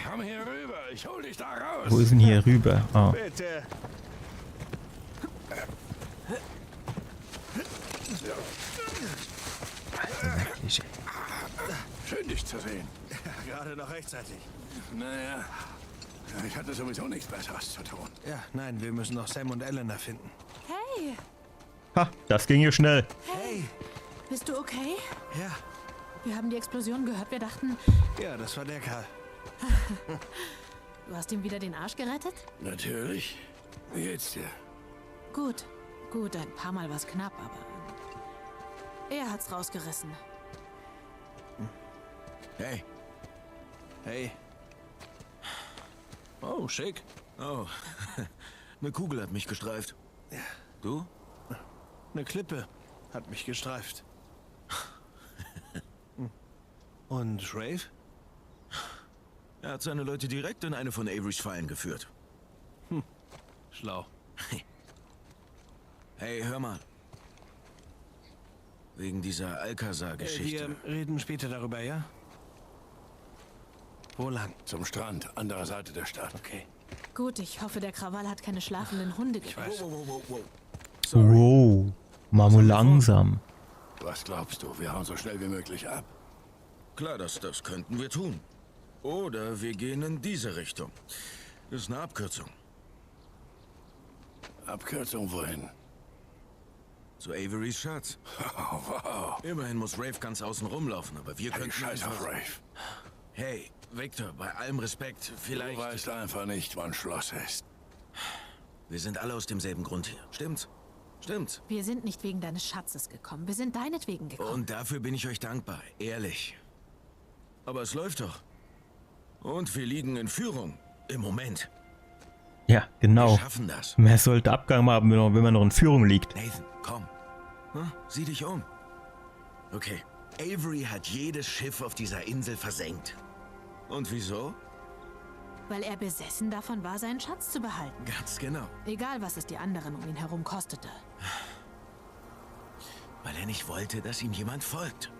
Komm hier rüber, ich hol dich da raus. Wo is denn hier rüber? Oh. Bitte. Alter, wirklich, ey. Schön, dich zu sehen. Gerade noch rechtzeitig. Naja, ich hatte sowieso nichts Besseres zu tun. Ja, nein, wir müssen noch Sam und Elena finden. Hey! Ha, das ging ja schnell. Hey! Bist du okay? Ja. Wir haben die Explosion gehört. Wir dachten, ja, das war der Kerl. Du hast ihm wieder den Arsch gerettet? Natürlich. Wie geht's dir? Gut, gut, ein paar Mal war's knapp, aber er hat's rausgerissen. Hey. Hey. Oh, schick. Oh. Eine Kugel hat mich gestreift. Du? Eine Klippe hat mich gestreift. Und Rafe? Er hat seine Leute direkt in eine von Averys Fallen geführt. Schlau. Hey, hör mal. Wegen dieser Alcazar-Geschichte. Äh, wir reden später darüber, ja? Wo lang? Zum Strand, andere Seite der Stadt. Okay. Gut, ich hoffe, der Krawall hat keine schlafenden Hunde geweckt. Ich weiß. Wow, wow, wow, wow. Wow, mach mo langsam. Was glaubst du? Wir hauen so schnell wie möglich ab. Klar, das, das könnten wir tun. Oder wir gehen in diese Richtung. Ist eine Abkürzung. Abkürzung wohin? Zu Averys Schatz. Wow. Immerhin muss Rafe ganz außen rumlaufen, aber wir könnten scheiß auf Rafe. Hey, Victor, bei allem Respekt, vielleicht. Du weißt einfach nicht, wann Schluss ist. Wir sind alle aus demselben Grund hier. Stimmt's? Stimmt's? Wir sind nicht wegen deines Schatzes gekommen. Wir sind deinetwegen gekommen. Und dafür bin ich euch dankbar, ehrlich. Aber es läuft doch. Und wir liegen in Führung. Im Moment. Ja, genau. Wir schaffen das. Mer sollt Abgang mache, wenn mer, wenn mer noch in Führung liegt. Nathan, komm. Hm? Sieh dich um. Okay. Avery hat jedes Schiff auf dieser Insel versenkt. Und wieso? Weil er besessen davon war, seinen Schatz zu behalten. Ganz genau. Egal, was es die anderen um ihn herum kostete. Weil er nicht wollte, dass ihm jemand folgt.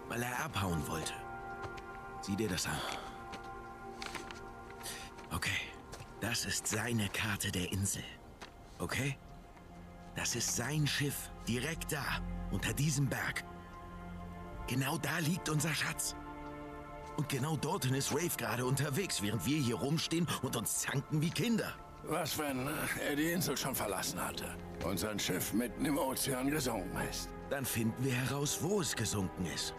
Weil er abhauen wollte. Sieh dir das an. Okay. Das ist seine Karte der Insel. Okay? Das ist sein Schiff. Direkt da. Unter diesem Berg. Genau da liegt unser Schatz. Und genau dorthin ist Rafe gerade unterwegs, während wir hier rumstehen und uns zanken wie Kinder. Was, wenn äh, er die Insel schon verlassen hatte und sein Schiff mitten im Ozean gesunken ist? Dann finden wir heraus, wo es gesunken ist.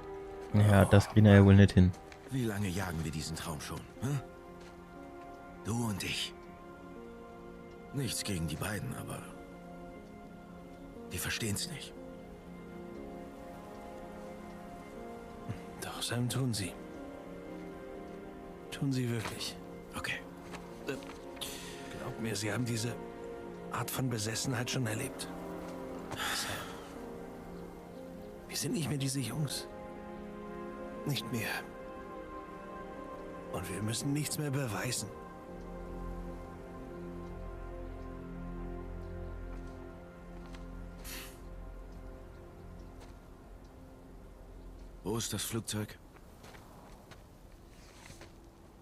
Ja, das kriegen mer ja wohl net hin. Wie lange jagen wir diesen Traum schon? Hm? Du und ich. Nichts gegen die beiden, aber die verstehen's nicht. Doch, Sam, tun sie. Tun sie wirklich. Okay. Glaub mir, sie haben diese Art von Besessenheit schon erlebt. Sam, wir sind nicht mehr diese Jungs. Nicht mehr. Und wir müssen nichts mehr beweisen. Wo ist das Flugzeug?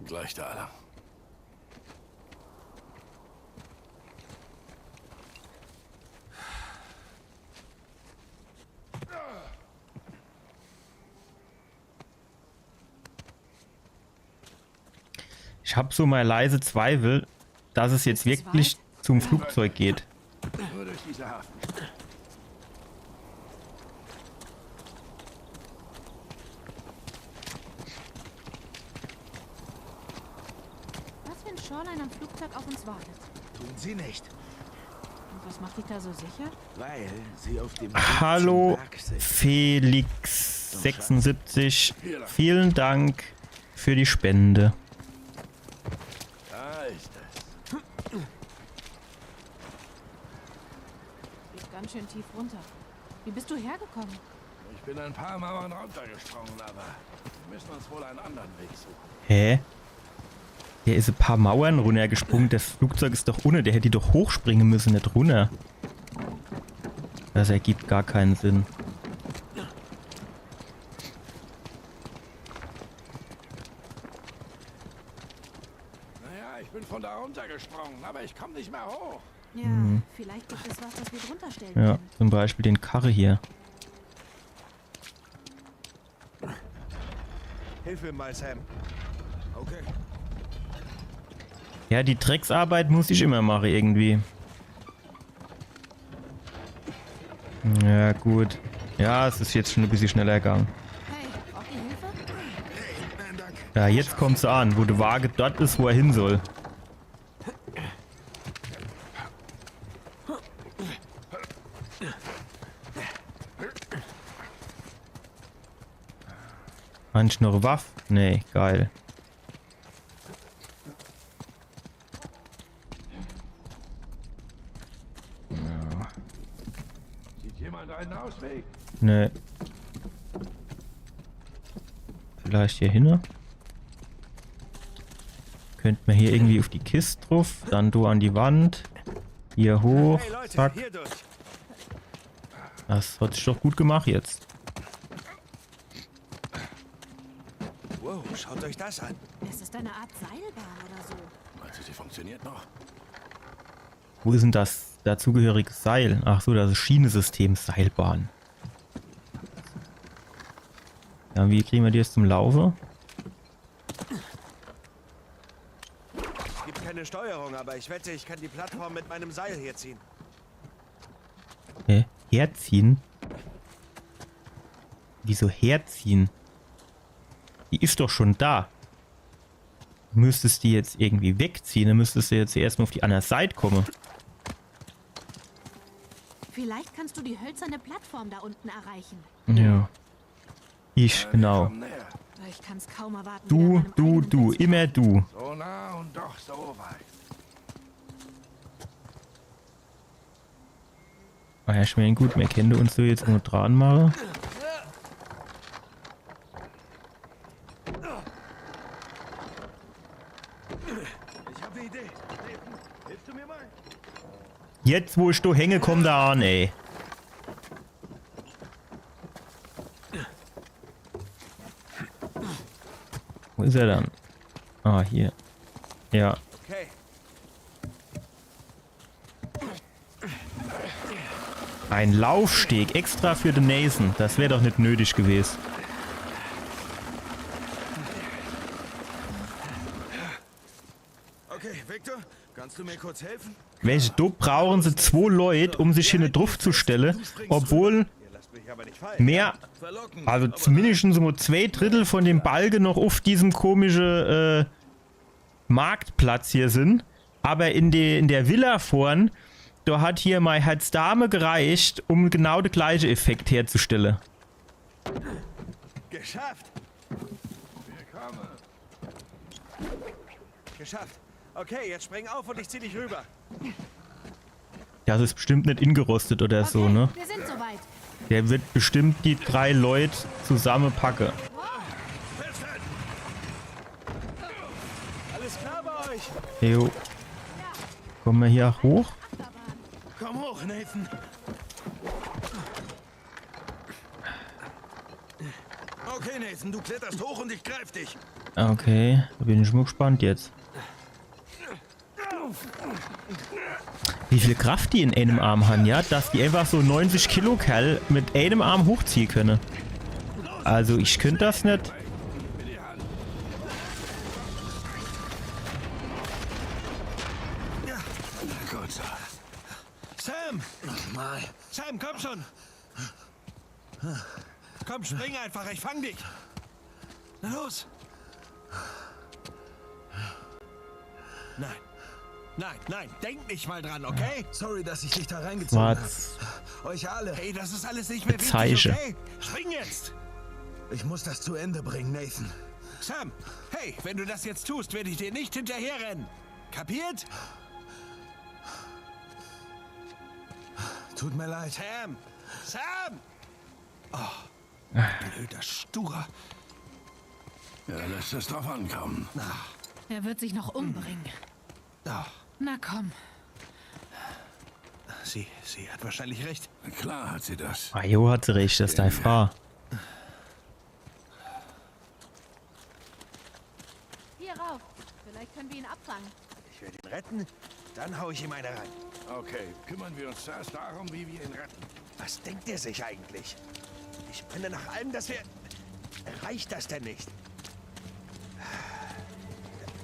Gleich da lang. Ich hab so mal leise Zweifel, dass es jetzt wirklich zum Flugzeug geht. Nur durch diese Hafen. Was, wenn Shoreline am Flugzeug auf uns wartet? Tun Sie nicht. Und was macht dich da so sicher? Weil sie auf dem Hallo, Berg sind. Felix sechsundsiebzig. Vielen Dank für die Spende. Da ist es. Geht ganz schön tief runter. Wie bist du hergekommen? Ich bin ein paar Mauern runtergesprungen, aber wir müssen uns wohl einen anderen Weg suchen. Hä? Der is e paar Mauern runnergesprungen. Das Flugzeug is doch unne. Der hätt doch hochspringen müssen, net runner. Das ergibt gar keinen Sinn. Naja, ich bin von da runtergesprungen, aber ich komme nicht mehr hoch. Ja, vielleicht gibt es was, das wir drunter stellen Ja, können. zum Beispiel den Karre hier. Hilf ihm mal, Sam. Okay. Ja, die Drecksarbeit muss ich immer mache irgendwie. Ja, gut. Ja, es is jetzt schon e bissje schneller gegangen. Hey, braucht ihr Hilfe? Ja, jetzt kommt's an, wo de Wage dort is, wo er hin soll. Hann ich noch e Waff? Nee, geil. Sieht jemand einen Ausweg? Nee. Vielleicht hier hinne? Könnt mer hier irgendwie uff die Kist druff, dann do an die Wand. Hier hoch, Hey Leute, zack. Hier durch. Das hat sich doch gut gemacht jetzt. Wow, schaut euch das an. Es ist eine Art Seilbahn oder so. Meinst du, sie funktioniert noch? Wo is denn das dazugehörige Seil? Ach so, das is Schienesystem, Seilbahn. Ja, wie kriegen wir die jetzt zum Laufe? Es gibt keine Steuerung, aber ich wette, ich kann die Plattform mit meinem Seil hier ziehen. Hä? Herziehen? Wieso herziehen? Die is doch schon da. Du müsstest die jetzt irgendwie wegziehen, dann müsstest du jetzt erstmal auf die andere Seite kommen. Vielleicht kannst du die hölzerne Plattform da unten erreichen. Ja. Ich, genau. Komm näher. Ich kann's kaum erwarten. Du, du, du, immer du. So nah und doch so weit. Ah ja, ich mein, gut, mer kenne uns so jetzt nur dran mache. Ich hab eine Idee. Hilfst du mir mal? Jetzt, wo ich do hänge, komm do an, ey. Wo is er dann? Ah, hier. Ja. Okay. Ein Laufsteg extra für den Nathan. Das wär doch net nötig gewesen. Okay, Victor, kannst du mir kurz helfen? Welche, do brauchen se zwo Leut, um sich hinne druff zu stelle, obwohl mehr, also zumindest so zwei Drittel von dem Balge noch uff diesem komische äh, Marktplatz hier sin. Aber in, de, in der Villa vorn, do hat hier mei Herzdame gereicht, um genau de gleiche Effekt herzustelle. Geschafft! Willkommen! Geschafft. Okay, jetzt spring auf und ich zieh dich rüber. Das is bestimmt net ingerostet oder so, ne? Wir sind soweit. Der wird bestimmt die drei Leut zusammepacke. Alles klar bei euch? Jo. Komme mer hier hoch? Komm hoch, Nathan. Okay, Nathan, du kletterst hoch und ich greif dich. Okay, do bin ich mol gespannt jetzt. Wie viel Kraft die in einem Arm han, ja? Dass die einfach so neunzig Kilo Kerl mit einem Arm hochziehe könne. Also ich könnt das net. Sam! Sam, komm schon! Komm, spring einfach, ich fang dich! Na los! Nein. Nein, nein, denk nicht mal dran, okay? Sorry, dass ich dich da reingezogen hab. Euch alle. Hey, das ist alles nicht mehr wichtig, okay? Spring jetzt! Ich muss das zu Ende bringen, Nathan. Sam, hey, wenn du das jetzt tust, werde ich dir nicht hinterherrennen. Kapiert? Tut mir leid. Sam! Sam! Oh, blöder Sturer. Er lässt es drauf ankommen. Er wird sich noch umbringen. Oh. Na komm. Sie, sie hat wahrscheinlich recht. Klar hat sie das. Ah jo, hat se recht, das is dei Frau. Hier rauf. Vielleicht können wir ihn abfangen. Ich werde ihn retten, dann hau ich ihm eine rein. Okay, kümmern wir uns zuerst darum, wie wir ihn retten. Was denkt er sich eigentlich? Ich meine, nach allem, dass wir... Reicht das denn nicht?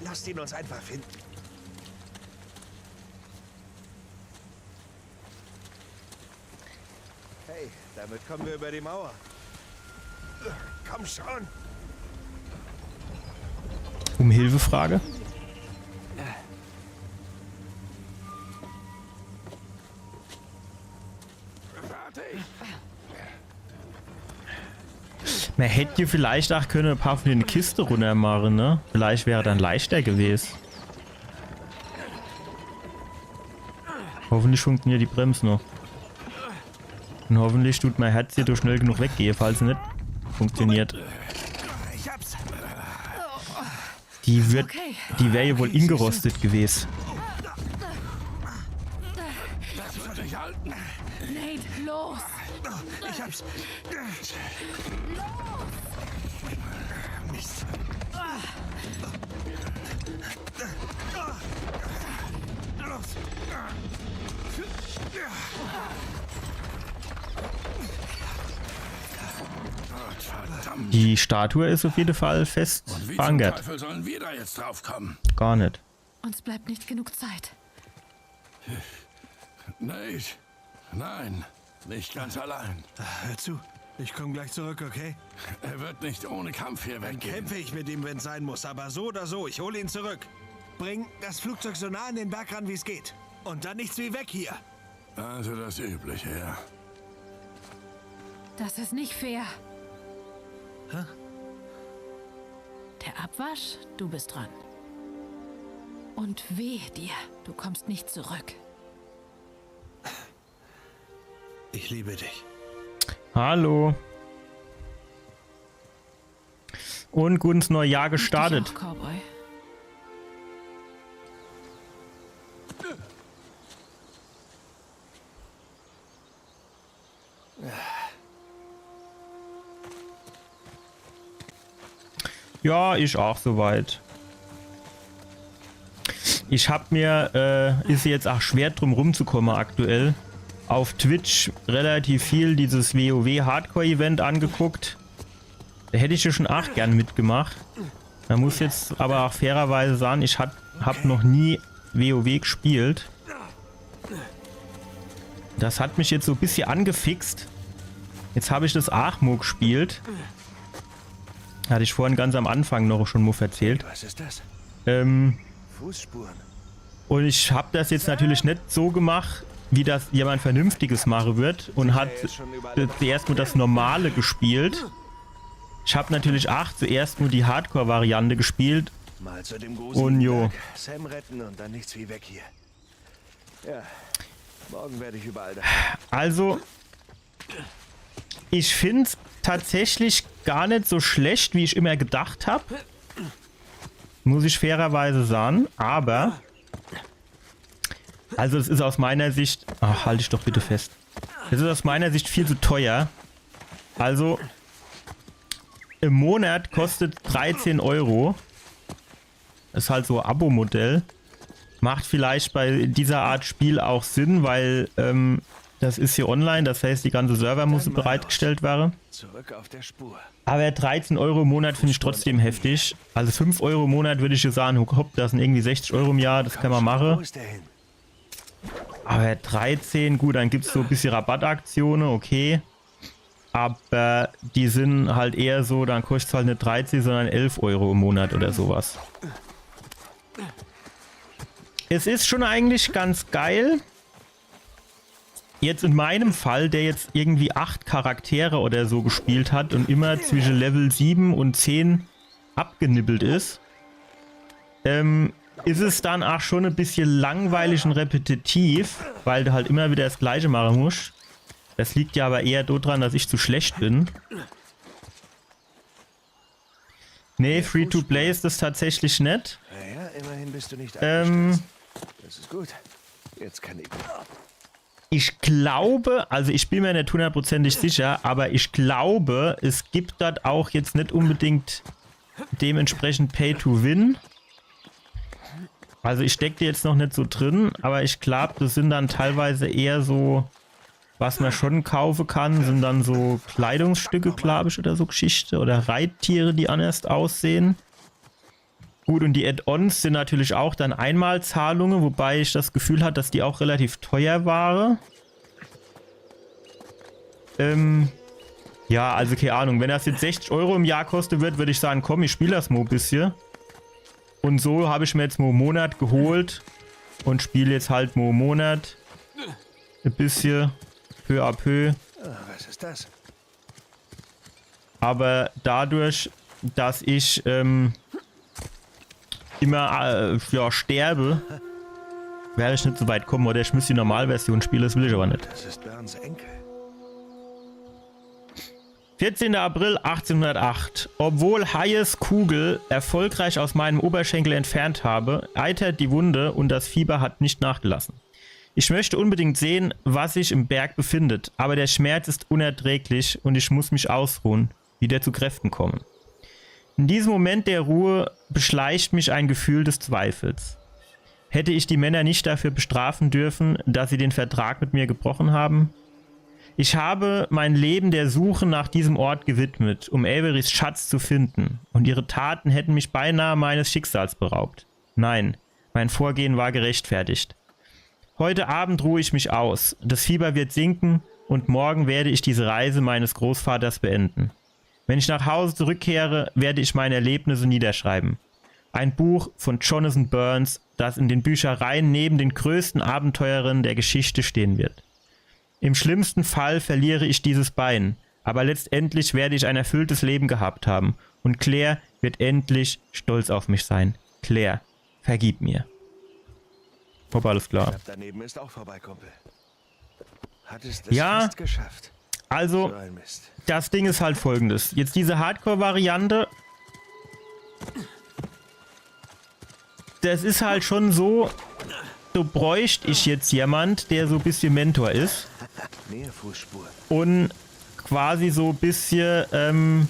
Lasst ihn uns einfach finden. Hey, damit kommen wir über die Mauer. Komm schon. Um Hilfe frage? Mer hätt jo vielleicht ach könne e paar von de Kiste runnermache, ne? Vielleicht wär dann leichter gewes. Hoffentlich funktioniert die Brems noch. Und hoffentlich tut mei Herz hier durch schnell genug weggehe, falls se net funktioniert. Ich hab's. Die wird, die wär jo wohl ingerostet gewes. Das wird nicht halten. Nate, los! Ich hab's. Los! Mist. Los. Gott verdammt. Die Statue is auf jede Fall fest Wie zum verankert. Teufel sollen wir da jetzt drauf kommen? Gar net. Uns bleibt nicht genug Zeit. Nate, nein, nicht ganz allein. Hör zu, ich komm gleich zurück, okay? Er wird nicht ohne Kampf hier Dann weggehen. kämpfe ich mit ihm, wenn's sein muss, aber so oder so, ich hole ihn zurück. Bring das Flugzeug so nah an den Berg ran, wie es geht. Und dann nichts wie weg hier. Also das Übliche, ja. Das ist nicht fair. Hä? Der Abwasch, du bist dran. Und wehe dir, du kommst nicht zurück. Ich liebe dich. Hallo. Und gut ins neue Jahr gestartet. Dich auch, Cowboy. Ja, ich auch soweit. Ich hab mir, äh, is jetzt auch schwer drum rumzukommen aktuell, auf Twitch relativ viel dieses WoW Hardcore Event angeguckt. Da hätt ich ja schon auch gern mitgemacht. Man muss jetzt aber auch fairerweise sagen, ich hat, hab noch nie WoW gespielt. Das hat mich jetzt so ein bisschen angefixt. Jetzt habe ich das Archmo gespielt. Hatte ich vorhin ganz am Anfang noch schon mal erzählt. Was ist das? Ähm, Fußspuren. und ich habe das jetzt natürlich nicht so gemacht, wie das jemand Vernünftiges machen wird. Und hat zuerst nur das Normale gespielt. Ich habe natürlich auch zuerst nur die Hardcore-Variante gespielt. Mal zu dem Und jo. Sam retten und dann nichts wie weg hier. Ja, morgen werde ich überall da. Also, ich find's tatsächlich gar nicht so schlecht, wie ich immer gedacht hab. Muss ich fairerweise sagen, aber. Also, es ist aus meiner Sicht. Ach, halt dich doch bitte fest. Es ist aus meiner Sicht viel zu teuer. Also, im Monat kostet dreizehn Euro. Ist halt so ein Abo-Modell. Macht vielleicht bei dieser Art Spiel auch Sinn, weil ähm, das ist hier online, das heißt, die ganze Server muss bereitgestellt werden. Zurück auf der Spur. Aber dreizehn Euro im Monat finde ich trotzdem heftig. Also fünf Euro im Monat würde ich ja sagen, hopp, das sind irgendwie sechzig Euro im Jahr, das kann man Wo machen. Ist der hin? Aber dreizehn, gut, dann gibt's so ein bisschen Rabattaktionen, okay. Aber die sind halt eher so, dann kostet's halt nicht dreizehn, sondern elf Euro im Monat oder sowas. Es ist schon eigentlich ganz geil. Jetzt in meinem Fall, der jetzt irgendwie acht Charaktere oder so gespielt hat und immer zwischen Level sieben und zehn abgenibbelt ist, ähm, ist es dann auch schon ein bisschen langweilig und repetitiv, weil du halt immer wieder das Gleiche machen musst. Das liegt ja aber eher daran, dass ich zu schlecht bin. Nee, Free to Play ist das tatsächlich nicht. Naja, immerhin bist du nicht Ähm, abgestürzt. Das ist gut. Jetzt kann ich. Ich glaube, also ich bin mir nicht hundertprozentig sicher, aber ich glaube, es gibt dort auch jetzt nicht unbedingt dementsprechend Pay to Win. Also ich steck da jetzt noch nicht so drin, aber ich glaube, das sind dann teilweise eher so, was man schon kaufen kann, sind dann so Kleidungsstücke, glaube ich, oder so Geschichte oder Reittiere, die anders aussehen. Gut, und die Add-ons sind natürlich auch dann Einmalzahlungen, wobei ich das Gefühl hatte, dass die auch relativ teuer waren. Ähm, ja, also keine Ahnung, wenn das jetzt sechzig Euro im Jahr kosten wird, würde ich sagen, komm, ich spiele das mal ein bisschen. Und so habe ich mir jetzt mal einen Monat geholt und spiele jetzt halt mal einen Monat ein bisschen peu à peu. Ah, was ist das? Aber dadurch, dass ich ähm, immer äh, ja, sterbe, werde ich nicht so weit kommen. Oder ich müsste die Normalversion spielen, das will ich aber nicht. Das ist Burns Enkel. vierzehnter April achtzehnhundertacht. Obwohl Hayes Kugel erfolgreich aus meinem Oberschenkel entfernt habe, eitert die Wunde und das Fieber hat nicht nachgelassen. Ich möchte unbedingt sehen, was sich im Berg befindet, aber der Schmerz ist unerträglich und ich muss mich ausruhen, wieder zu Kräften kommen. In diesem Moment der Ruhe beschleicht mich ein Gefühl des Zweifels. Hätte ich die Männer nicht dafür bestrafen dürfen, dass sie den Vertrag mit mir gebrochen haben? Ich habe mein Leben der Suche nach diesem Ort gewidmet, um Averys Schatz zu finden, und ihre Taten hätten mich beinahe meines Schicksals beraubt. Nein, mein Vorgehen war gerechtfertigt. Heute Abend ruhe ich mich aus, das Fieber wird sinken und morgen werde ich diese Reise meines Großvaters beenden. Wenn ich nach Hause zurückkehre, werde ich meine Erlebnisse niederschreiben. Ein Buch von Jonathan Burns, das in den Büchereien neben den größten Abenteuerinnen der Geschichte stehen wird. Im schlimmsten Fall verliere ich dieses Bein, aber letztendlich werde ich ein erfülltes Leben gehabt haben und Claire wird endlich stolz auf mich sein. Claire, vergib mir. Hopp, alles klar. Knapp daneben ist auch vorbei, Kumpel. Hattest es Ja. Fast geschafft. Also, So ein Mist. das Ding ist halt folgendes. Jetzt diese Hardcore-Variante. Das ist halt schon so, du bräucht ich jetzt jemand, der so ein bisschen Mentor ist Mehr Fußspuren. und quasi so ein bisschen, ähm,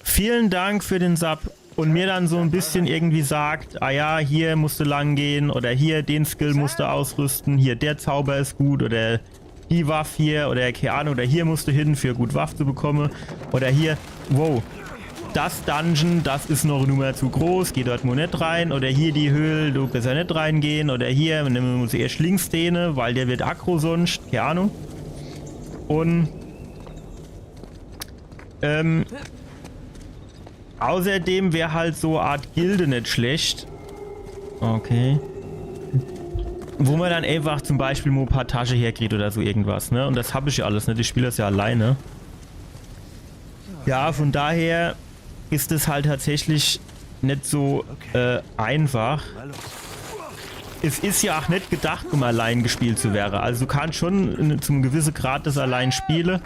vielen Dank für den Sub und mir dann so ein bisschen irgendwie sagt, ah ja, hier musst du lang gehen oder hier den Skill musst du ausrüsten, hier der Zauber ist gut oder die Waffe hier oder keine Ahnung, oder hier musst du hin, für gut Waffe zu bekommen oder hier, wow, das Dungeon, das ist noch eine Nummer zu groß, geh dort mal nicht rein oder hier die Höhle, du besser nicht reingehen oder hier, nimm uns erst links den, weil der wird aggro sonst, keine Ahnung. Und ähm, außerdem wäre halt so eine Art Gilde nicht schlecht. Okay. Wo man dann einfach zum Beispiel mal ein paar Tasche herkriegt oder so irgendwas, ne? Und das hab ich ja alles, ne? Ich spiele das ja alleine. Ja, von daher ist es halt tatsächlich nicht so äh, einfach. Es ist ja auch nicht gedacht, um allein gespielt zu werden. Also du kannst schon in, zum gewissen Grad das allein spielen,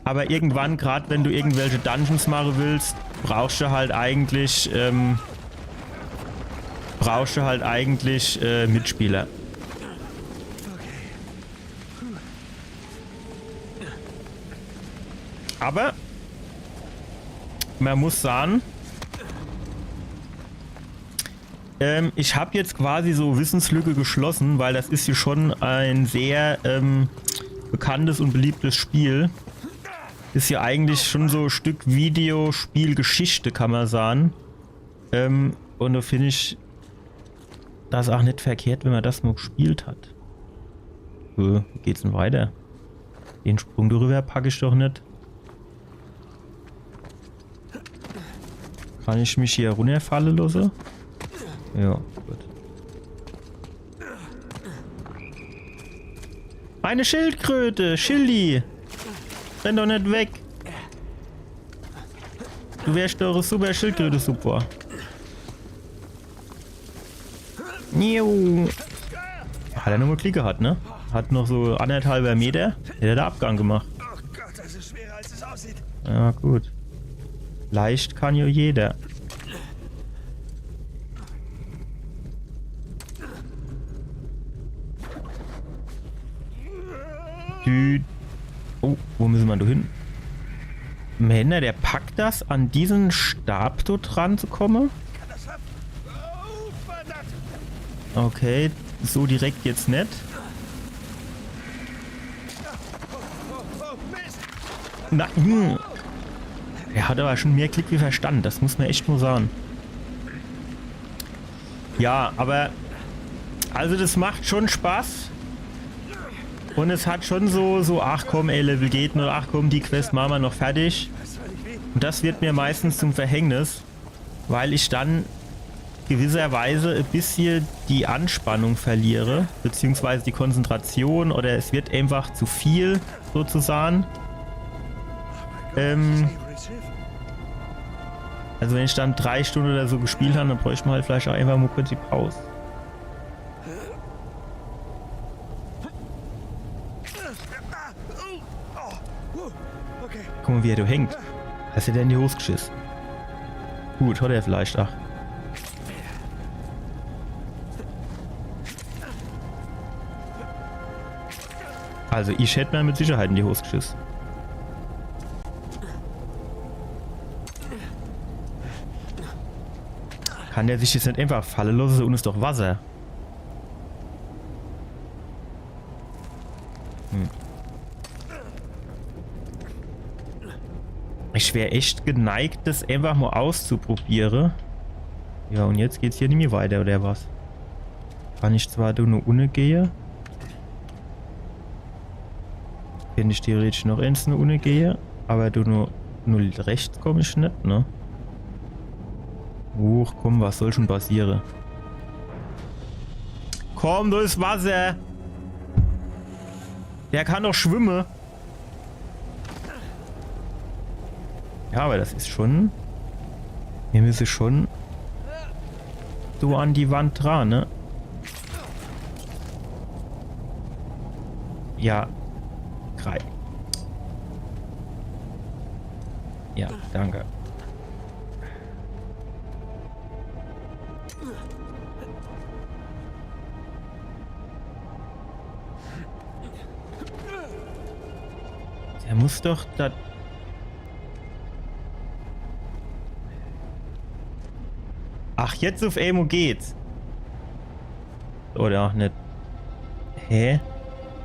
aber irgendwann, grad wenn du irgendwelche Dungeons machen willst, brauchst du halt eigentlich, ähm, brauchst du halt eigentlich äh, Mitspieler. Aber man muss sagen, ähm, ich habe jetzt quasi so Wissenslücke geschlossen, weil das ist hier schon ein sehr ähm, bekanntes und beliebtes Spiel. Ist ja eigentlich schon so ein Stück Videospielgeschichte, kann man sagen. Ähm, und da finde ich das auch nicht verkehrt, wenn man das mal gespielt hat. Äh, wie geht's denn weiter? Den Sprung darüber packe ich doch nicht. Kann ich mich hier runterfallen lassen? Ja, gut. Eine Schildkröte, Schildi. Renn doch nicht weg. Du wärst doch super Schildkröte, super. Niu. Hat er nur Glück gehabt, ne? Hat noch so anderthalber Meter. Hätte er den Abgang gemacht. Oh Gott, das ist schwerer, als es aussieht. Ja, gut. Leicht kann ja jeder. Dü. Oh, wo müssen wir da hin? Männer, der packt das, an diesen Stab dort dran zu kommen? Kann das schaffen? Oh, verdammt. Okay, so direkt jetzt nicht. Oh, Mist. Na, hm. Er hat aber schon mehr Glück wie Verstand, das muss man echt nur sagen. Ja, aber also das macht schon Spaß. Und es hat schon so, so, ach komm, ey, Level geht noch, ach komm, die Quest machen wir noch fertig. Das soll nicht weh. Und das wird mir meistens zum Verhängnis, weil ich dann gewisserweise ein bisschen die Anspannung verliere, beziehungsweise die Konzentration oder es wird einfach zu viel sozusagen. Ähm, also wenn ich dann drei Stunden oder so gespielt habe, dann bräuchte man halt vielleicht auch einfach mal kurz die Pause. Oh, okay. Guck mal, wie er da hängt. Hast du denn in die Hose geschissen? Gut, hat er vielleicht. Ach. Also, ich hätte mir mit Sicherheit in die Hose geschissen. Kann der sich jetzt nicht einfach fallen lassen? Da unten ist doch Wasser. Hm. Ich wär echt geneigt, das einfach mal auszuprobieren. Ja, und jetzt geht's hier nicht mehr weiter, oder was? Kann ich zwar da nur unne gehe. Wenn ich theoretisch noch eins nur unne gehe, aber da nur, nur rechts komm ich nicht, ne? Huch, komm, was soll schon passieren? Komm, da ist Wasser! Der kann doch schwimmen! Ja, Aber das is schon. Mir müsse schon so an die Wand dran, ne? Ja. Drei. Ja, danke. Er muss doch da. Ach, jetzt uff emol geht's. Oder ach net. Hä?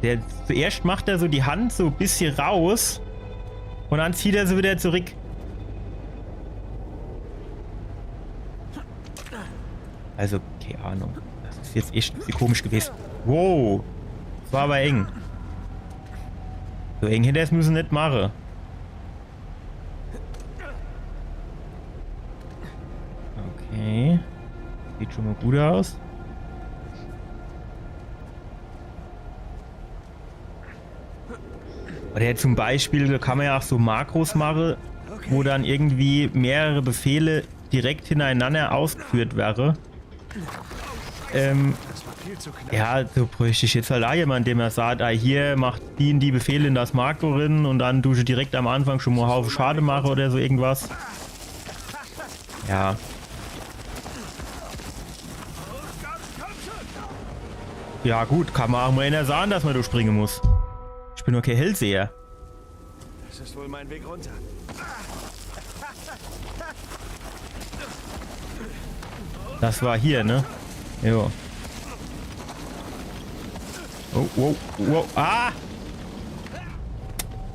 Der, zuerscht macht er so die Hand so e bissje raus un dann zieht er se wieder zurück. Also, keine Ahnung. Das is jetzt echt e bissje komisch gewese. Wow. Das war aber eng. So eng hätt er's müsse net mache. Okay. Sieht schon mal gut aus. Oder zum Beispiel, da kann man ja auch so Makros machen, wo dann irgendwie mehrere Befehle direkt hintereinander ausgeführt werden. Ähm, ja, so bräuchte ich jetzt halt auch jemand, dem er sagt, ah, hier, mach die und die Befehle in das Makro rin und dann dusche direkt am Anfang schon mal Haufe Schade mache oder so irgendwas. Ja. Ja gut, kann man auch mal einer sagen, dass man da springen muss. Ich bin nur kein Hellseher. Das ist wohl mein Weg runter. Das war hier, ne? Jo. Oh, wow, wow. Ah!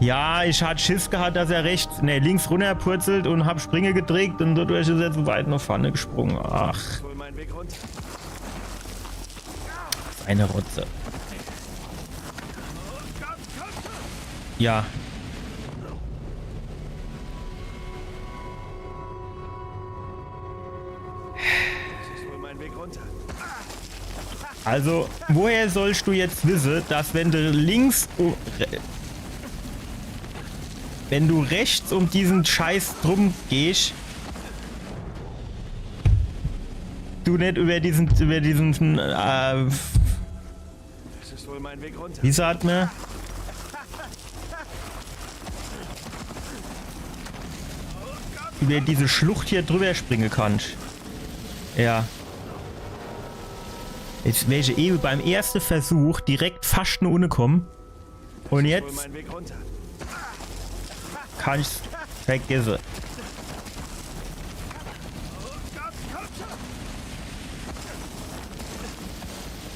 Ja, ich hat Schiss gehabt, dass er rechts, ne, links runterpurzelt und hab Springe gedrückt und dadurch ist er zu weit nach vorne gesprungen. Ach. Das ist wohl mein Weg runter. Eine Rotze. Ja. Das ist wohl mein Weg runter. Also, woher sollst du jetzt wissen, dass wenn du links, u- re- wenn du rechts um diesen Scheiß drum gehst, du nicht über diesen, über diesen, äh, Das ist wohl mein Weg runter. Wie sagt man? Über diese Schlucht hier drüber springen kannst. Ja. Jetzt wär ich eben beim ersten Versuch direkt fast nur unne kommen. Und jetzt Mein Weg runter. Kannst vergessen.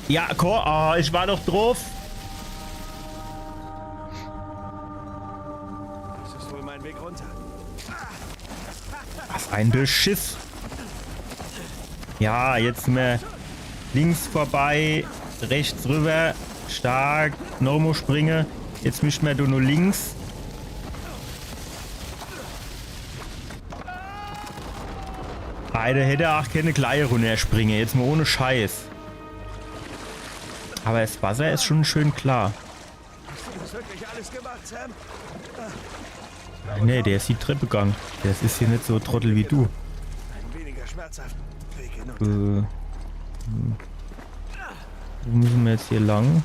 Ja, komm, ah, ich war doch drauf. Das ist wohl mein Weg runter. Was ein Beschiss. Ja, jetzt mehr links vorbei, rechts rüber. Stark. Nochmal springen. Jetzt müssen wir da nur links. Alter, hätte auch keine Gleie runterspringen. Jetzt mal ohne Scheiß. Aber das Wasser ist schon schön klar. Hast du das wirklich alles gemacht, Sam? Nee, der ist die Treppe gegangen. Der ist hier nicht so Trottel wie du. Ein weniger schmerzhaft. Weg hinunter. Äh, hm. Wo müssen wir jetzt hier lang?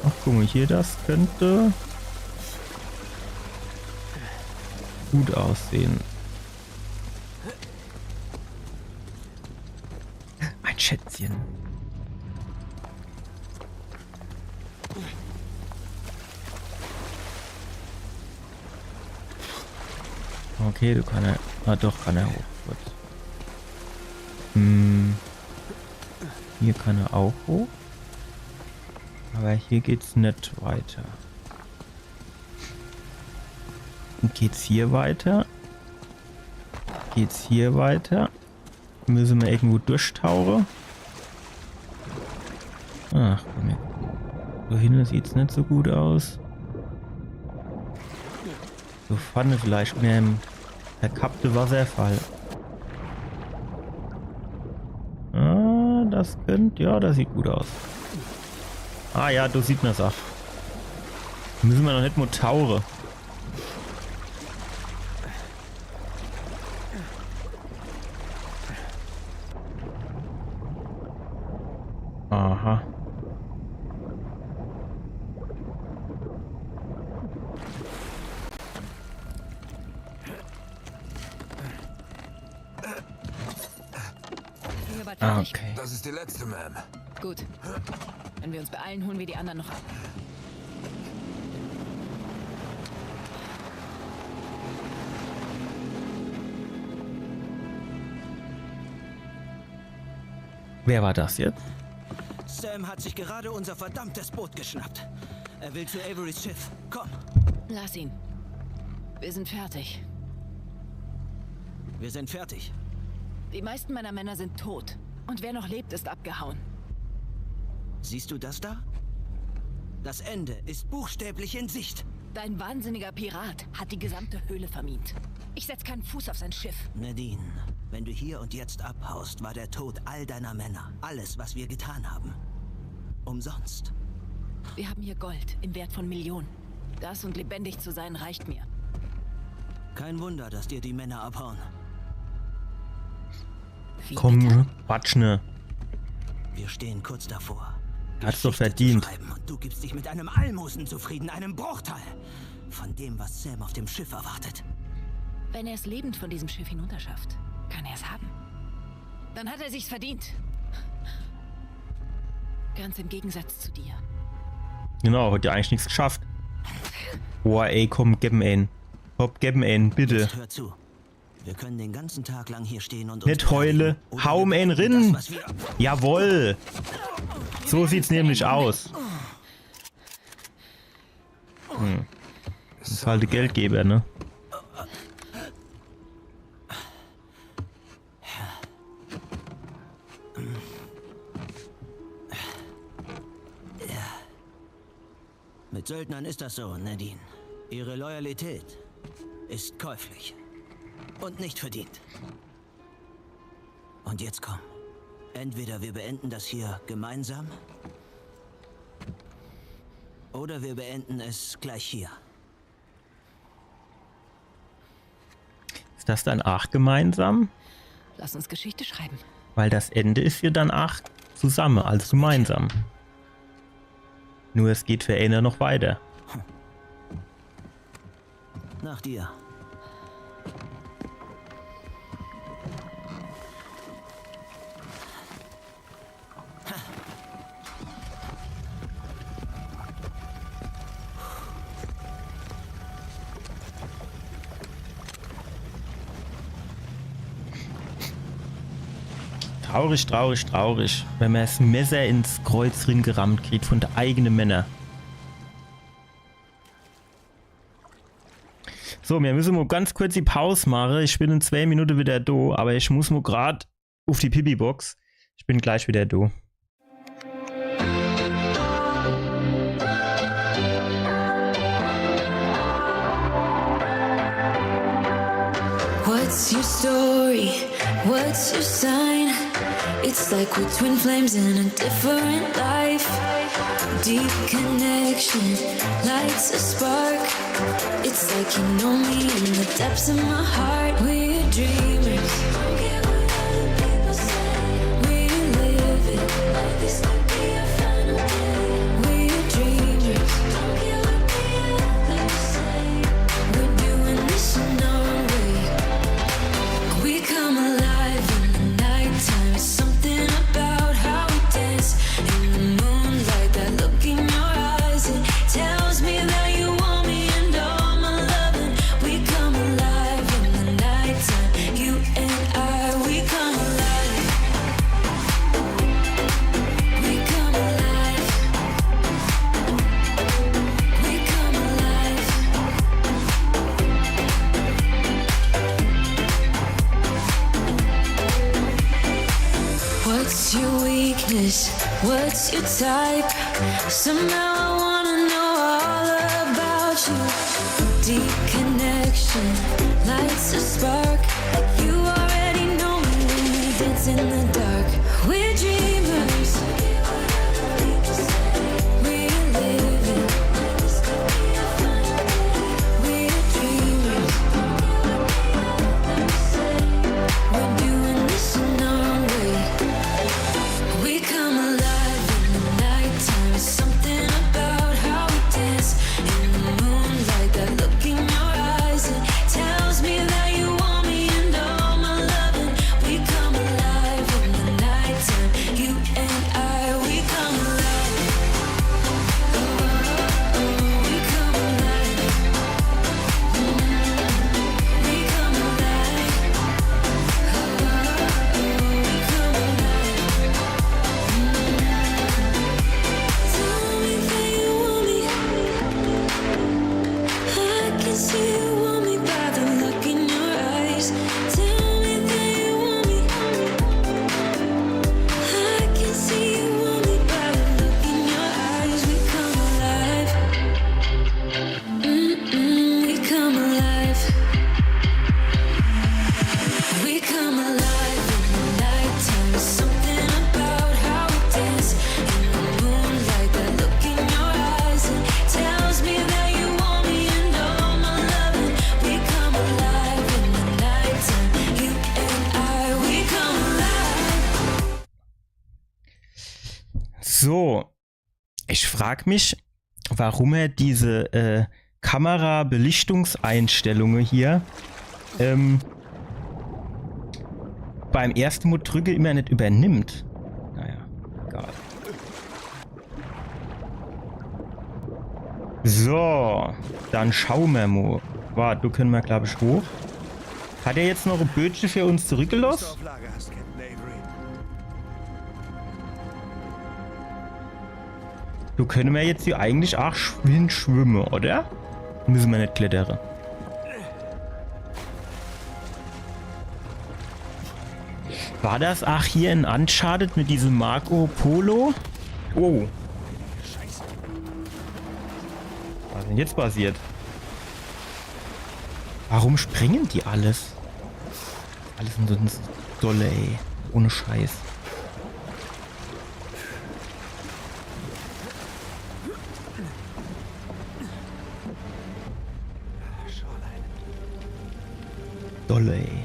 Ach, guck mal, hier, das könnte gut aussehen. Ein Schätzchen. Okay, du kannst ja. Ah, doch, kann er hoch. Gut. Hm. Hier kann er auch hoch. Aber hier geht's nicht weiter. Und geht's hier weiter? Geht's hier weiter? Müssen wir irgendwo durchtauchen? Ach, komm her. Da hinten sieht's nicht so gut aus. So vorne vielleicht mit dem verkappte Wasserfall. Ah, das könnte, ja, das sieht gut aus. Ah ja, da sieht man's auch. Müssen wir noch nicht mal tauchen. Ah, okay. Das ist die letzte, Ma'am. Gut. Wenn wir uns beeilen, holen wir die anderen noch ab. Wer war das jetzt? Sam hat sich gerade unser verdammtes Boot geschnappt. Er will zu Averys Schiff. Komm, Lass ihn. Wir sind fertig. Wir sind fertig. Die meisten meiner Männer sind tot. Und wer noch lebt, ist abgehauen. Siehst du das da? Das Ende ist buchstäblich in Sicht. Dein wahnsinniger Pirat hat die gesamte Höhle vermint. Ich setz keinen Fuß auf sein Schiff. Nadine, wenn du hier und jetzt abhaust, war der Tod all deiner Männer, alles, was wir getan haben, umsonst. Wir haben hier Gold im Wert von Millionen. Das und lebendig zu sein reicht mir. Kein Wunder, dass dir die Männer abhauen. Wie bitte? Komm, quatsch, ne? Wir stehen kurz davor. Hat's doch Geschichte verdient. Zu schreiben und du gibst dich mit einem Almosen zufrieden, einem Bruchteil von dem, was Sam auf dem Schiff erwartet. Wenn er es lebend von diesem Schiff hinunterschafft, kann er es haben. Dann hat er sich's verdient. Ganz im Gegensatz zu dir. Genau, hat ja eigentlich nichts geschafft. Boah, ey, komm, geb em einen. Hopp, geb em einen, bitte. Jetzt hör zu. Wir können den ganzen Tag lang hier stehen und uns Net heule, beeilen. Oder hau em wir einen beenden rin. Das, was wir Jawoll. So sieht's nämlich aus. Hm. Das ist halt der Geldgeber, ne? Mit Söldnern ist das so, Nadine. Ihre Loyalität ist käuflich. Und nicht verdient. Und jetzt komm. Entweder wir beenden das hier gemeinsam, oder wir beenden es gleich hier. Ist das dann ach gemeinsam? Lass uns Geschichte schreiben. Weil das Ende ist ja dann ach zusammen, also gemeinsam. Nur es geht für einer noch weiter. Nach dir. Traurig, traurig, traurig, wenn mer das Messer ins Kreuz ringerammt kriegt von de eigene Männer. So, mir müssen mo ganz kurz die Pause machen. Ich bin in zwei Minuten wieder do, aber ich muss mo grad auf die Pipi-Box. Ich bin gleich wieder do. What's your story? What's your sign? It's like we're twin flames in a different life. Deep connection lights a spark. It's like you know me in the depths of my heart. We're dreamers. Don't care what other people say. We live it like this could be our final day. We're dreamers. Don't care what the others say. We're doing this in our way. We come alive in the nighttime. It's something about how we dance in the moonlight. That look in your eyes, it tells me that you want me and all my loving. We come alive in the nighttime. You and I, we come alive. We come alive. We come alive. What's your weakness? What's your type? Somehow I wanna know all about you. Deep connection lights a spark. Like you already know me when we dance in the dark. We're dreamers. We live it. We're dreamers. We're doing this in our way. We come alive in the nighttime. It's something about how we dance in the moonlight. That look in your eyes, it tells me that you want me and all Ich frag mich, warum er diese äh, Kamera-Belichtungseinstellungen hier ähm, beim ersten Mol drücke immer net übernimmt. Naja, egal. So, dann schaue mer mol. Wart, do könne mer, glaub ich, hoch. Hat er jetzt noch e Bötche für uns zurückgeloss? Do könne mer jetzt hier eigentlich ach schwind schwimme, oder? Müsse mer net klettere. War das ach hier in Uncharted mit diesem Marco Polo? Oh. Was is denn jetzt passiert? Warum springen die alles? Alles nur so dolle, ey. Ohne Scheiß. Dolle, ey.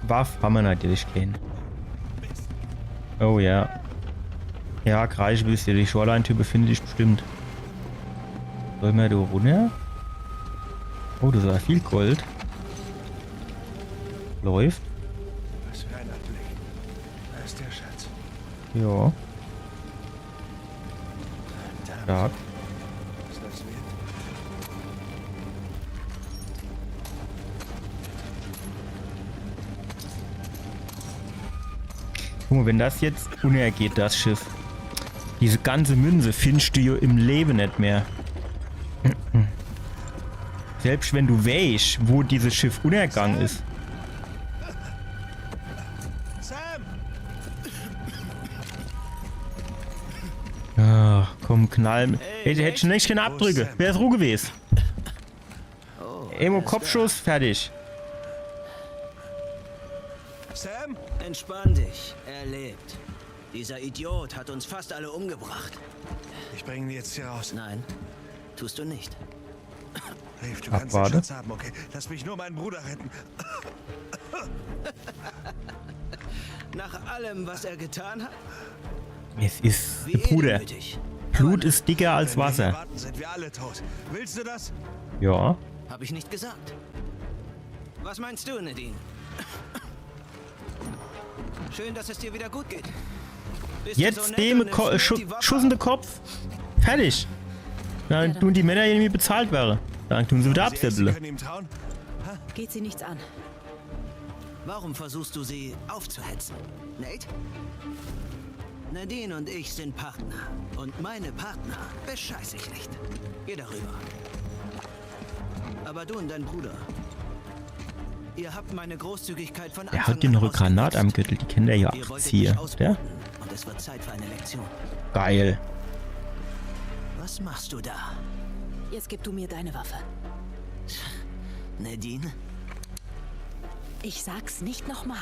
Waff hammer natürlich keen. Oh ja. Ja, Kreische, bis die Shoreline-Type findet dich bestimmt. Soll mer do runner? Oh, do is viel Gold. Läuft. Was für ein Anblick. Da ist der Schatz. Ja. Verdammt. Stark. Was das wird? Guck mol, wenn das jetzt unnergeht, das Schiff. Diese ganze Münze findst du jo im Lewe net mehr. Selbst wenn du weesch, wo dieses Schiff unnergang is. Sam! Ach, komm, knall. Ey, hätt ich net kenne abdrücke. Wär es Ruh gewes. Emo Kopfschuss, fertig. Sam? Entspann dich, er lebt. Dieser Idiot hat uns fast alle umgebracht. Ich bringe ihn jetzt hier raus. Nein, tust du nicht. Reeve, du kannst den Schatz haben, okay? Lass mich nur meinen Bruder retten. Nach allem, was er getan hat? Es is de Bruder. Blut is dicker als Wasser. Wenn wir hier warten, sind wir alle tot. Willst du das? Ja. Hab ich nicht gesagt. Was meinst du, Nadine? Schön, dass es dir wieder gut geht. Jetzt dem Ko Schu Schuss in de Kopf. Fertig. Dann tun die Männer, die irgendwie bezahlt wäre. Dann tun se wieder absäbble. Geht sie nichts an. Warum versuchst du, sie aufzuhetzen, Nate? Nadine und ich sind Partner. Und meine Partner bescheiß ich nicht. Geh darüber. Aber du und dein Bruder, ihr habt meine Großzügigkeit von Anfang an ausgenutzt. Der hat die noch e Granat am Gürtel, die kennt er ja. Ihr wolltet mich ausbeuten und es wird Zeit für eine Lektion. Geil. Was machst du da? Jetzt gib du mir deine Waffe. Nadine? Ich sag's nicht nochmal.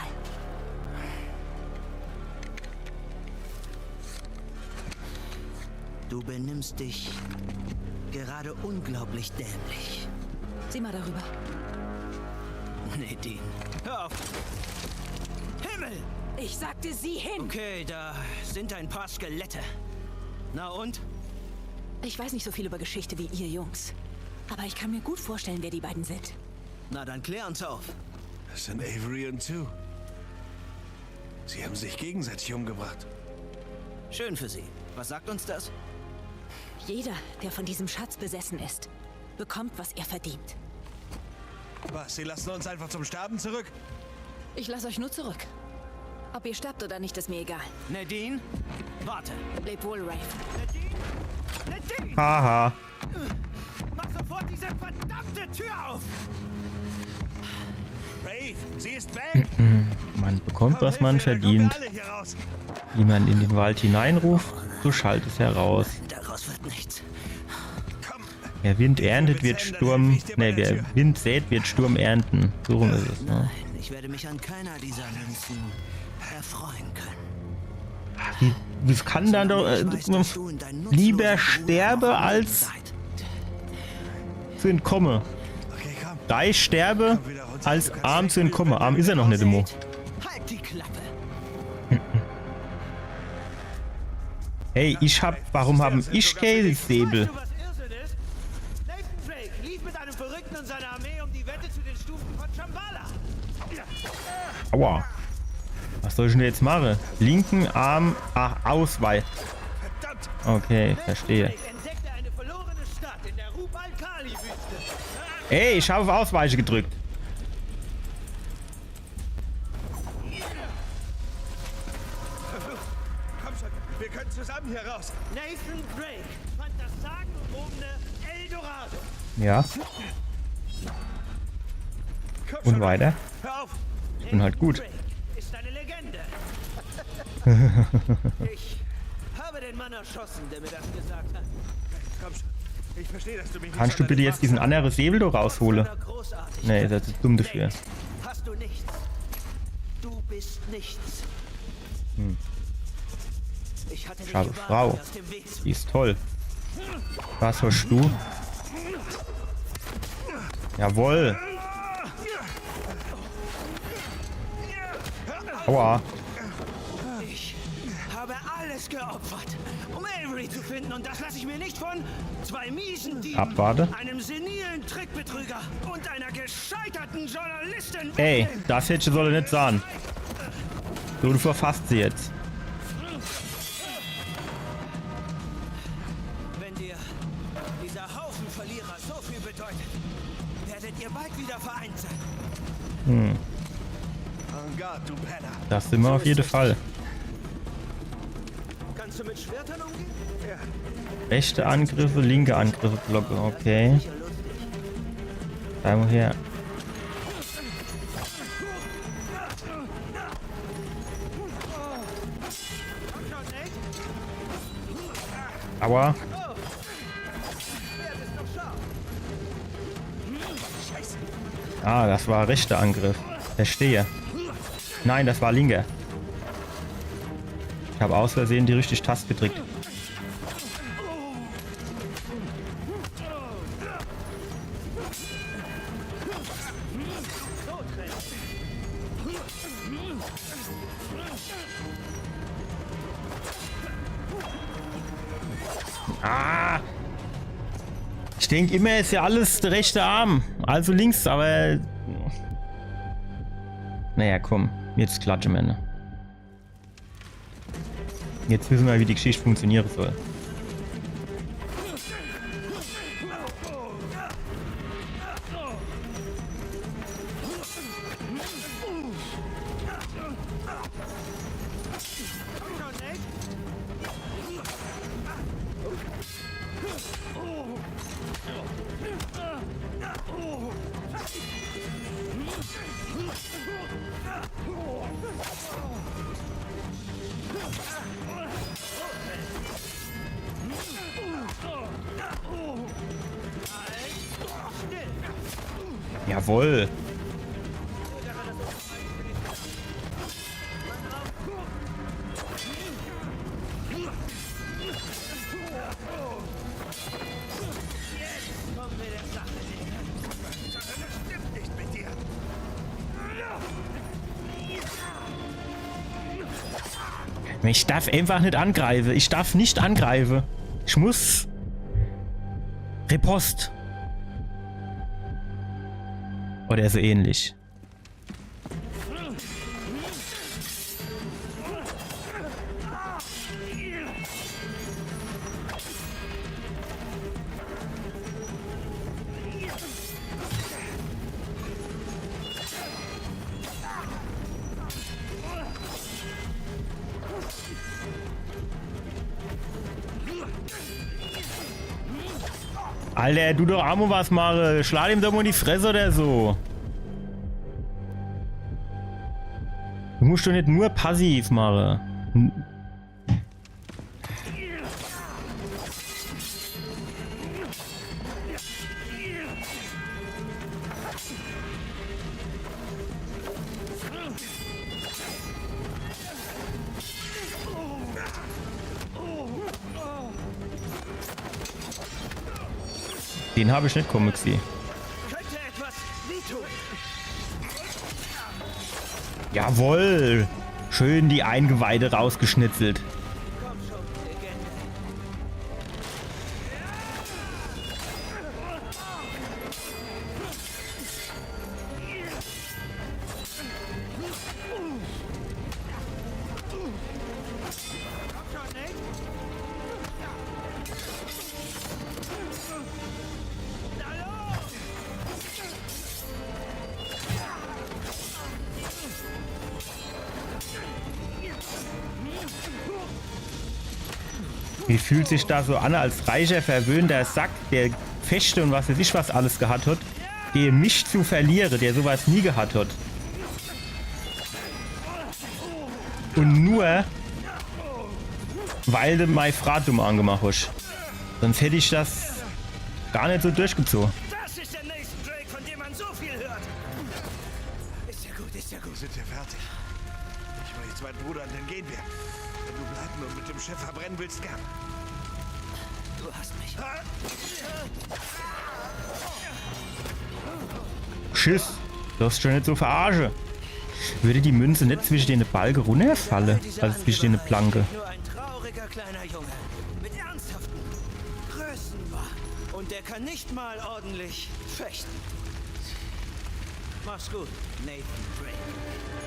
Du benimmst dich gerade unglaublich dämlich. Sieh mal darüber. Nadine, hör auf! Himmel! Ich sagte, sieh hin! Okay, da sind ein paar Skelette. Na und? Ich weiß nicht so viel über Geschichte wie ihr Jungs. Aber ich kann mir gut vorstellen, wer die beiden sind. Na, dann klär uns auf. Es sind Avery und Tew. Sie haben sich gegenseitig umgebracht. Schön für sie. Was sagt uns das? Jeder, der von diesem Schatz besessen ist, bekommt, was er verdient. Was, Sie lassen uns einfach zum Sterben zurück? Ich lass euch nur zurück. Ob ihr sterbt oder nicht, ist mir egal. Nadine, warte. Leb wohl, Rafe. Nadine! Nadine! Haha. Mach sofort diese verdammte Tür auf! Rafe, sie ist weg! Man bekommt, was man verdient. Komm, Hilfe, wir kommen alle hier raus. Jemand in den Wald hineinruft, so schallt es heraus. Daraus wird nichts. Komm. Wer Wind erntet, wird Sturm. Ne, wer Wind sät, wird Sturm ernten. So rum is es, ne? Nein, ich werde mich an keiner dieser Münzen erfreuen können. Wie, das kann dann doch, äh, lieber sterbe als zu entkomme. Okay, komm. Dei sterbe als arm zu entkomme. Arm is er noch net emo. Halt! Hey, ich hab, warum haben ich kee Säbel? Nathan Drake lief mit einem Verrückten und seiner Armee um die Wette zu den Stufen von Shambhala. Aua. Was soll ich denn jetzt machen? Linken Arm, ach, ausweichen. Okay, verstehe. Drake entdeckte eine verlorene Stadt in der Rub al-Khali-Wüste. Ey, ich habe auf Ausweichen gedrückt. Komm schon, wir können zusammen hier raus. Nathan Drake fand das sagenumwobene Eldorado. Ja. Komm Und schon, weiter. Hör auf. Ich bin halt gut. Drake ist eine Legende. Ich habe den Mann erschossen, der mir das gesagt hat. Komm schon. Ich verstehe, dass du mich nicht Kannst du bitte jetzt diesen anderen Säbel da rausholen? Großartig. Nee, das ist dumm dafür. Hast du nichts. Du bist nichts. Ich hatte dich Ich habe gewarnt, Frau. mir aus dem Weg zu Die ist toll. Was hast du? Jawohl. Aua. Ich habe alles geopfert, um Avery zu finden und das lasse ich mir nicht von zwei miesen Dieben, Abwarte. einem senilen Trickbetrüger und einer gescheiterten Journalistin Ey, wegnehmen. das hätte ich sollen nicht sagen. So, du verfasst sie jetzt. Wenn dir dieser Haufen Verlierer so viel bedeutet, werdet ihr bald wieder vereint sein. En garde, du Penner. Das sind wir auf jeden Fall. Kannst du mit Schwertern umgehen? Rechte Angriffe, linke Angriffe blocke. Okay. Einmal her. Aua. Ah, das war rechter Angriff. Verstehe. Nein, das war linker. Ich habe aus Versehen die richtige Taste gedrückt. Ah! Ich denk immer, ist ja alles der rechte Arm. Also links, aber. Naja, komm. Jetzt klatsche mer, ne? Jetzt wissen wir, wie die Geschichte funktionieren soll. Jawohl. Ich darf einfach nicht angreifen. Ich darf nicht angreifen. Ich muss. Riposte. Oder so ähnlich. Alter, du doch aa mol was mache. Schlag dem doch mol in die Fresse oder so. Du musst doch net nur passiv mache. N- Den hab ich net komme gsieh. Könnte etwas wehtun. Jawohl! Schön die Eingeweide rausgeschnitzelt. Wie fühlt sich das so an, als reicher, verwöhnter Sack, der Fechte und was weiß ich was alles gehat hat, gegen mich zu verliere, der sowas nie gehat hat? Und nur, weil du mei Fraa dumm angemacht hast. Sonst hätt ich das gar net so durchgezogen. Das ist der Nathan Drake, von dem man so viel hört. Ist ja gut, ist ja gut. Wir sind hier fertig. Ich hol jetzt meinen Bruder und dann gehen wir. Wenn du bleiben und mit dem Schiff verbrennen willst, gern. Du hast mich. Tschüss. Lass dich doch net so verarsche. Würde die Münze net zwischen dene Balke runnerfalle? Also zwischen dene Planke. Nur ein trauriger kleiner Junge mit ernsthaften Größenwahn. Und der kann nicht mal ordentlich fechten. Mach's gut, Nathan Drake.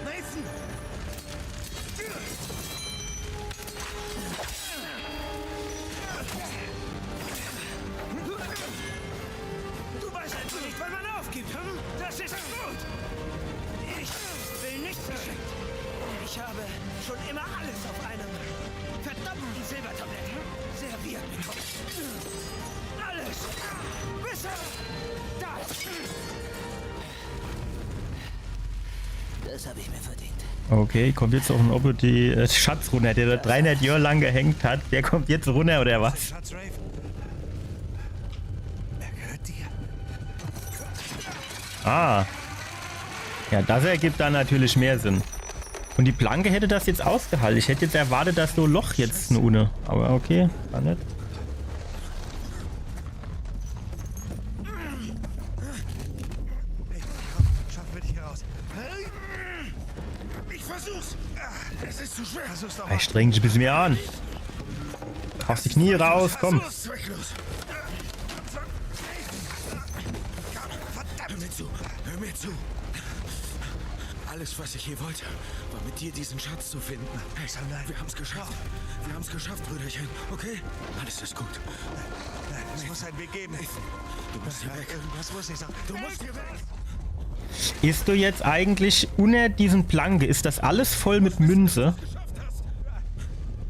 Nathan! Du weißt einfach nicht, wann man aufgibt, hm? Das ist gut! Ich will nichts geschenkt. Ich habe schon immer alles auf einem verdammten Silbertablett serviert bekommen. Alles! Bis auf das! Das hab ich mir verdient. Okay, kommt jetzt auch noch die äh, Schatzrunner, der da dreihundert Jahre lang gehängt hat. Der kommt jetzt runner, oder was? Schatz, Rafe. Er gehört dir. Ah. Ja, das ergibt dann natürlich mehr Sinn. Und die Planke hätte das jetzt ausgehalten. Ich hätte jetzt erwartet, dass so e Loch jetzt ne unne. Aber okay, war net. Hey, komm, schaffen wir dich hier raus. Ich versuch's. Es ist zu schwer. Versuch's doch mal. Ey, streng dich e bissel mehr an. Haust dich nie raus, komm. Zwecklos. Hör mir zu, hör mir zu. Alles, was ich hier wollte, war mit dir diesen Schatz zu finden. Hey, Sam, nein. Wir haben's geschafft. Wir haben's geschafft, Brüderchen. Okay? Alles ist gut. Nein, es muss einen Weg geben. Du musst hier weg. Irgendwas muss ich sagen. Du musst hier weg. Is do jetzt eigentlich unner diesen Planke, is das alles voll mit Münze?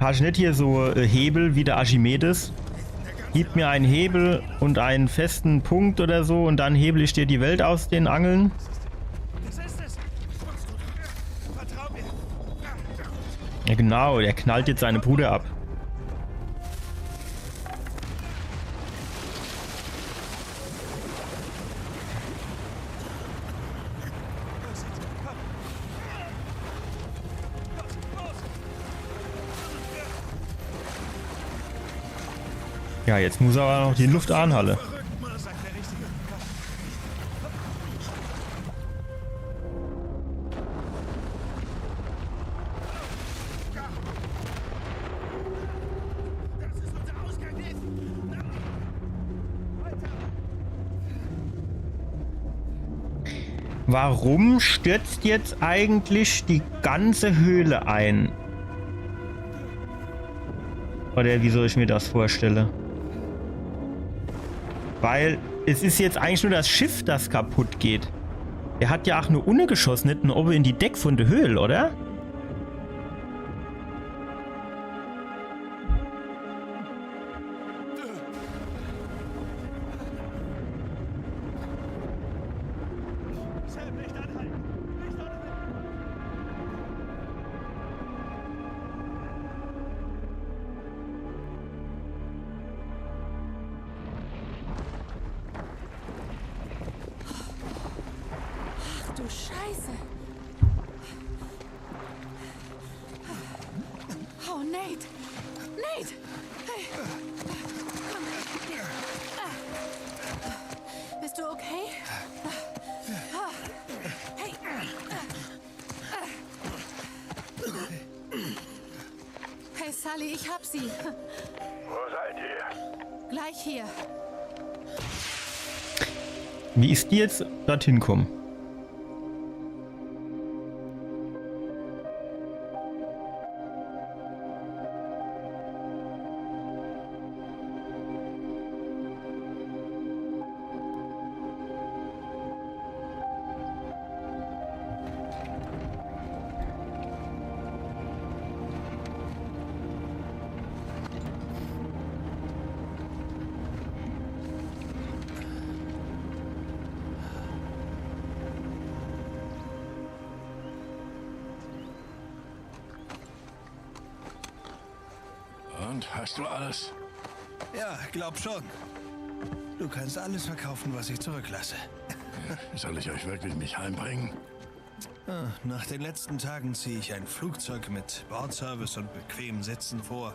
Hast du net hier so äh, Hebel wie der Archimedes? Gib mir einen Hebel und einen festen Punkt oder so und dann hebel ich dir die Welt aus den Angeln. Ja genau, der knallt jetzt seine Bude ab. Ja, jetzt muss er aber noch die Luft anhalle. Warum stürzt jetzt eigentlich die ganze Höhle ein? Oder wie soll ich mir das vorstellen? Weil es is jetzt eigentlich nur das Schiff, das kaputt geht. Der hat ja ach nur unne geschossen, net nur obe in die Deck von der Höhle, oder? Ach du Scheiße. Oh, Nate! Nate! Hey! Komm, ich geb dir. Bist du okay? Hey! Sully, ich hab sie. Wo seid ihr? Gleich hier. Wie is die jetzt dorthin gekommen? Und, hast du alles? Ja, glaub schon. Du kannst alles verkaufen, was ich zurücklasse. Soll ich euch wirklich nicht heimbringen? Ah, nach den letzten Tagen ziehe ich ein Flugzeug mit Bordservice und bequemen Sitzen vor.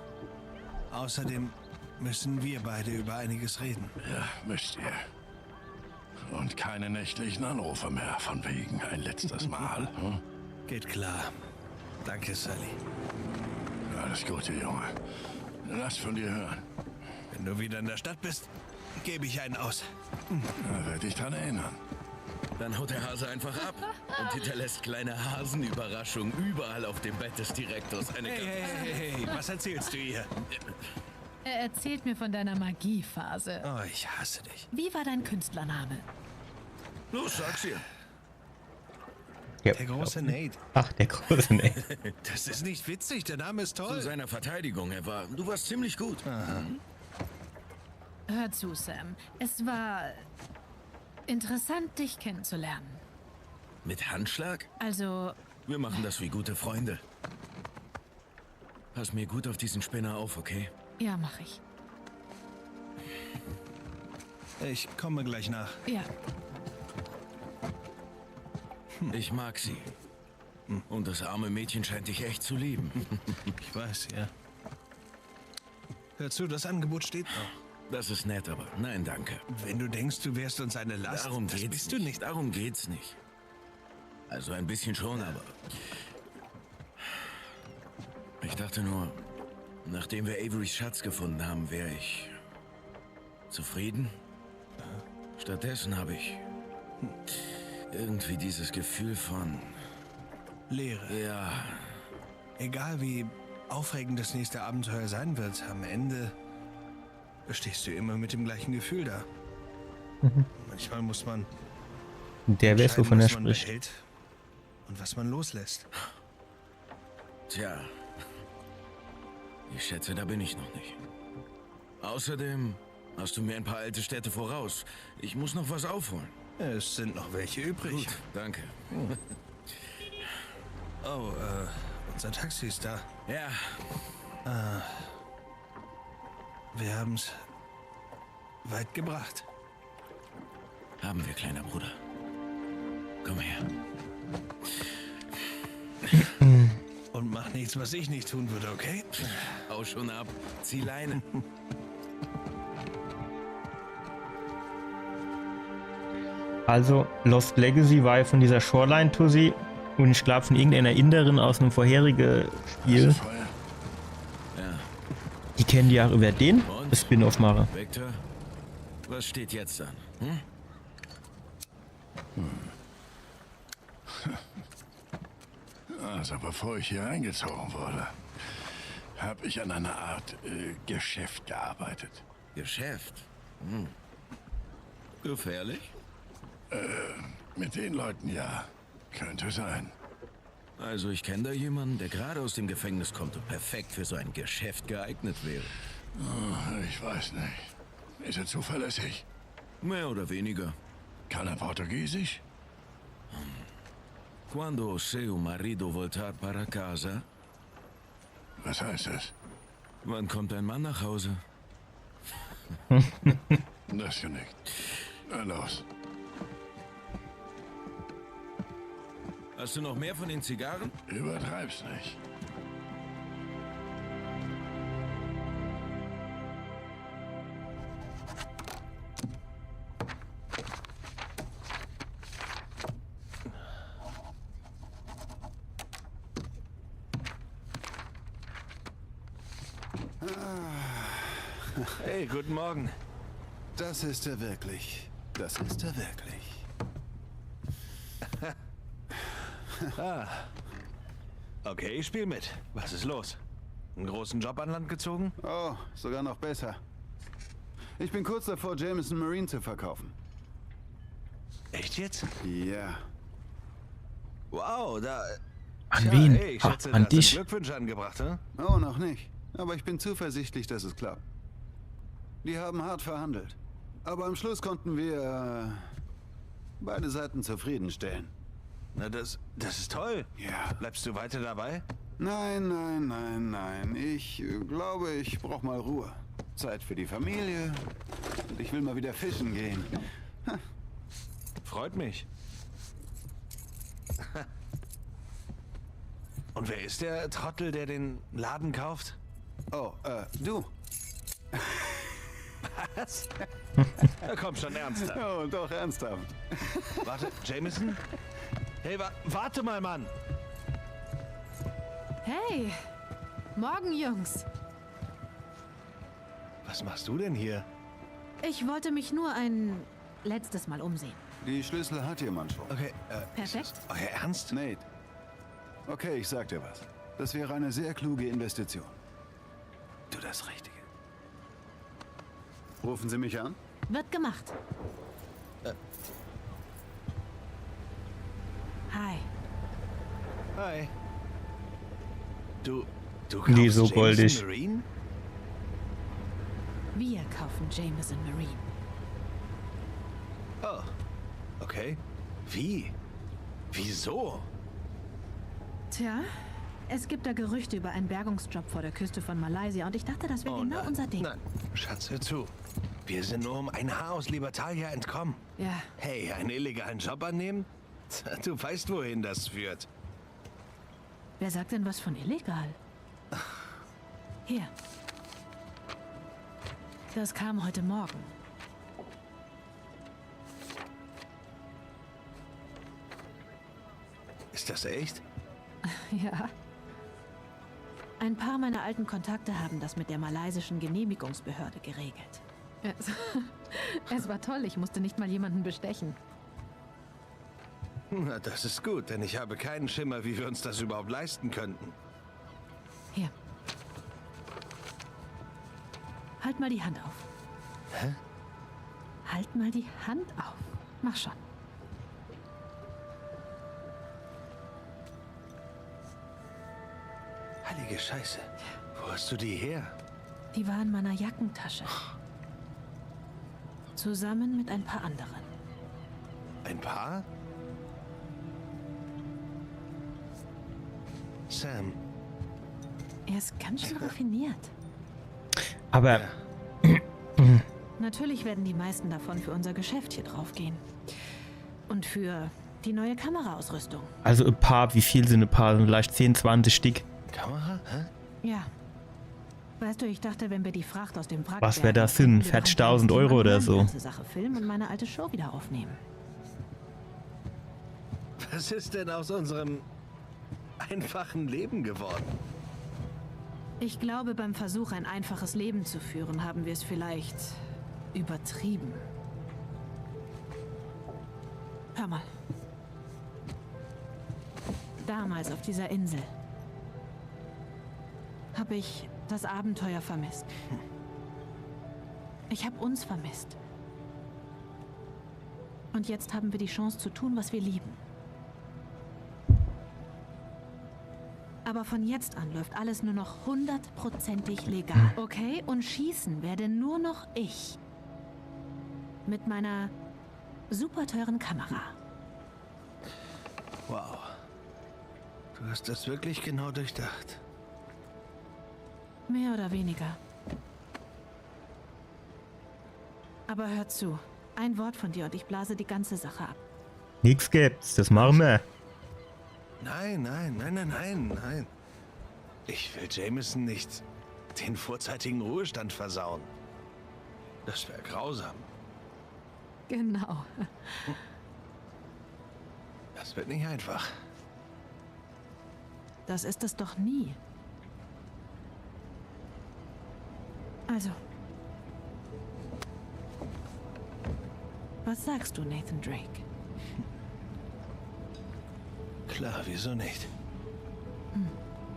Außerdem müssen wir beide über einiges reden. Ja, müsst ihr. Und keine nächtlichen Anrufe mehr, von wegen ein letztes Mal. Hm? Geht klar. Danke, Sully. Alles Gute, Junge. Lass von dir hören. Wenn du wieder in der Stadt bist, gebe ich einen aus. Da werde ich dran erinnern. Dann haut der Hase einfach ab und hinterlässt kleine Hasenüberraschungen überall auf dem Bett des Direktors. Eine Hey, ganze hey, hey, hey, hey, was erzählst du ihr? Er erzählt mir von deiner Magiephase. Oh, ich hasse dich. Wie war dein Künstlername? Los, sag's ihr. Ja. Der große Nate. Ach, der große Nate. Das ist nicht witzig, der Name ist Zu toll. seiner Verteidigung, er war. Du warst ziemlich gut. Hör zu, Sam. Es war interessant, dich kennenzulernen. Mit Handschlag? Also, Wir machen das wie gute Freunde. Pass mir gut auf diesen Spinner auf, okay? Ja, mach ich. Ich komme gleich nach. Ja. Ich mag sie. Und das arme Mädchen scheint dich echt zu lieben. Ich weiß, ja. Hör zu, das Angebot steht noch. Das ist nett, aber nein, danke. Wenn du denkst, du wärst uns eine Last, Darum das geht's bist nicht. Du nicht. Darum geht's nicht. Also ein bisschen schon, aber. Ich dachte nur, nachdem wir Averys Schatz gefunden haben, wäre ich zufrieden. Stattdessen habe ich irgendwie dieses Gefühl von. Leere. Ja, Egal wie aufregend das nächste Abenteuer sein wird, am Ende stehst du immer mit dem gleichen Gefühl da. Manchmal muss man Der weiß, entscheiden, wovon er was man spricht. Behält und was man loslässt. Tja. Ich schätze, da bin ich noch nicht. Außerdem hast du mir ein paar alte Städte voraus. Ich muss noch was aufholen. Es sind noch welche übrig. Gut, danke. Oh, äh, unser Taxi ist da. Ja, Wir haben's weit gebracht. Haben wir, kleiner Bruder. Komm her. Und mach nichts, was ich nicht tun würde, okay? Hau schon ab. Zieh Leine. Also, Lost Legacy war ja von dieser Shoreline-Tussi und ich glaube von irgendeiner Inderin aus einem vorherigen Spiel. Feuer. Ja. Die können die auch über den Spin-off machen. Victor, was steht jetzt an? Hm? Also bevor ich hier eingezogen wurde, habe ich an einer Art äh, Geschäft gearbeitet. Geschäft? Hm. Gefährlich? Mit den Leuten ja. Könnte sein. Also ich kenne da jemanden, der gerade aus dem Gefängnis kommt und perfekt für so ein Geschäft geeignet wäre. Ich weiß nicht. Ist er zuverlässig? Mehr oder weniger. Kann er Portugiesisch? Quando o seu marido voltar para casa, Was heißt das? Wann kommt dein Mann nach Hause? Das genügt. Na los. Hast du noch mehr von den Zigarren? Übertreib's nicht. Hey, guten Morgen. Das ist er wirklich. Das ist er wirklich. Ah. Okay, ich spiel mit. Was ist los? Einen großen Job an Land gezogen? Oh, sogar noch besser. Ich bin kurz davor, Jameson Marine zu verkaufen. Echt jetzt? Ja. Wow, da. An Tja, wen? Hey, ich Ha, schätze, an da sind dich? Glückwünsche angebracht, hä? Oh, noch nicht. Aber ich bin zuversichtlich, dass es klappt. Die haben hart verhandelt. Aber am Schluss konnten wir äh, beide Seiten zufriedenstellen. Na, das, das ist toll. Ja. Bleibst du weiter dabei? Nein, nein, nein, nein. Ich äh, glaube, ich brauche mal Ruhe. Zeit für die Familie. Und ich will mal wieder fischen gehen. Freut mich. Und wer ist der Trottel, der den Laden kauft? Oh, äh, du. Was? Na komm schon, ernsthaft. Oh, doch, ernsthaft. Warte, Jameson? Hey, wa warte mal, Mann! Hey, morgen, Jungs. Was machst du denn hier? Ich wollte mich nur ein letztes Mal umsehen. Die Schlüssel hat jemand schon. Okay, äh, Perfekt. Euer Ernst? Nate. Okay, ich sag dir was. Das wäre eine sehr kluge Investition. Tu das Richtige. Rufen Sie mich an? Wird gemacht. Hi. Hi. Du, du Nie kaufst so Jameson goldig. Marine? Wir kaufen Jameson Marine. Oh, okay. Wie? Wieso? Tja, es gibt da Gerüchte über einen Bergungsjob vor der Küste von Malaysia und ich dachte, das wäre Oh genau nein. Unser Ding. Nein, Schatz, hör zu. Wir sind nur um ein Haar aus Libertalia entkommen. Ja, Hey, einen illegalen Job annehmen? Du weißt, wohin das führt. Wer sagt denn was von illegal? Hier. Das kam heute Morgen. Ist das echt? Ja. Ein paar meiner alten Kontakte haben das mit der malaysischen Genehmigungsbehörde geregelt. Es, es war toll, ich musste nicht mal jemanden bestechen. Na, das ist gut, denn ich habe keinen Schimmer, wie wir uns das überhaupt leisten könnten. Hier. Halt mal die Hand auf. Hä? Halt mal die Hand auf. Mach schon. Heilige Scheiße. Wo hast du die her? Die war in meiner Jackentasche. Zusammen mit ein paar anderen. Ein Paar? Sam. Er ist ganz schön raffiniert. Aber Natürlich werden die meisten davon für unser Geschäft hier draufgehen. Und für die neue Kameraausrüstung. Also ein paar, wie viel sind ein paar? Sind vielleicht zehn, zwanzig Stück. Kamera? Hä? Ja. Weißt du, ich dachte, wenn wir die Fracht aus dem Wrack Was wär bergen, das hin? könnten wir doch Vierzigtausend ein Euro oder Land so? Ganze Sache filmen und meine alte Show wieder aufnehmen. Was ist denn aus unserem einfachen Leben geworden? Ich glaube, beim Versuch, ein einfaches Leben zu führen, haben wir es vielleicht übertrieben. Hör mal. Damals auf dieser Insel habe ich das Abenteuer vermisst. Ich habe uns vermisst. Und jetzt haben wir die Chance zu tun, was wir lieben. Aber von jetzt an läuft alles nur noch hundertprozentig legal. Okay, und schießen werde nur noch ich. Mit meiner super teuren Kamera. Wow. Du hast das wirklich genau durchdacht. Mehr oder weniger. Aber hör zu. Ein Wort von dir und ich blase die ganze Sache ab. Nix gibt's, das machen wir. Nein, nein, nein, nein, nein, nein. Ich will Jameson nicht den vorzeitigen Ruhestand versauen. Das wäre grausam. Genau. Das wird nicht einfach. Das ist es doch nie. Also. Was sagst du, Nathan Drake? Klar, wieso nicht?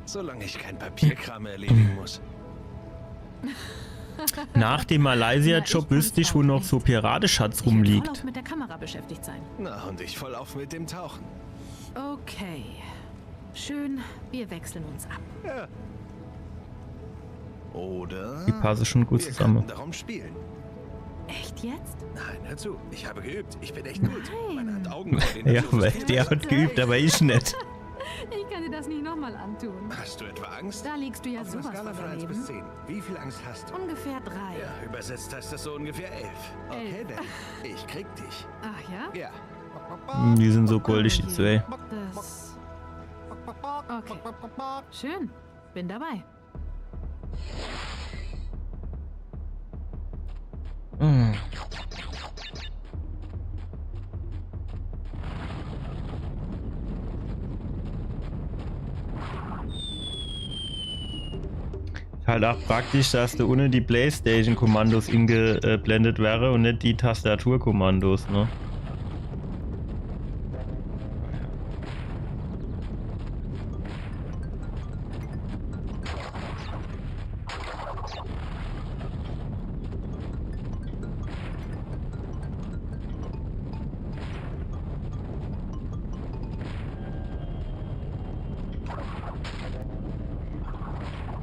Solange ich kein Papierkram erledigen muss. Nach dem Malaysia-Job wüsst ich, wo noch so Pirateschatz rumliegt. Ich werd vollauf mit der Kamera beschäftigt sein. Na, und ich vollauf mit dem Tauchen. Okay. Schön, wir wechseln uns ab. Ja. Oder die passen schon gut zusammen. Wir könnten darum spielen. Echt jetzt? Nein, hör zu. Ich habe geübt. Ich bin echt gut. Nein. Meine Hand-Augen-Koordination ist... Ja, weil der hat geübt, aber ich net. Ich kann dir das nicht nochmal antun. Hast du etwa Angst? Da liegst du ja sowas von daneben. Auf einer Skala von eins bis zehn, wie viel Angst hast du? Ungefähr drei. Ja, übersetzt heißt das so ungefähr elf. Okay, elf. Baby, ich krieg dich. Ach ja? Ja. Hm, die sind so goldig, die zwei. Das. Okay. Schön. Bin dabei. Hm. Halt auch praktisch, dass do unne die Playstation-Kommandos ingeblendet wäre und net die Tastaturkommandos, ne?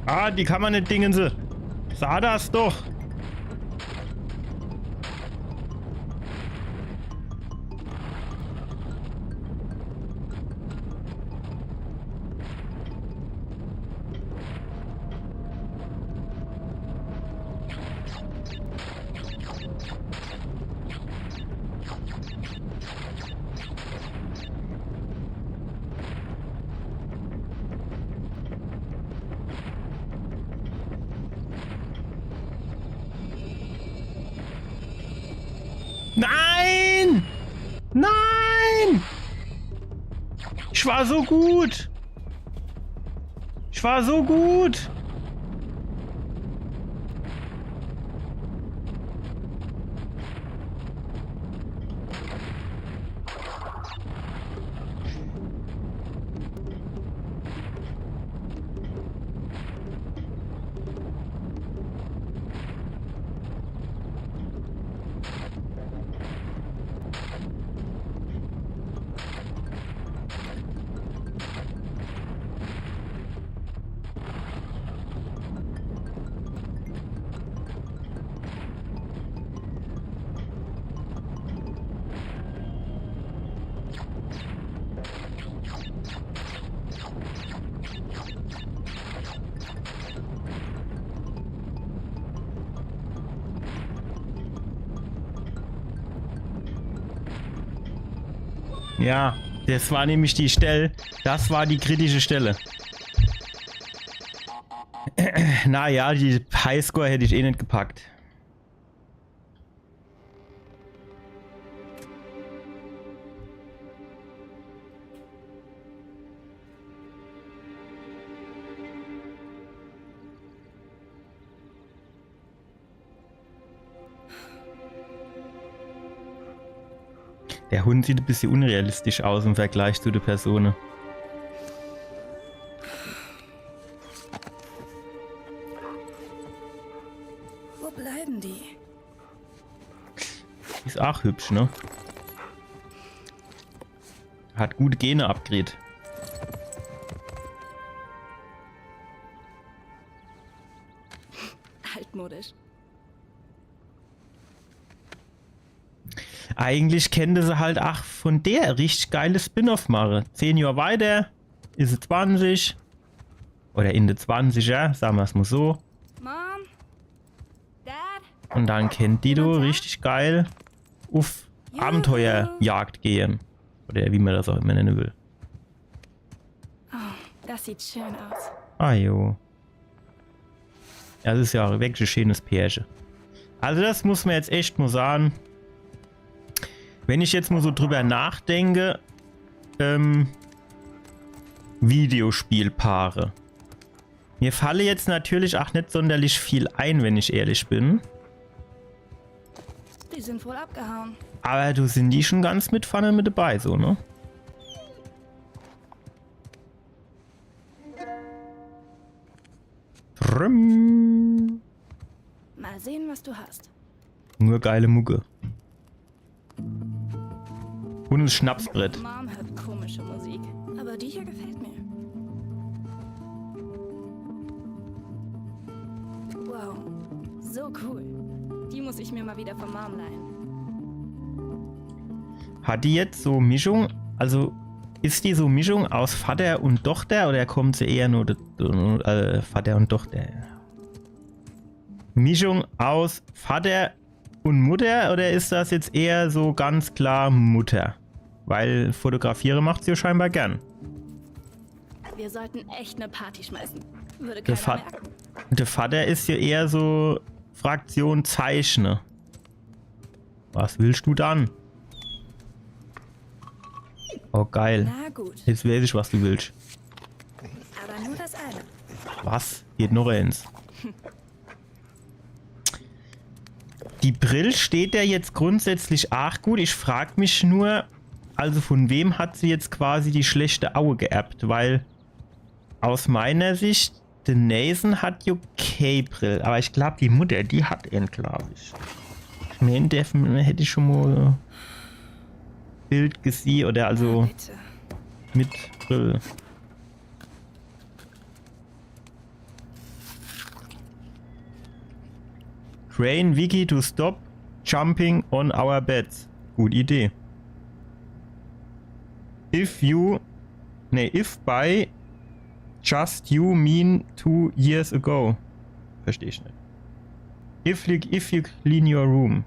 Ah, die kann man net dingen, se. Sa das doch. Nein! Nein! Ich war so gut! Ich war so gut! Ja, das war nämlich die Stelle, das war die kritische Stelle. Naja, die Highscore hätt ich eh net gepackt. Der Hund sieht e bissje unrealistisch aus im Vergleich zu der Person. Wo bleiben die? Is ach hübsch, ne? Hat gute Gene abgekriegt. Altmodisch. Eigentlich kennte se halt ach von der richtig geile Spin-off mache. Zehn Johr weiter is se zwanzig. Oder in de Zwanziger, sa mer's mo so. Mom, Dad. Und dann kennt die do richtig geil uff Abenteuerjagd gehe. Oder wie man das auch immer nennen will. Oh, das sieht schön aus. Ah jo. Ja, das is ja auch wirklich e schönes Pärche. Also das muss man jetzt echt mo sagen. Wenn ich jetzt mo so drüber nachdenke, ähm, Videospielpaare. Mir falle jetzt natürlich ach net sonderlich viel ein, wenn ich ehrlich bin. Die sind wohl abgehauen. Aber do sin die schon ganz mit vorne mit dabei, so, ne? Trüm. Mal sehen, was du hast. Nur geile Mucke. Und ein Schnapsbrett. Mom hört komische Musik, aber die hier gefällt mir. Wow, so cool. Die muss ich mir mal wieder von Mom leihen. Hat die jetzt so Mischung, also is die so Mischung aus Vater und Tochter oder kommt se eher nur de- äh, Vater und Tochter? Mischung aus Vater und Mutter oder is das jetzt eher so ganz klar Mutter? Weil fotografiere macht sie ja scheinbar gern. Wir sollten echt eine Party schmeißen. Würde Der, keiner Fa merken. Der Vater is ja eher so Fraktion Zeichne. Was willst du dann? Oh, geil. Na gut, Jetzt weiß ich, was du willst. aber nur das eine. Was? Geht noch eins. Die Brill steht der jetzt grundsätzlich ach gut. Ich frag mich nur, also von wem hat sie jetzt quasi die schlechte Aue geerbt? Weil aus meiner Sicht, de Nathan hat jo kee Brill. Aber ich glaub, die Mutter, die hat en, glaub ich. Meen derfen hätt ich schon mal Bild gesieh oder also Bitte. mit Brill. Train Vicky to stop jumping on our beds. Gute Idee. If you, nee, if by just you mean two years ago. Versteh ich net. If you, if you clean your room.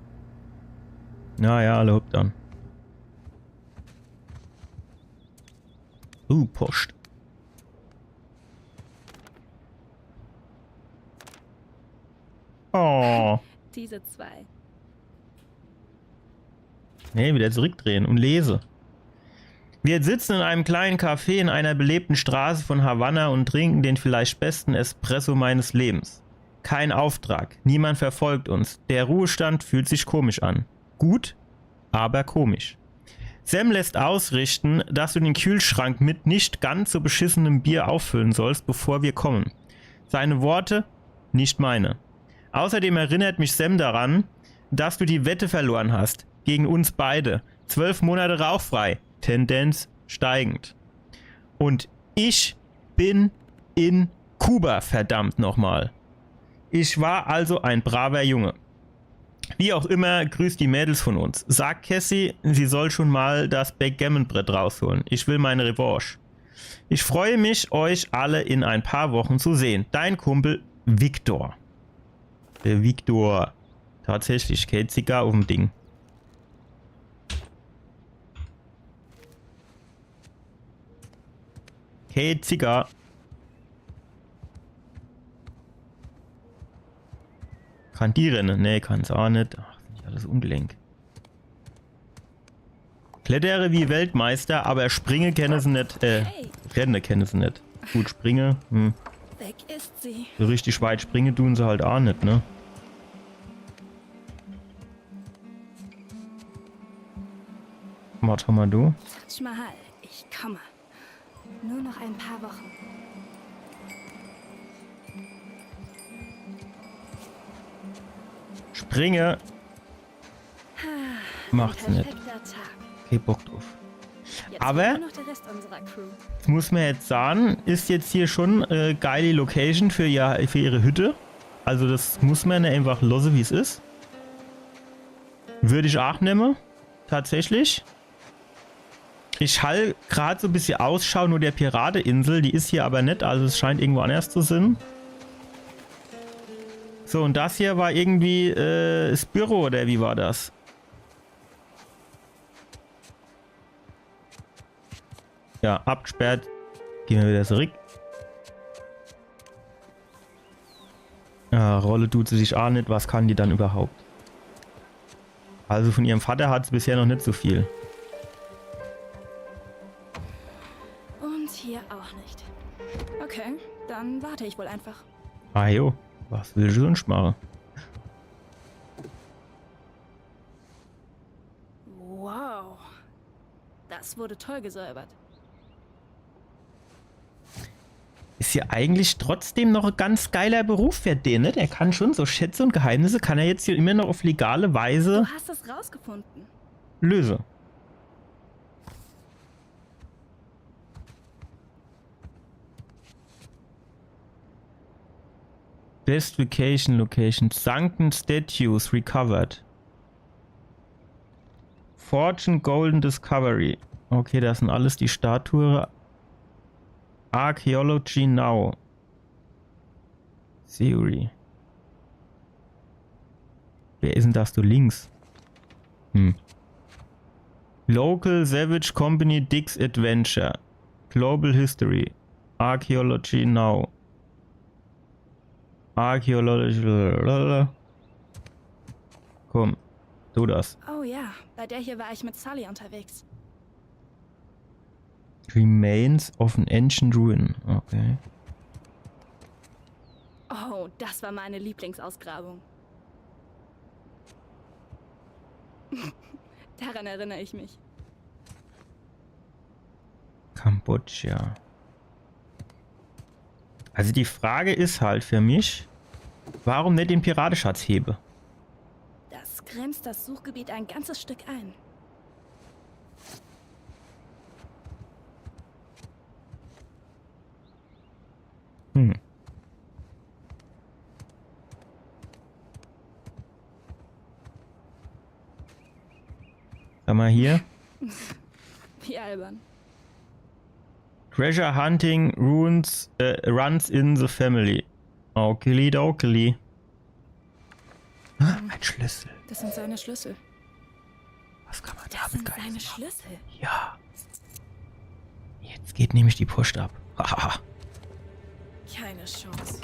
Na ja, alle hopp dann. Uh, Post. Oh. Diese zwei. Nee, wieder zurückdrehen und lese. Wir sitzen in einem kleinen Café in einer belebten Straße von Havanna und trinken den vielleicht besten Espresso meines Lebens. Kein Auftrag, niemand verfolgt uns. Der Ruhestand fühlt sich komisch an. Gut, aber komisch. Sam lässt ausrichten, dass du den Kühlschrank mit nicht ganz so beschissenem Bier auffüllen sollst, bevor wir kommen. Seine Worte, nicht meine. Außerdem erinnert mich Sam daran, dass du die Wette verloren hast. Gegen uns beide. Zwölf Monate rauchfrei. Tendenz steigend. Und ich bin in Kuba, verdammt nochmal. Ich war also ein braver Junge. Wie auch immer, grüß die Mädels von uns. Sag Cassie, sie soll schon mal das Backgammon-Brett rausholen. Ich will meine Revanche. Ich freue mich, euch alle in ein paar Wochen zu sehen. Dein Kumpel Victor. Der Victor. Tatsächlich, kee Zigarr uff'm Ding. Kee Zigarr. Kann die renne? Nee, kann se ach net. Ach, find ich alles ungelenk. Klettere wie Weltmeister, aber springe kenne se net. Äh, renne kenne se net. Gut, springe. Hm. Weg ist sie. So richtig weit springe tun se halt ach net, ne? Was hammer do? Taj Mahal, ich komme. Nur noch ein paar Wochen. Springe. Macht se net. Perfekter Tag. Kee Bock druff. Jetzt Aber fehlt nur noch der Rest unserer Crew. Muss mer jetzt sage, is jetzt hier schon äh, geile Location für, ja, für ihre Hütte. Also das muss mer ne einfach losse, wie's is. Würd ich ach nemme. Tatsächlich. Ich hall grad so e bissje Ausschau no der Pirateinsel. Die is hier aber net, also es scheint irgendwo anders zu sin. So, und das hier war irgendwie äh, 's Büro, oder wie war das? Ja, abgesperrt. Gehn mer wieder zurück. Ja, rolle tut se sich ach net. Was kann die dann überhaupt? Also von ihrem Vater hat se bisher noch net so viel. Und hier auch nicht. Okay, dann war ich wohl einfach. Ah jo, was will ich sonst machen? Wow. Das wurde toll gesäubert. Is ja eigentlich trotzdem noch e ganz geiler Beruf für den, ne? Der kann schon so Schätze und Geheimnisse, kann er jetzt hier immer noch auf legale Weise Du hast es rausgefunden. löse. Best Vacation Location. Sunken Statues recovered. Fortune Golden Discovery. Okay, das sind alles die Statue. Archaeology Now. Theory. Wer is denn das do links? Hm. Local Savage Company Dick's Adventure. Global History. Archaeology Now. Archaeology. Komm, tu das. Oh ja, bei der hier war ich mit Sully unterwegs. Remains of an ancient ruin. Okay. Oh, das war meine Lieblingsausgrabung. Daran erinnere ich mich. Kambodscha. Also die Frage is halt für mich, warum net den Pirateschatz hebe? Das grenzt das Suchgebiet ein ganzes Stück ein. Hm. Sag mal hier. Wie albern. Treasure hunting runs, äh, runs in the family. Okili dokili. Ah, ein Schlüssel. Das sind seine Schlüssel. Was kann man Das damit sind Geiles seine machen? Schlüssel. Ja. Jetzt geht nämlich die Post ab. Haha. Keine Chance.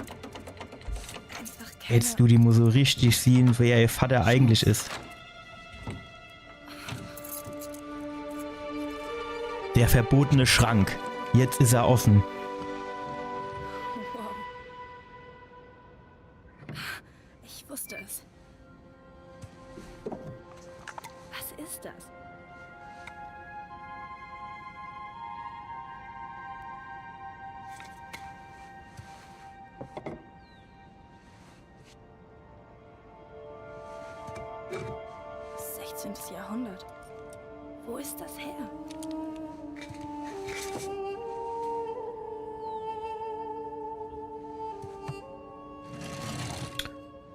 Einfach keine. Hättest du die mal so richtig sehen, wer ihr Vater eigentlich is. Der verbotene Schrank. Jetzt is er offen. Wow. Ich wusste es. Was ist das? Sechzehntes Jahrhundert. Wo ist das her?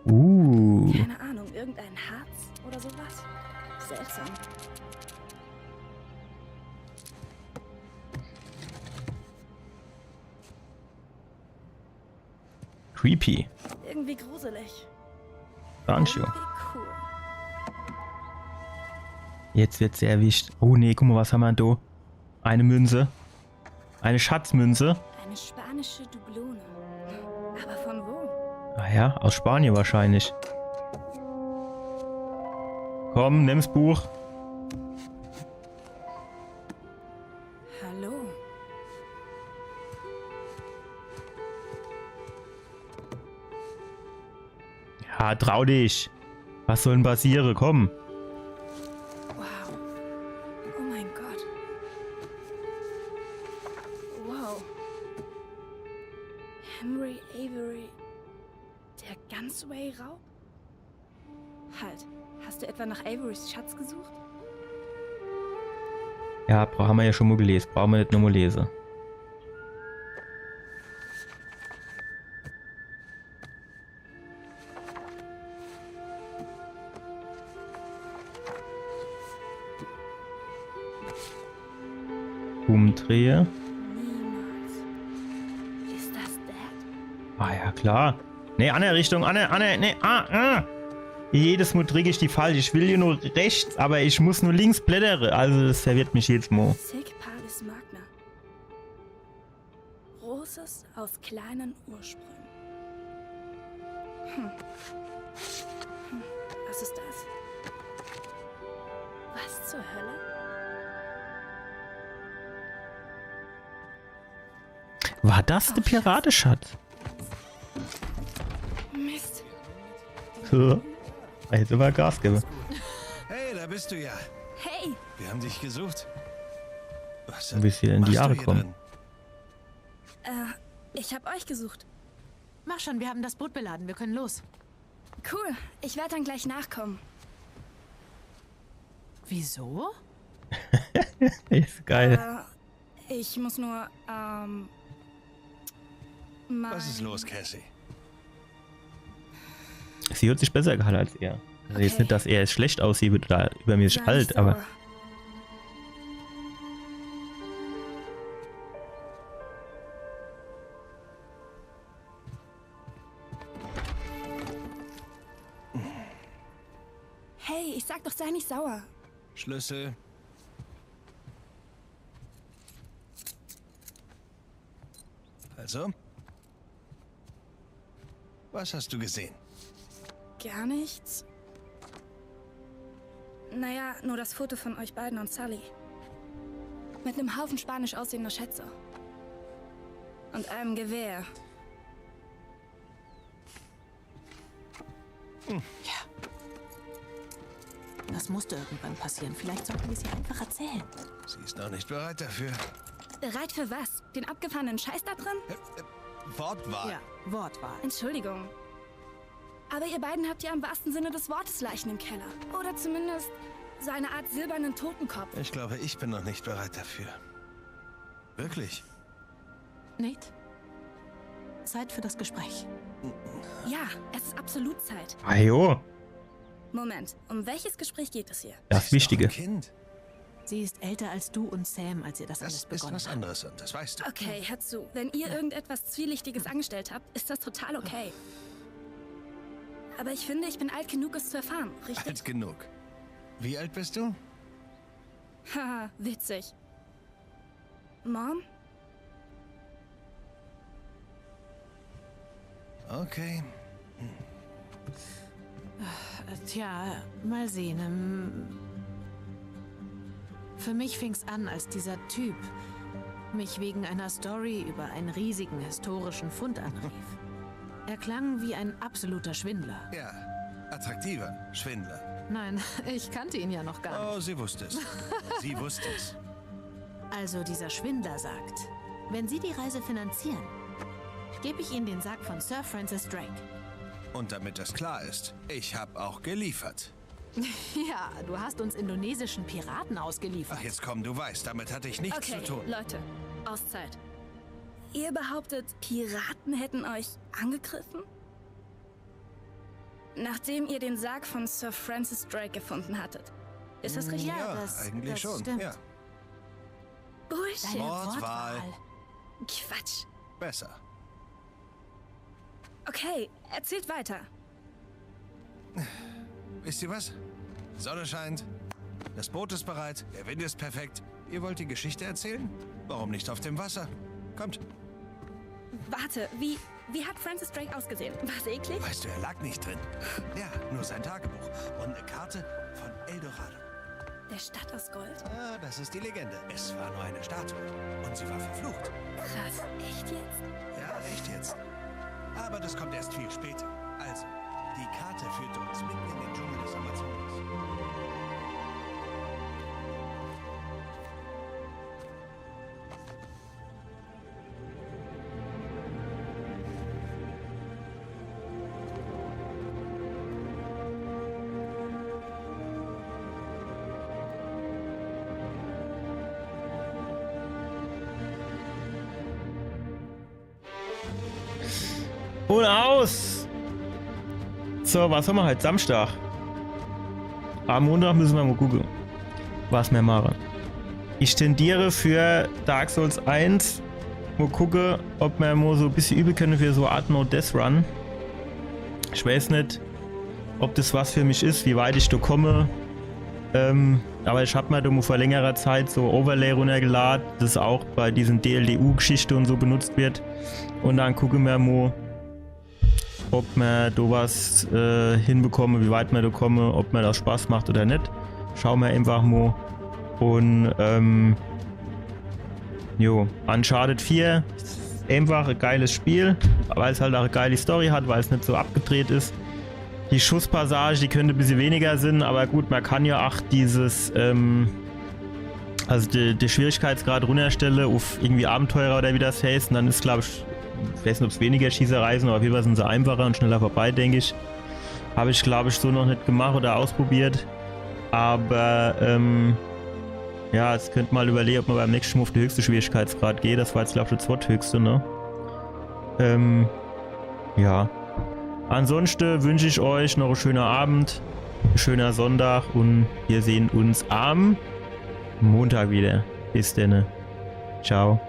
Uh. Keine Ahnung, irgendein Harz oder sowas? Seltsam. Creepy. Irgendwie gruselig. Don't you? Irgendwie cool. Jetzt wird se erwischt. Oh nee, guck mal, was haben wir do? Eine Münze. Eine Schatzmünze. Eine spanische Dublone. Aber von wo? Ah ja, aus Spanien wahrscheinlich. Komm, nimm's Buch. Hallo. Ja, trau dich. Was soll denn passieren? Komm. Wow. Oh mein Gott. Wow. Henry Avery. Der Gunsway-Raub? Halt. Hast du etwa nach Averys Schatz gesucht? Ja, bra- haben wir ja schon mal gelesen. Brauchen wir nicht nochmal lesen. Umdrehe. Niemals. Ist das Dad? Ah ja, klar. Nee, andere Richtung, andere, andere, nee, ah, ah. Jedes Mal drück ich die falsch. Ich will hier nur rechts, aber ich muss nur links blättere. Also das verwirrt mich jedes Mal. Sic Parvis Magna. Großes aus kleinen Ursprüngen. Hm. Hm. Was ist das? Was zur Hölle? War das der Pirateschatz? Mist. So. Jetzt immer Gas geben. Hey, da bist du ja. Hey, Wir haben dich gesucht. Was Ein bisschen in die machst du Jahre hier kommen. Drin? Äh, ich hab euch gesucht. Mach schon, wir haben das Boot beladen, wir können los. Cool, ich werde dann gleich nachkommen. Wieso? Ist geil. Äh, ich muss nur, ähm. Mein Was ist los, Cassie? Sie hat sich besser gehalten als er. Also jetzt Okay. Nicht, dass er jetzt schlecht aussieht oder übermäßig Sei alt, nicht aber sauer. Hey, ich sag doch, sei nicht sauer. Schlüssel. Also? Was hast du gesehen? Gar nichts. Naja, nur das Foto von euch beiden und Sully. Mit einem Haufen spanisch aussehender Schätze. Und einem Gewehr. Ja. Das musste irgendwann passieren. Vielleicht sollten wir es ihr einfach erzählen. Sie ist noch nicht bereit dafür. Bereit für was? Den abgefahrenen Scheiß da drin? Wortwahl. Ja, Wortwahl. Entschuldigung. Aber ihr beiden habt ja im wahrsten Sinne des Wortes Leichen im Keller. Oder zumindest so eine Art silbernen Totenkopf. Ich glaube, ich bin noch nicht bereit dafür. Wirklich? Nate? Zeit für das Gespräch. Ja, es ist absolut Zeit. Ajo, Moment, um welches Gespräch geht es hier? das Wichtige. Ein Kind. Sie ist älter als du und Sam, als ihr das, Das alles ist begonnen was habt. Anderes und das weißt du. Okay, hört zu. Wenn ihr irgendetwas Zwielichtiges angestellt habt, ist das total okay. Aber ich finde, ich bin alt genug, es zu erfahren, richtig? Alt genug. Wie alt bist du? Haha, witzig. Mom? Okay. Tja, mal sehen. Ähm, Für mich fing's an, als dieser Typ mich wegen einer Story über einen riesigen historischen Fund anrief. Er klang wie ein absoluter Schwindler. Ja, attraktiver Schwindler. Nein, ich kannte ihn ja noch gar nicht. Oh, sie wusste es. Sie wusste es. Also dieser Schwindler sagt, wenn Sie die Reise finanzieren, gebe ich Ihnen den Sarg von Sir Francis Drake. Und damit das klar ist, ich hab auch geliefert. Ja, du hast uns indonesischen Piraten ausgeliefert. Ach, jetzt komm, du weißt, damit hatte ich nichts Okay, zu tun. Leute, Auszeit. Ihr behauptet, Piraten hätten euch angegriffen? Nachdem ihr den Sarg von Sir Francis Drake gefunden hattet. Ist das richtig? Ja, Ja, das, eigentlich das schon. Stimmt. Ja. Bullshit. Deine Wortwahl. Wortwahl. Quatsch. Besser. Okay, erzählt weiter. Wisst ihr was? Sonne scheint. Das Boot ist bereit. Der Wind ist perfekt. Ihr wollt die Geschichte erzählen? Warum nicht auf dem Wasser? Kommt. Warte, wie, wie hat Francis Drake ausgesehen? War's eklig? Weißt du, er lag nicht drin. Ja, nur sein Tagebuch und eine Karte von Eldorado. Der Stadt aus Gold? Ah, das ist die Legende. Es war nur eine Statue. Und sie war verflucht. Krass, echt jetzt? Ja, echt jetzt. Aber das kommt erst viel später. Also, die Karte führte uns mitten in den Dschungel des Amazonas. Und aus! So, was hammer heit? Samstag. Am Montag müsse mer mo gucke, was mer mache. Ich tendiere für Dark Souls eins. Mo gucke, ob mer mo so e bissje übe kenne für so e Art No-Death-Run. Ich weiß net, ob das was für mich is, wie weit ich do komme. Ähm, aber ich hab mer do mo vor längerer Zeit so Overlay runnergelad, das auch bei diesen D L D U-Geschichte und so benutzt wird. Und dann gucke mer mo, ob mer do was äh, hinbekomme, wie weit mer do komme, ob mer das Spaß macht oder net. Schau mer einfach mo. Und ähm, jo, Uncharted vier Einfach e geiles Spiel, weil's halt ach e geili Story hat, weil's net so abgedreht is. Die Schusspassage, die könnte e bissje weniger sin, awwer gut, mer kann jo ach dieses, ähm, also de, de Schwierigkeitsgrad runnerstelle uff irgendwie Abenteurer oder wie das heißt, un dann is, glaab ich, ich weeß net, ob's weniger Schießerei sin, awwer uff jeden Fall sin se einfacher un schneller vorbei, denk ich. Hab ich, glaab ich, so noch net gemacht oder ausprobiert. Awwer, ähm, ja, jetzt könnt mer mol iwwerlege, ob mer beim nächschte Mol uff de höchste Schwierigkeitsgrad geht. Das war jetzt, glaab ich, de zwetthöchste, ne? Ähm, ja. Ansonschte wünsch ich eich noch e schöner Abend, e schöner Sonntag un mir sehn uns am Montag wieder. Bis denne. Ciao.